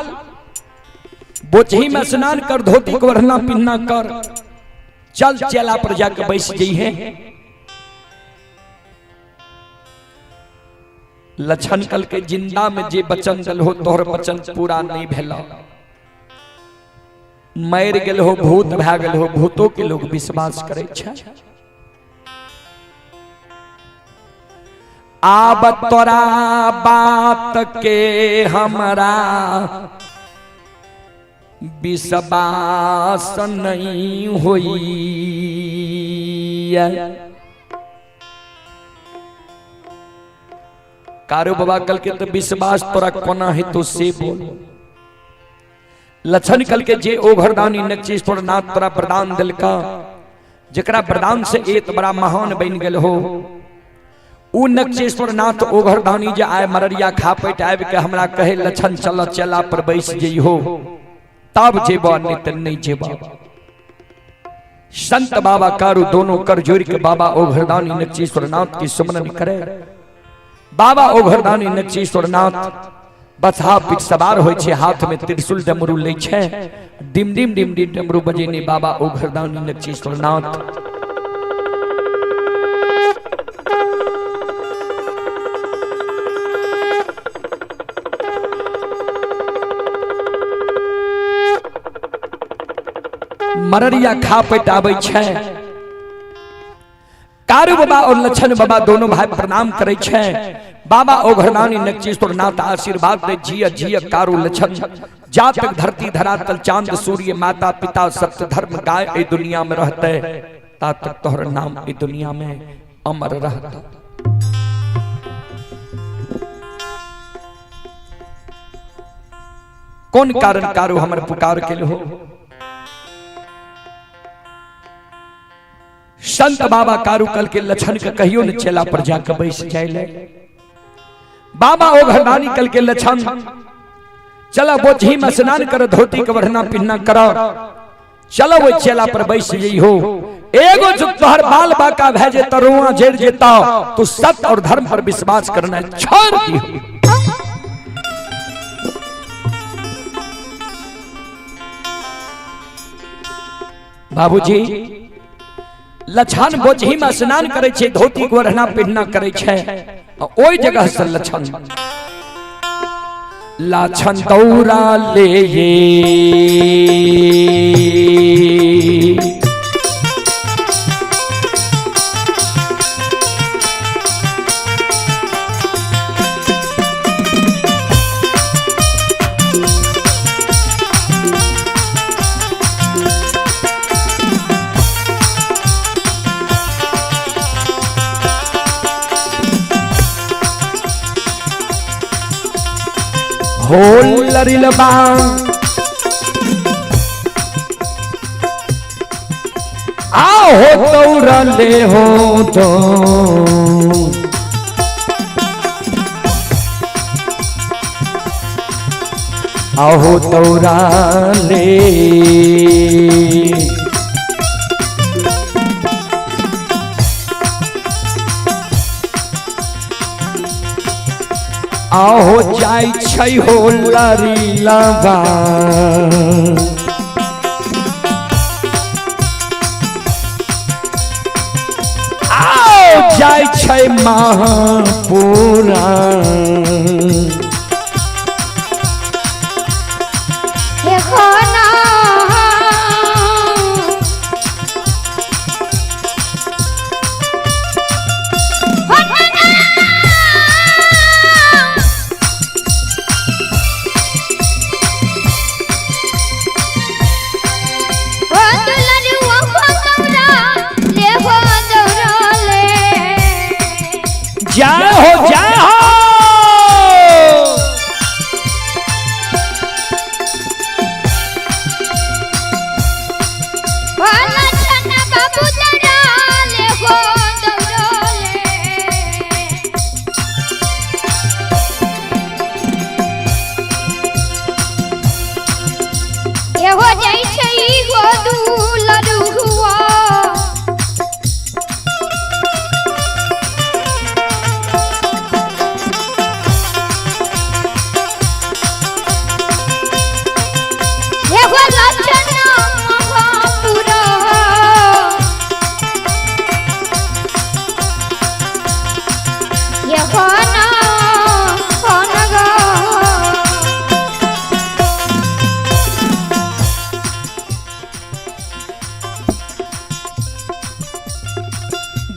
बोचही में स्नान कर, धोती को ओढ़ना पिन्ना कर, चल चेला पर जाकर बैस जाई है। लक्षण कल के जिंदा में जे बचन दल हो तोहर बचन पूरा नहीं भेला, मर गेल हो, भूत भए गेल हो, भूतों के लोग विश्वास करे छै। आब तोरा बात के हमरा विश्वास नहीं होई। कारू बाबा कल के तो विश्वास तोरा कोना है तो से बोल। लक्षण कल के जे ओ घरदानी नक्षेश्वर नाथ तोरा प्रदान दिलका, जकरा प्रदान से एक बड़ा महान बन गेल हो, उ नक्षेश्वर नाथ ओ घरदानी जे आए मररिया खा पेट आबि के हमरा कहे लक्षण चल चला पर बैस जइहो, तब जेबा नहीं त नहीं जेबा। संत बाबा कारू दोनों कर जोड़ के बाबा ओ घरदानी नक्षेश्वर नाथ की सुमरन करे। बाबा ओघरदानी नक्षेश्वर नाथ बसहा पीठ सवार होइ छै, हाथ में त्रिशूल डमरू लै छै, डिम डिम डिम डिम डमरू बजेने बाबा ओघरदानी नक्षेश्वर नाथ। मररिया खा पेट आबै छै। कारू बाबा और लक्षण बाबा दोनों भाई प्रणाम करे छै। बाबा ओघरदानी नक्षेश्वर नाथ आशीर्वाद दे, जिय जिय कारू लक्षण, जा तक धरती धरातल चांद सूर्य माता पिता सत्य धर्म गाय ए दुनिया में रहते, ता तक तोहर नाम ए दुनिया में अमर रहता। कौन कारण कारू हमर पुकार के हो? संत बाबा कारू कल के लक्षण के कहियो न चेला पर जाकर बैस जाए ले। बाबा ओ घरदानी कल के लक्षण चला बोझी में स्नान कर, धोती के बढ़ना पिन्ना करो, चलो वो चेला पर बैस जई हो। एगो जो तोहर बाल बाका भै जे तरुआ जेड़ जेता, तो सत्य और धर्म पर विश्वास करना छोड़ दियो। बाबूजी लक्षण बोझी में स्नान करे छै, धोती के ओढ़ना पिन्ना करे छै, ओहि जगह से लक्षण लक्षण दौड़ा ले ये। हो लरिलबा आओ तौरा ले हो तो आहो दौरा ले। आहो जाइ छै हो लरी लबा। आओ जाइ छै महापुरा। जय हो जय हो।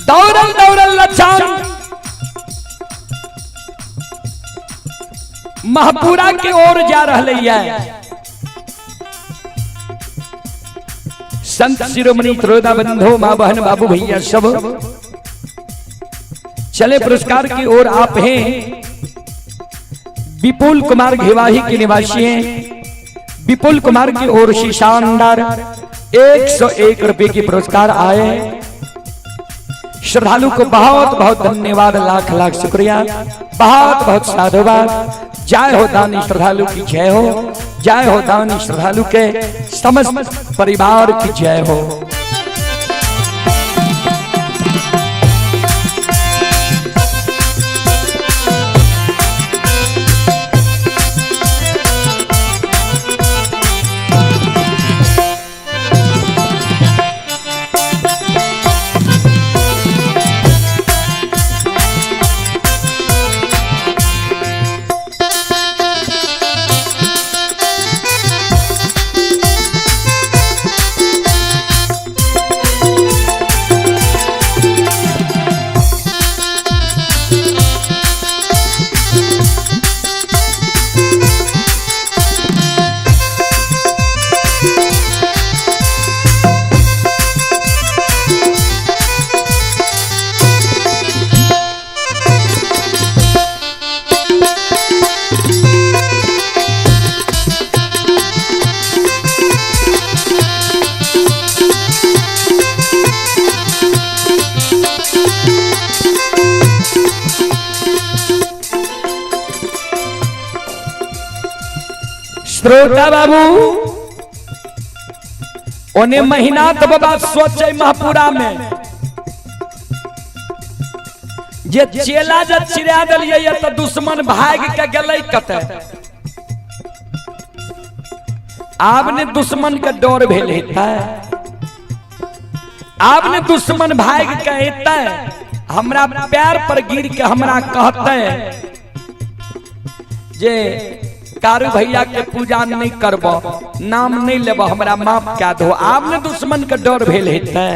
दौड़ल दौड़ल लछन महपुरा के ओर जा रहा है। संत शिरोमणि त्रोदा बंधु माँ बहन बाबू भैया सब चले पुरस्कार की ओर आप हैं। विपुल कुमार घेवाही के निवासी हैं। विपुल कुमार की ओर से शानदार 101 रुपए की पुरस्कार आए। श्रद्धालु को बहुत बहुत धन्यवाद, लाख लाख शुक्रिया, बहुत बहुत साधुवाद। जय हो दानी श्रद्धालु की जय हो, जय हो दानी श्रद्धालु के समस्त परिवार की जय हो। श्रोता बाबू ओने महीना तो बाबा सोचे महपुरा में जे चेला जे चिड़ा दिलियै तो दुश्मन भाग के गेलै कतऽ। आब ने दुश्मन के डर भेल हेतै, आब ने दुश्मन भाग के एतै हमरा पैर पर गिर के हमरा कहतै जे कारू भैया के पूजा नहीं करब, नाम नहीं लेब, हमरा माफ कए दो। आब ने दुश्मन के डर भेल हेतै।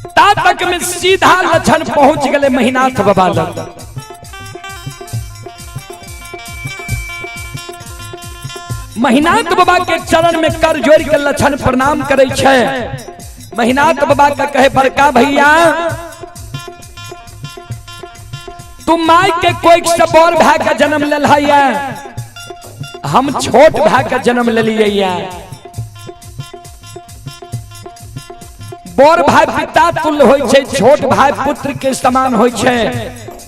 ता तक में सीधा लछन पहुंच गए महिनाथ बाबा लग। महिनाथ बाबा के चरण में कर जोड़ के लछन प्रणाम करे छै। महिनाथ बाबा का कहे बड़का भैया तुम माई के कोई से बड़ भाई का जन्म लेल है, हम छोट भाई का जन्म लेलिए। बड़ भाई पिता तुल्य होय छै, छोट भाई पुत्र के समान होय छै।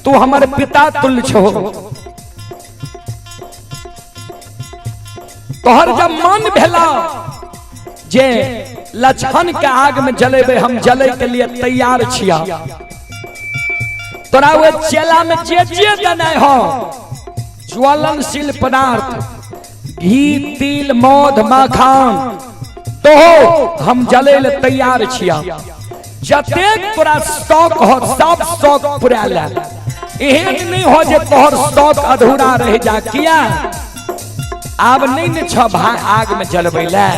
तू हमर पिता तुल्य छो। तोहर जब मन भेला जे लछन के आग में जलेबे, हम जले के लिए तैयार छिया। तोरा वो चेला में जे जे देने हो ज्वलनशील पदार्थ, घी तिल मध मखान, तो हम जले ले तैयार छिया। जतेक तोरा शौक हो सब शौक पूरा ले, एहन नहीं हो जे तोहर शौक अधूरा रह जा। किया आब नहीं ने छ भाई आग में जलबै ले।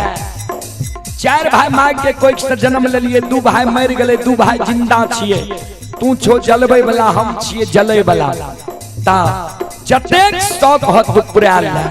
4 भाई माँ के कोख से जन्म लेलिए, 2 भाई मर गए, 2 भाई जिंदा छिए, तू छो जलबै वाला, हम छिए जलै वाला। ता जतेक शौक हो तू पूरा ले।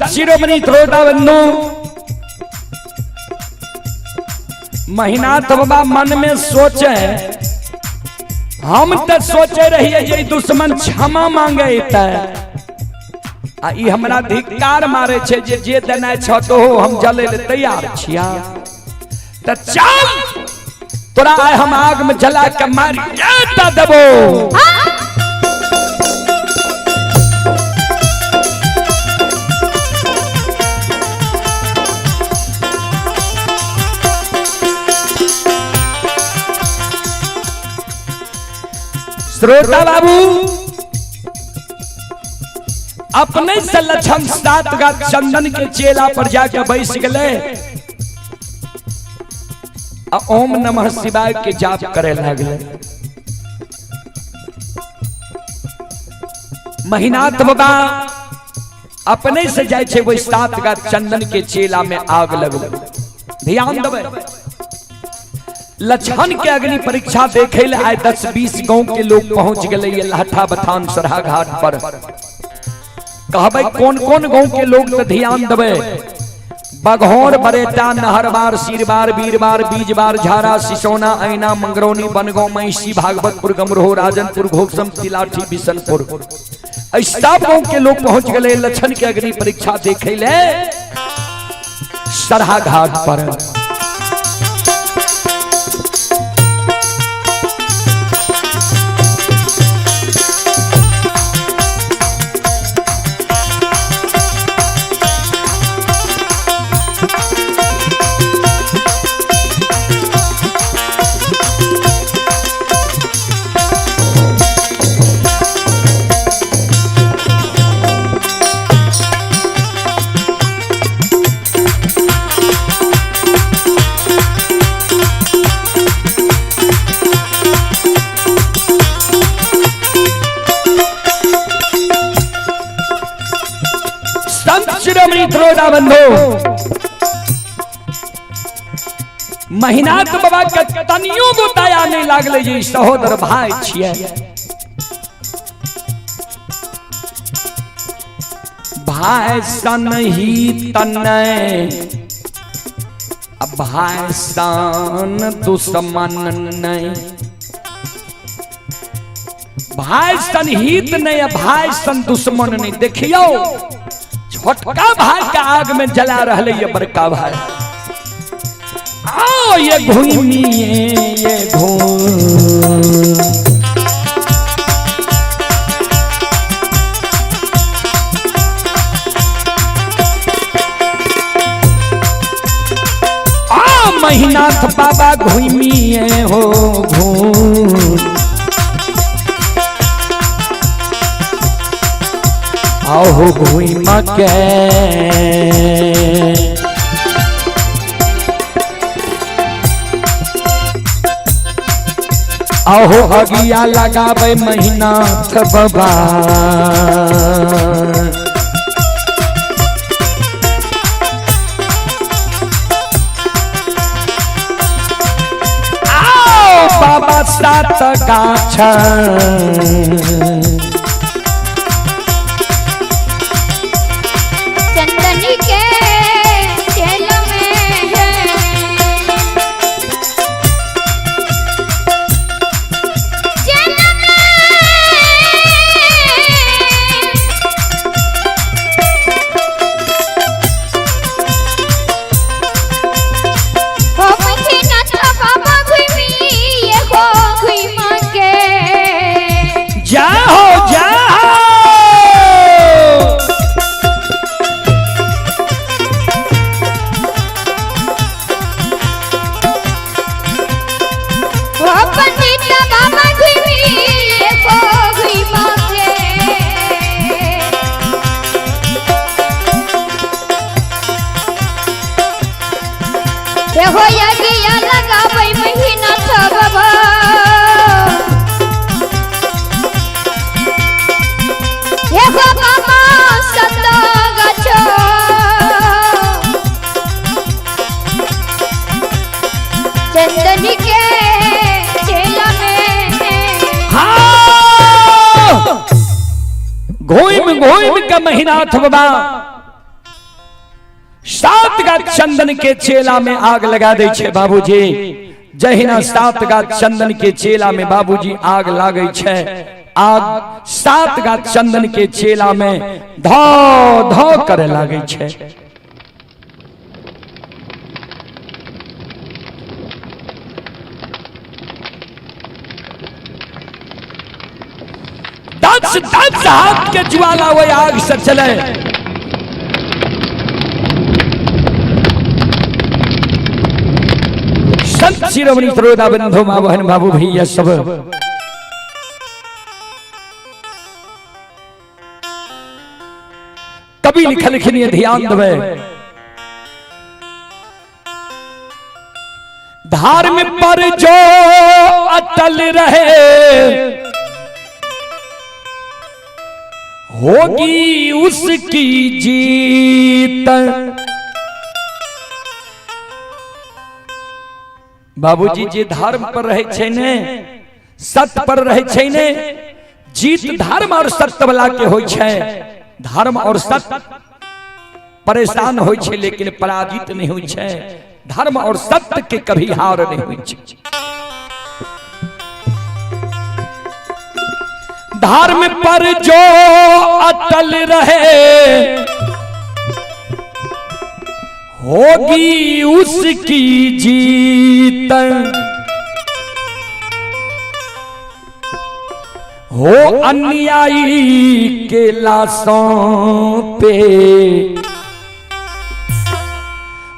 शिरोमणि त्रोटा बंधु महिनाथ बाबा मन में सोचे, हम तो सोचे रहिए जे दुश्मन क्षमा मांगे आ ई हमरा धिक्कार मारे छे जे जे देनाय छ तो हम जले ले तैयार छिया। त चल तोरा आइ हम आग में जला के मारी देबो। श्रोता बाबू अपने से लक्षण 7 गाछ चंदन के चेला पर जाके बैस गए, ओम नमः शिवाय के जाप करे लगले। महिनाथ बाबा अपने से जाय छे वही 7 गाछ चंदन के चेला में आग लगल। ध्यान देबै, लक्षण के अग्नि परीक्षा देखे ले आए 10-20 गांव के लोग पहुंच गए लाठा बथान सरहा घाट पर। कहबै कौन कौन गांव के लोग तो ध्यान देबै, बघौर बरेटा नहरबार सीरबार बीरबार बीजबार झारा सिसोना ऐना मंगरौनी बनगांव महिषी भागवतपुर गमरोह राजनपुर घोगसम तिलाठी बिशनपुर, सब गांव के लोग पहुंच गए लक्षण के अग्नि परीक्षा देखे ले सरहा घाट पर। महिनाथ बाबा के तनियो गो दया नहीं लागले जे सहोदर भाई छिए। भाई सन ही तनय भाई सन दुश्मन नहीं, भाई सन हित नहीं भाई सन दुश्मन नहीं। देखियो छोटका भाई के आग में जला रहा है बड़का भाई। आओ ये घूमिए ये घूम। आ महिनाथ बाबा घूमिए हो घूम। आओ घूम के आहो अगिया लगावे महिनाथ बाबा। आओ बाबा सात गाछ चंदन के तेल में है। जेल में हो महिनाथ बाबा घूमिए हो घूम के। जाओ जाओ। हो पंडित बाबा घूमिए हो घूम के। हो यज्ञ लगाबै महिनाथ बाबा। हे हो बाबा सत गाछ चंदन के चेला में। हाँ घूम घूम के महिनाथ बाबा सात गाछ चंदन के चेला में आग लगा दे छे बाबूजी। जहिना सात गाछ चंदन के चेला में बाबूजी आग लागे छे, आग सात गाछ चंदन के चेला में धो धो करे लागे छे। दस दस हाथ के ज्वाला वही आग से चले। संत शिरोमणि त्रोदा बंधु माँ बहन बाबू भैया सब कवि लिखलखिन ये ध्यान देवे। धर्म पर जो अटल रहे होगी उसकी जीत। बाबूजी जे धर्म पर रहे छे ने, सत्य पर रहे छे ने, जीत धर्म और सत्य वाला के होई छे। धर्म और सत्य परेशान होई छे लेकिन पराजित नहीं होई छे। धर्म और सत्य के कभी हार नहीं होई छे। धर्म पर जो अटल रहे होगी उसकी जीत। हो अन्यायी के लाशों पे,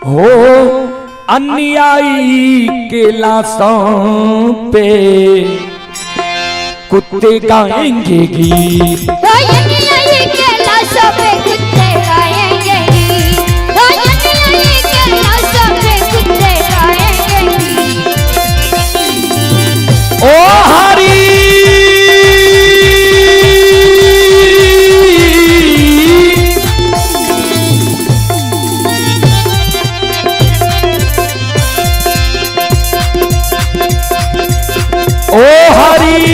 हो अन्यायी के लाशों पे कुत्ते गाएंगे गीत। हो अन्यायी के लाशों पे कुत्ते गाएंगे गीत। हो अन्यायी के लाशों पे कुत्ते गाएंगे गीत। ओ हरी ओ हरी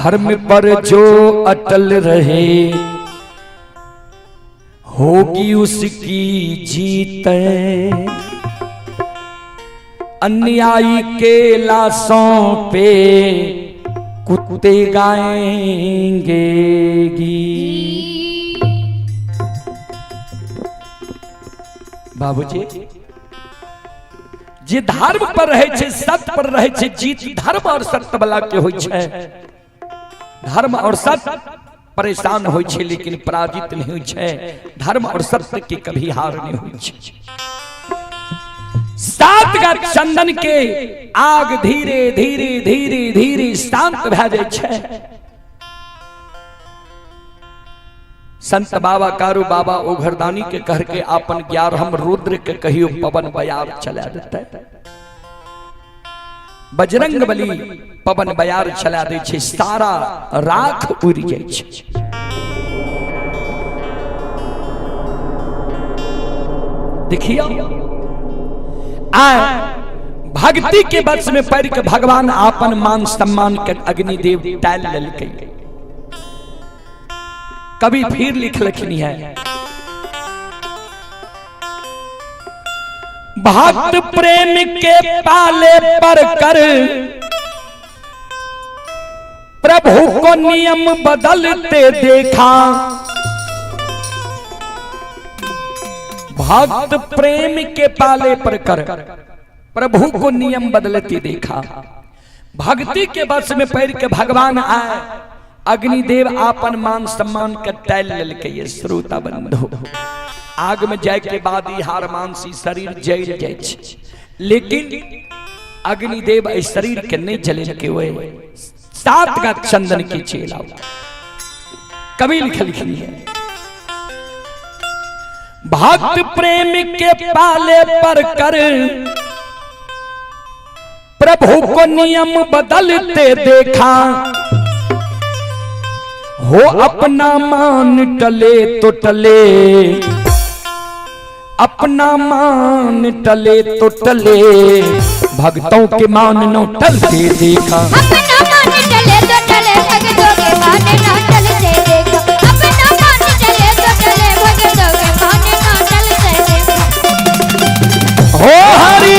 धर्म पर जो अटल रहे होगी उसकी जीत। अन्यायी के लाशों पे कुत्ते गाएंगे गीत। बाबूजी, जे धर्म पर रहे छै, सत्य पर रहे छै, जीत धर्म और सत्य वाला के होइ छै। धर्म और सत्य परेशान होइ छै लेकिन पराजित नहीं होइ छै। धर्म और सत्य के कभी हार नहीं होइ छै। सात गा चंदन के आग धीरे धीरे धीरे धीरे शांत भए जाइ छै। संत बाबा कारू बाबा ओघरदानी के कह के आपन 11 रुद्र के कहियो पवन बयार चला देते। बजरंग बली पवन बयार चला दै छै, सारा राख उड़ि जाइ छै। देखियो, आ भक्ति के वश में पड़ के भगवान आपन मान सम्मान के अग्निदेव टाल लेलकै। कभी फिर लिख लखनी है, भक्त प्रेम के पाले पर कर प्रभु को नियम बदलते देखा। भक्त प्रेम के पाले पर कर प्रभु को नियम बदलते देखा। भक्ति के वश में पड़ के भगवान आए, अग्निदेव आपन मान सम्मान के टैल लेलकै। ये श्रोता बंधु, आग में जाय के बाद ई हार मांसी शरीर जल जाय छै, लेकिन अग्निदेव एहि शरीर के नहीं जलेलकै। ओए सात गा चंदन के चेला कवि लिखलखिन है, भक्त प्रेम के पाले पर कर प्रभु को नियम बदलते देखा। हो अपना मान टले तो टले, अपना मान टले तो टले, भक्तों के मान नो टलते देखा। अपना मान टले तो टले, भक्तों के मान न टलते देखा। अपना मान टले तो टले, भक्तों के मान न टलते देखा। हो हरि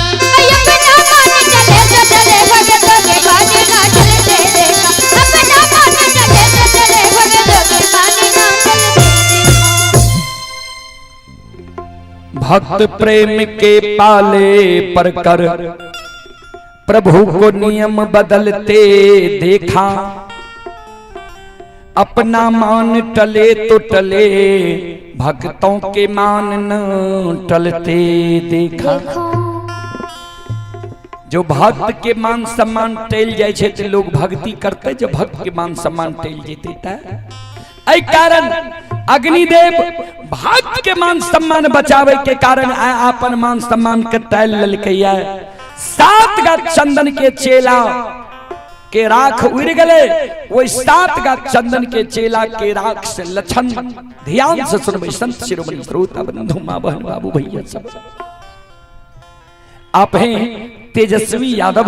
अपना मान टले तो टले, भक्तों के मान न टलते देखा। अपना मान टले तो टले, भक्तों के मान न टलते देखा। भक्त प्रेम के पाले पर कर प्रभु को नियम बदलते देखा। अपना मान टले तो टले, भक्तों के मान न टलते देखा। जो भक्त के मान सम्मान टल जाए छै तो लोग भक्ति करते, जो भक्त के मान सम्मान टल जेते त एहि कारण अग्निदेव भक्त के मान सम्मान बचावे के कारण आय आपन मान सम्मान के टल लेलकै। सात गा चंदन के चेला के राख उड़ गए, वही सात गा चंदन के चेला के राख से लक्षण ध्यान से सुनबै संत शिरोमणि श्रोता बंधु माँ बहन बाबू भैया सब। आप हैं तेजस्वी यादव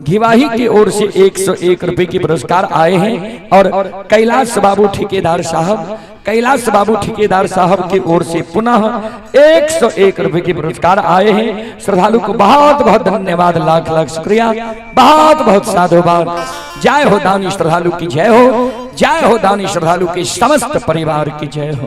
घिवाही की ओर से 101 रुपए के पुरस्कार आए हैं और कैलाश बाबू ठेकेदार साहब, कैलाश बाबू ठेकेदार साहब की ओर से पुनः 101 रुपए के पुरस्कार आए हैं। श्रद्धालु को बहुत बहुत धन्यवाद, लाख लाख शुक्रिया, बहुत बहुत साधुवाद। जय हो दानी श्रद्धालु की जय हो, जय हो दानी श्रद्धालु के समस्त परिवार की जय हो।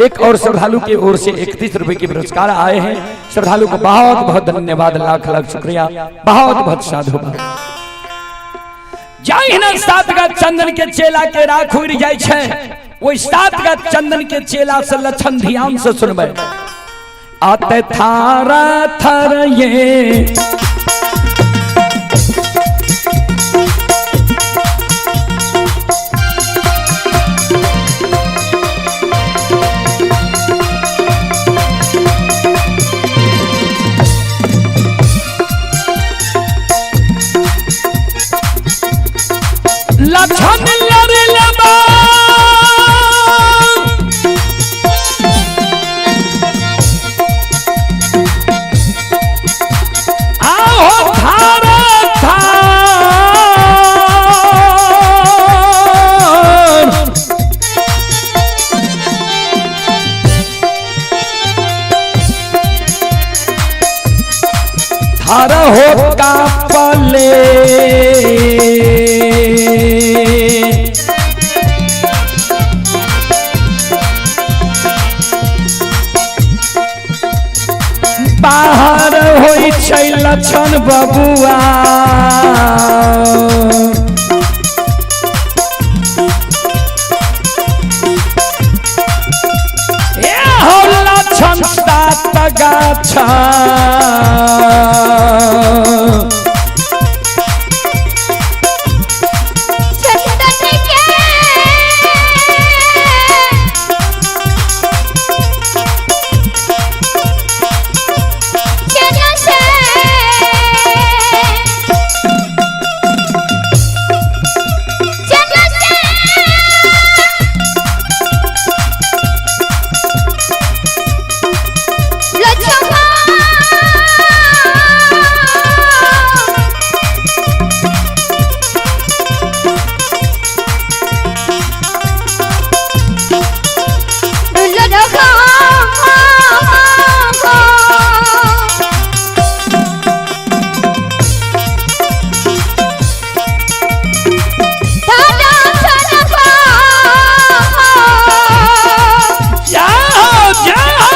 एक और श्रद्धालु की ओर से 31 रुपए के पुरस्कार आए हैं। श्रद्धालु को बहुत बहुत धन्यवाद, लाख लाख शुक्रिया, बहुत बहुत साधुवाद। जाहिना 7 गाछ चंदन के चेला के राख उड़ जाय छै, ओहि 7 गाछ चंदन के चेला से लक्षण ध्यान से सुनबै। आते थारा थर ये लक्षण लड़ लबा आओ थारा थार थार हो का पले बाहर होइ छै लक्षण बबुआ। ए हो लक्षण 7 गाछ चंदन के चेला से चेला से लक्ष्मण जय हो जय हो।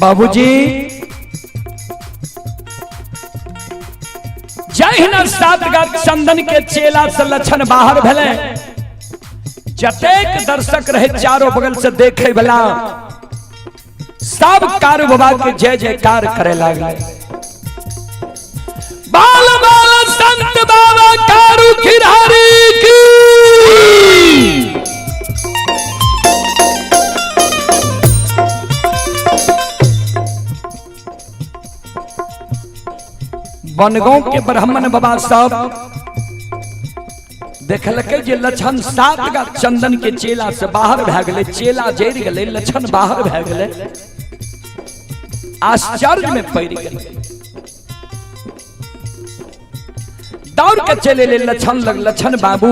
बाबूजी जहिना 7 गाछ चंदन के चेला से लक्षण बाहर भेले, जतेक दर्शक रहे चारों बगल से देखे वाला सब कारू बाबा के जय जयकार करे लागले। बाल बाल संत बाबा कारू खिरारी की। बनगांव के ब्राह्मण बाबा सब देखलकै जे लक्षण 7 गाछ चंदन के चेला से बाहर भए गेलै, चेला जरि गेलै, लक्षण बाहर भए गेलै, आश्चर्य में पड़ि गेलै। दौड़ के चले ले लक्षण लग, लक्षण बाबू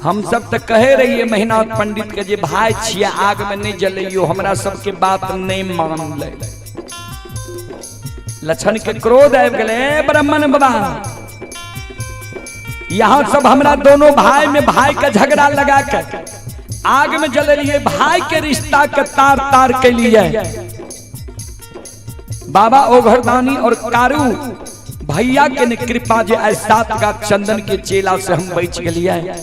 हम सब तो कहे रहिए महिनाथ पंडित के जे भाई छियै आग में नहीं जलैयो, हमरा सबके बात नहीं मानलै। लक्षण के क्रोध आबि गेलै, ब्राह्मण बाबा यहाँ सब हमरा दोनों भाई में भाई के झगड़ा लगा के आग में जलेलिए, भाई के रिश्ता के तार तार के लिए। बाबा ओघरदानी और कारू भैया के ने कृपा जे आइ 7 गाछ चंदन के चेला से हम बच गेलिए।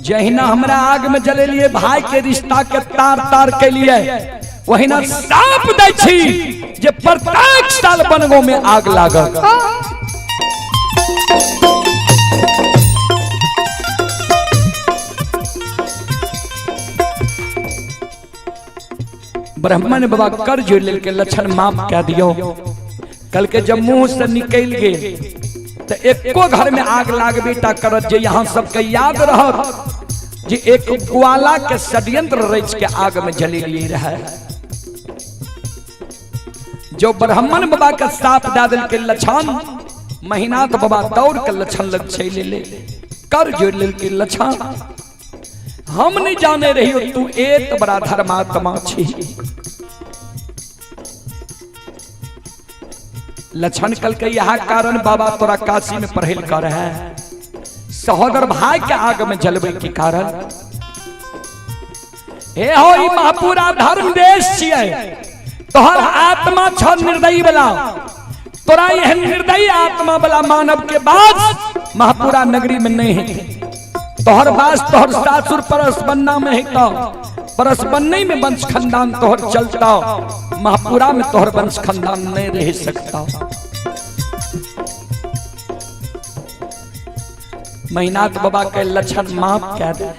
जहिना हमरा आग में जलेलिए भाई के रिश्ता के तार तार के लिए, वहिना साप दै छी जे प्रत्येक साल बनगांव में आग लागल। ब्राह्मण बाबा कर जोड़ लेलकै, लक्षण माफ कह दियो। कल के जब मुंह से निकल गेल तो एको घर में आग लागबे टा करत, जे यहाँ सबके याद रहत जे एक ग्वाला के षड्यंत्र रच के आग में जलेलिए रहे। जो ब्राह्मण बाबा के साप दे देलकै लक्षण, महिनाथ बाबा दौड़ के लक्षण लग चलि एलै, कर जोड़ लेलकै लक्षण। हम नहीं जाने रही तू एत बड़ा धर्मात्मा छी। लक्षण कल के यह कारण बाबा तोरा काशी में पढ़ेल कर है, सहोदर भाई के आग में जलवे के कारण। हे हो ई महापुरा धर्म देश छियै, तोहर आत्मा छ निर्दयी वाला, तोरा एहन निर्दयी आत्मा वाला मानव के बास महापुरा नगरी में नहीं है। तोहर बास तोहर सासुर परसबन्ना में है, तो परसबन्ने में वंश खानदान तोहर चलता, महापुरा में तोहर वंश खानदान नहीं रह सकता। महिनाथ बाबा के लक्षण माफ कह दे।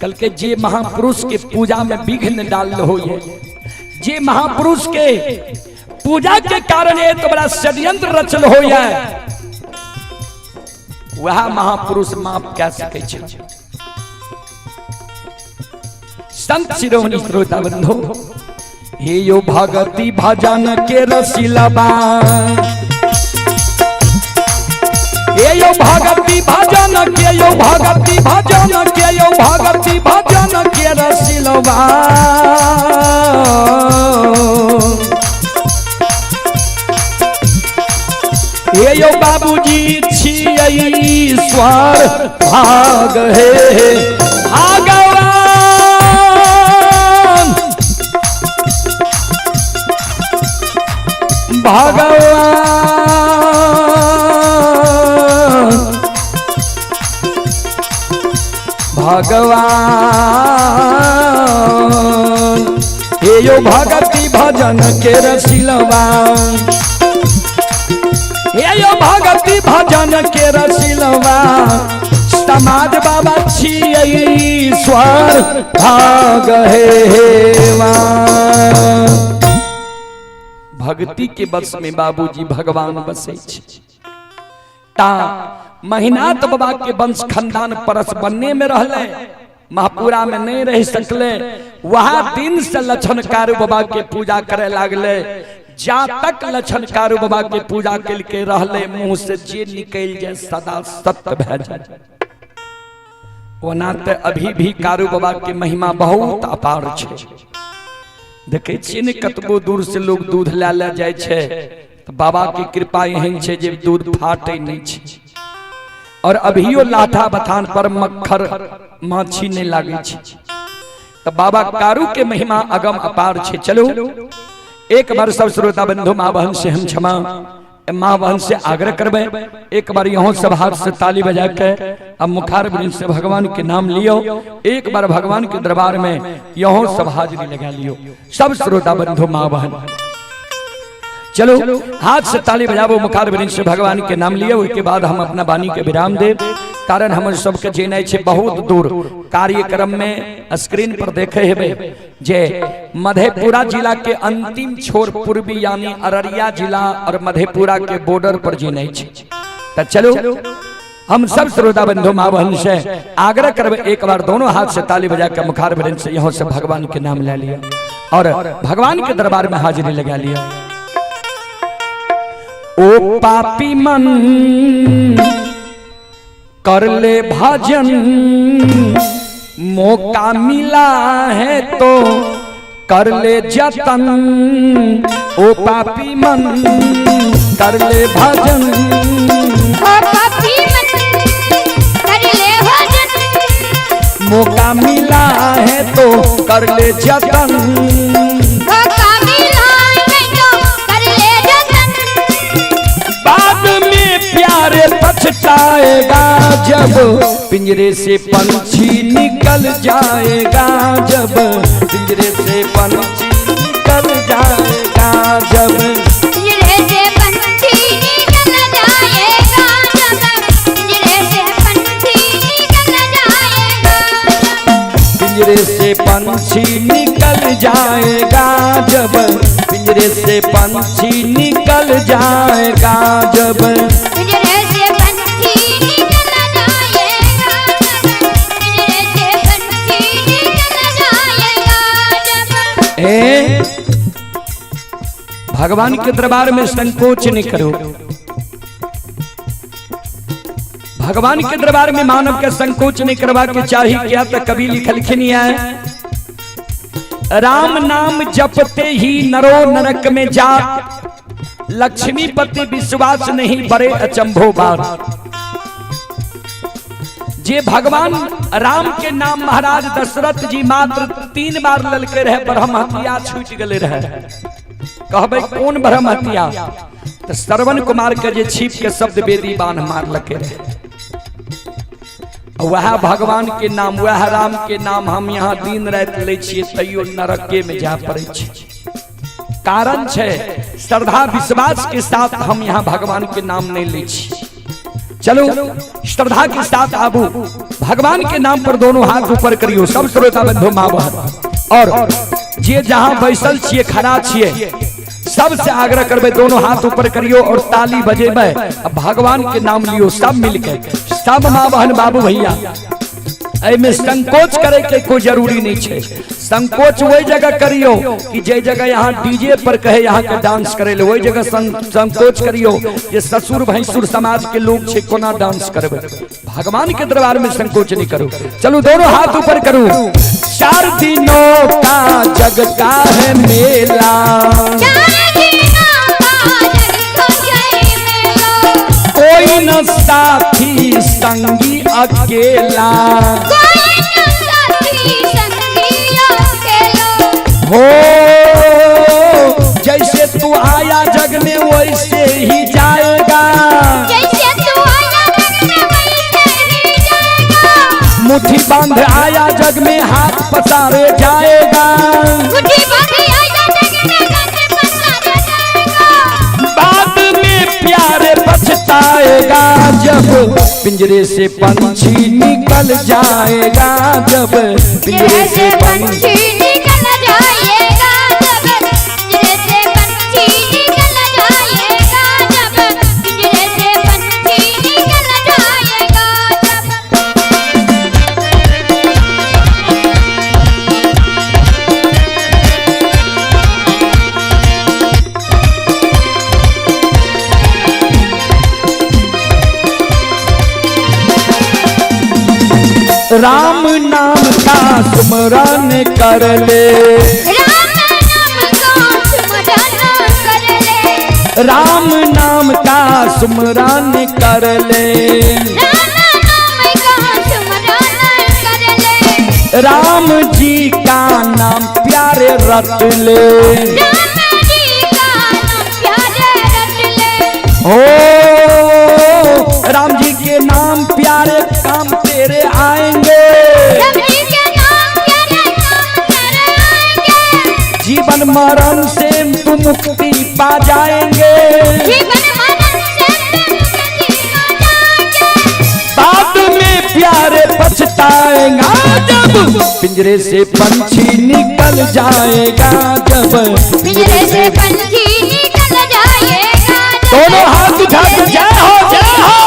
कल के जे महापुरुष के पूजा में विघ्न डाल हो, जे महापुरुष के पूजा के कारण ये तो बड़ा षड्यंत्र रचल हो, वह महापुरुष माफ कह सके छै। संत शिरोमणि श्रोता बंधु, हे यो भगति भजन के रसिलबा, हे यो भगति भजन के, यो भगति भजन के, यो भगति भजन के रसिलबा। हे यो बाबूजी छियै ईश्वर भाग हे भगवान, भगवान भगवान। हे यो भगति भजन के रसिलवा, हे यो भगति भजन के रसिलवा। समाज बाबा छियै ईश्वर भाग हेवा। भक्ति के बस में बाबूजी भगवान बसै छै। ता महिनाथ बाबा के वंश खानदान परस बनने में रहले, महापुरा में नहीं रह सकले। वहां दिन से लक्षण कारू बाबा के पूजा करे लागले। जा तक लक्षण कारू बाबा के पूजा के रहले, मुंह से जे निकल जाए सदा सत्य भए जाए। ओना ते अभी भी कारू बाबा के महिमा बहुत अपार छै। देखे छियै ने कतबो दूर से लोग दूध लै लै जाइ छै तो बाबा के कृपा एहन छै जे दूध फाटे नहीं छै। और अभियो लाठा बथान पर मक्खर माछी नहीं लागे छै। तो बाबा कारू के महिमा अगम अपार छै। चलो एक बार सब श्रोता बंधु माँ बहन से हम क्षमा माँ बहन से आग्रह करबे, एक बार यहाँ सब हाथ से ताली बजा के अब मुखार वृंद से भगवान के नाम लियो। एक बार भगवान के दरबार में यहाँ सब हाजिरी लगा लियो सब श्रोता बंधु माँ बहन। चलो हाथ से ताली बजाबो, मुखार वृंद से भगवान के नाम लियो। उसके बाद हम अपना वाणी के विराम दे, कारण हम सबके जेनाइ छै बहुत दूर। कार्यक्रम में स्क्रीन पर देखे हेबे जे मधेपुरा जिला के अंतिम छोर पूर्वी यानी अररिया जिला और मधेपुरा के बॉर्डर पर जेनाइ छै। तो चलो हम सब श्रोता बंधु माँ बहन से आग्रह करबे, एक बार दोनों हाथ से ताली बजा के मुखार वृंद से यहाँ से भगवान के नाम ले लिया और भगवान के दरबार में हाजिरी लगा लिया। ओ पापी मन कर ले भजन, मौका मिला है तो कर ले जतन। ओ पापी मन कर ले भजन, ओ पापी मन कर ले भजन, मौका मिला है तो कर ले जतन, मौका मिला है तो कर ले जतन। बाद में प्यारे पछताएगा जब पिंजरे से पंछी निकल जाएगा, जब पिंजरे से पंछी निकल निकल जाएगा जब, पिंजरे से पंछी निकल जाएगा जब, पिंजरे से पंछी निकल जाएगा। पिंजरे से पंछी निकल जाएगा जब, पिंजरे से पंछी निकल जाएगा जब, पिंजरे से पंछी निकल जाएगा जब, पिंजरे से पंछी निकल जाएगा जब। ए भगवान के दरबार में संकोच नहीं करो। भगवान के दरबार में मानव के संकोच नहीं करवा के चाही। क्या तो कभी लिखलखिन है, राम नाम जपते ही नरो नरक में जा, लक्ष्मीपति विश्वास नहीं बड़े अचंभो बात। जे भगवान राम के नाम महाराज दशरथ जी मात्र 3 बार ललके रहे, ब्रह्म हत्या छूट गए रहे। कहबे कौन ब्रह्म हत्या? तो श्रवण कुमार के जे छिप के शब्द बेदी बांध मार लके रहे। वह भगवान के नाम, वह राम के नाम हम यहाँ दिन रात लै छियै, तैयो नरके में जा पड़े छै। कारण छै श्रद्धा विश्वास के साथ हम यहाँ भगवान के नाम नहीं लै छी। चलो श्रद्धा के साथ आबू, भगवान के नाम पर दोनों हाथ ऊपर करियो सब श्रोता बंधु माँ बहन। और जे जहां बैसल छियै खड़ा छियै सबसे आग्रह करबै दोनों हाथ ऊपर करियो और ताली बजेबै, भगवान के नाम लियो सब मिलके, सब माँ बहन बाबू भैया। एहिमे संकोच करे के कोई जरूरी नहीं है। संकोच वही जगह करियो कि जे जगह यहाँ डीजे पर कहे यहाँ के डांस करे ले, वही जगह संकोच करियो जे ससुर भैंसुर समाज के लोग छे कोना डांस करबे। भगवान के दरबार में संकोच नहीं करो। चलो दोनों हाथ ऊपर करो। 4 दिनों का जग का है मेला, 4 दिनों का जग का है मेला, कोई न साथी संगी अकेला, कोई न साथी संगी अकेला। हो जैसे तू आया जग में वैसे ही जाएगा, जैसे तू आया जग में वैसे ही जाएगा, मुट्ठी बांध आया जग में हाथ पसारे जाएगा, मुट्ठी बांध आया जग में हाथ पसारे जाएगा, बाद में प्यारे पछताएगा जब, पिंजरे से पंछी निकल जाएगा जब, पिंजरे से पंछी निकल जाएगा जब, पिंजरे से पंछी निकल जाएगा जब, पिंजरे से पंछी निकल जाएगा जब। राम नाम का सुमरन कर ले, राम नाम का सुमरन कर ले, राम नाम का सुमरन कर ले, राम नाम का सुमरन कर ले, राम जी का नाम प्यारे रट ले, राम जी का नाम प्यारे रट ले, हो राम जी के नाम प्यारे काम तेरे आएंगे, राम जी के नाम प्यारे काम तेरे आएंगे, जीवन मरण से तू मुक्ति पा जाएंगे, जीवन मरण से तुम मुक्ति पा जाएंगे, बाद में प्यारे पछताएगा जब, पिंजरे से पंछी निकल जाएगा जब, पिंजरे से पंछी निकल जाएगा जब, दोनों हाथ उठा के जय हो जय हो।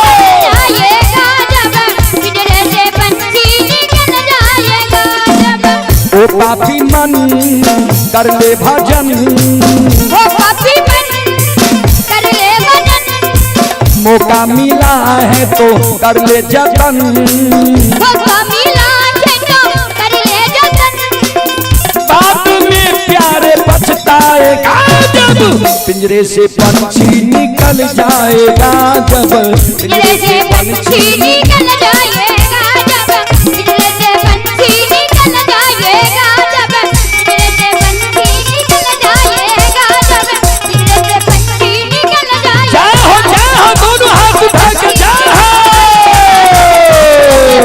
जाएगा जब, पिंजरे से पंछी निकल जाएगा जब। ओ पापी मन कर ले भजन, ओ पापी मन कर ले भजन, मौका मिला है तो कर ले जतन, मौका मिला है तो कर ले जतन, बाद में प्यारे पछताएगा जब, पिंजरे से पंछी निकल जाएगा जब, पिंजरे से पंछी निकल जाएगा जब, पिंजरे से पंछी निकल जाएगा जब, पिंजरे से पंछी निकल जाएगा जब, पिंजरे से पंछी निकल जाएगा। जय हो जय हो, दोनों हाथ उठा के जय हो।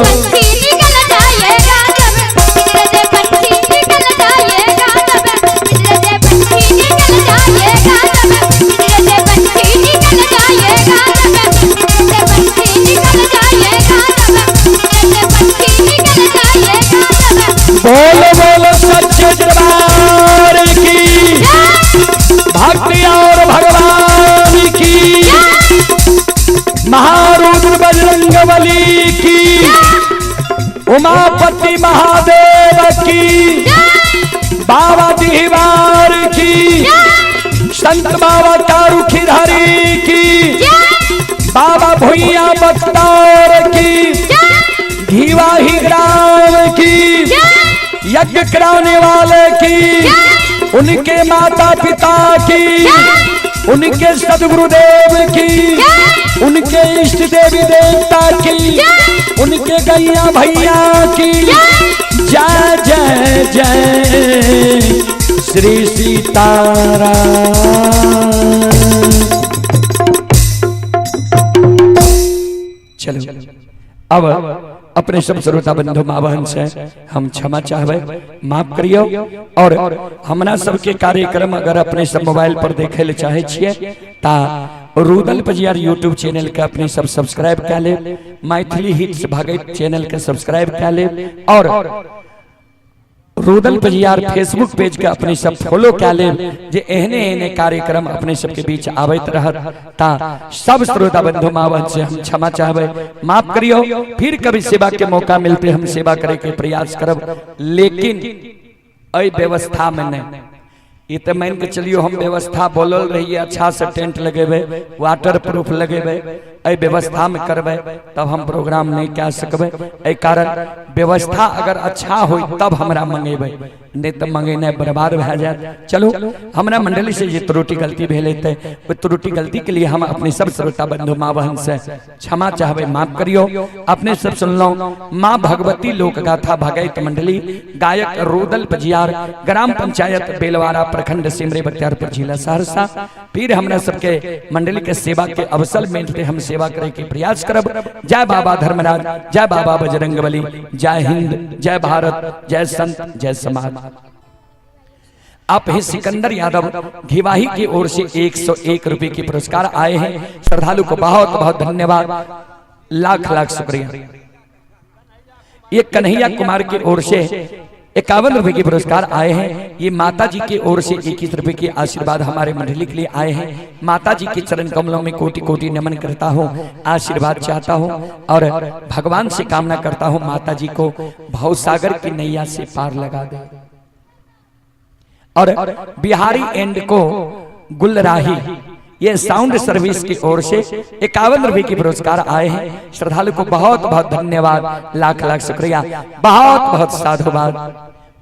पंछी निकल जाएगा जब, पिंजरे से पंछी निकल जाएगा जब, पिंजरे से पंछी उमापति महादेव की, बाबा दीवार की, संत बाबा तारू खिरहरी की, बाबा भुइया बख्तार की, घीवाही ग्राम की, यज्ञ कराने वाले की, उनके माता पिता की, उनके सदगुरुदेव की, उनके इष्ट देवी देवता की, उनके गैया भैया की जय जय जय श्री सीताराम। चलो अब अपने सब श्रोता बंधु माँ बहन से हम क्षमा चाहबे, माफ करियो। और हमरा सबके कार्यक्रम अगर अपने सब मोबाइल पर देखे ले चाहे छिए ता रुदल पजियार यूट्यूब चैनल के अपने सब सब्सक्राइब कर ले, मैथिली हिट्स भगत चैनल के सब्सक्राइब कर ले और रुदल पजियार फेसबुक पेज के अपने सब फॉलो कर ले, जे एहने एहने कार्यक्रम अपने सबके बीच आबैत रहत। ता सब श्रोता बंधु माँ बहन से हम क्षमा चाहबे, माफ करियो। फिर कभी सेवा के मौका मिलते हम सेवा करे के प्रयास करब, लेकिन एहि व्यवस्था में नहीं। ये तो मान के चलियो हम व्यवस्था बोलल रहिए, अच्छा से टेंट लगेबे, वाटर प्रूफ लगेबे, एहि व्यवस्था में करबे तब हम प्रोग्राम नहीं कह सकबे। एहि कारण व्यवस्था अगर अच्छा हो तब हमरा मंगेबे, नहीं तो मंगेनाइ बर्बाद भए जायत। चलो हमरा मंडली से जे त्रुटि गलती भेल हेतै ओहि त्रुटि गलती के लिए हम अपने सब श्रोता बंधु माँ बहन से क्षमा चाहबे, माफ करियो। अपने सब सुनलहुँ माँ भगवती लोक गाथा भगैत मंडली, गायक रुदल पजियार, ग्राम पंचायत बेलवारा, प्रखंड सिमरी बख्तियारपुर, जिला सहरसा। फिर हमरा सबके मंडली के सेवा के अवसर मिलते हम सेवा करे के प्रयास करब। जय बाबा धर्मराज, जय बाबा बजरंगबली, जय हिंद, जय भारत, जय संत, जय समाज। आप ही सिकंदर यादव घिवाही की ओर से 101 रुपए के पुरस्कार आए हैं। श्रद्धालु को बहुत बहुत धन्यवाद, लाख लाख शुक्रिया। ये कन्हैया कुमार की ओर से 51 रुपए के पुरस्कार आए हैं। ये माता जी की ओर से 21 रुपए के आशीर्वाद हमारे मंडली के लिए आए हैं। माता जी के चरण कमलों में कोटि कोटि नमन करता हूँ, आशीर्वाद चाहता हूँ और भगवान से कामना करता हूँ माता जी को भवसागर की नैया से पार लगा दे। और बिहारी एंड को गुलराही ये साउंड सर्विस की ओर से 51 रुपए के पुरस्कार आए हैं। श्रद्धालु को बहुत बहुत धन्यवाद, लाख लाख शुक्रिया, बहुत बहुत साधुवाद।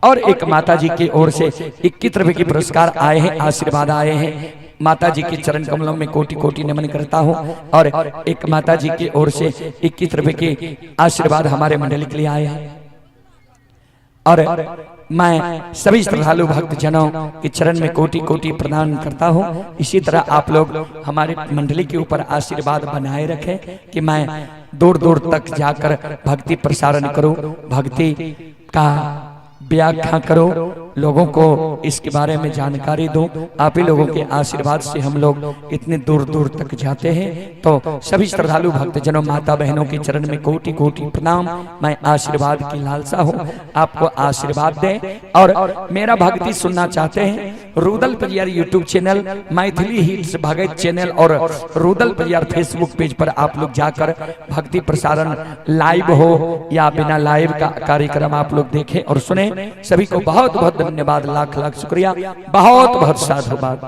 और एक माता जी की ओर से 21 रुपए के पुरस्कार आए हैं, आशीर्वाद आए हैं। माता जी के चरण कमलों में कोटि कोटि नमन करता हूँ। और एक माता जी की ओर से 21 रुपए के आशीर्वाद हमारे मंडली के लिए आए हैं। और मैं सभी श्रद्धालु भक्त जनों के चरण में कोटि कोटि प्रदान करता हूँ। इसी तरह आप लोग हमारे मंडली के ऊपर आशीर्वाद बनाए रखें कि मैं दूर दूर तक जाकर भक्ति प्रसारण करूँ, भक्ति का व्याख्या करो, लोगों को इसके बारे में जानकारी दो। आप ही लोगों के आशीर्वाद से हम लोग इतने दूर दूर तक जाते हैं। तो सभी श्रद्धालु भक्तजनों, माता बहनों के चरण में कोटि कोटि प्रणाम। मैं आशीर्वाद की लालसा हूँ, आपको आशीर्वाद दें। और मेरा भक्ति सुनना चाहते हैं, Rudal Pajiyar YouTube channel, Maithili hits Bhagat channel और रुदल पजियार फेसबुक पेज पर आप लोग जाकर भक्ति प्रसारण लाइव हो या बिना लाइव का कार्यक्रम आप लोग देखें और सुने। सभी को बहुत बहुत धन्यवाद, लाख लाख शुक्रिया, बहुत बहुत साधुवाद।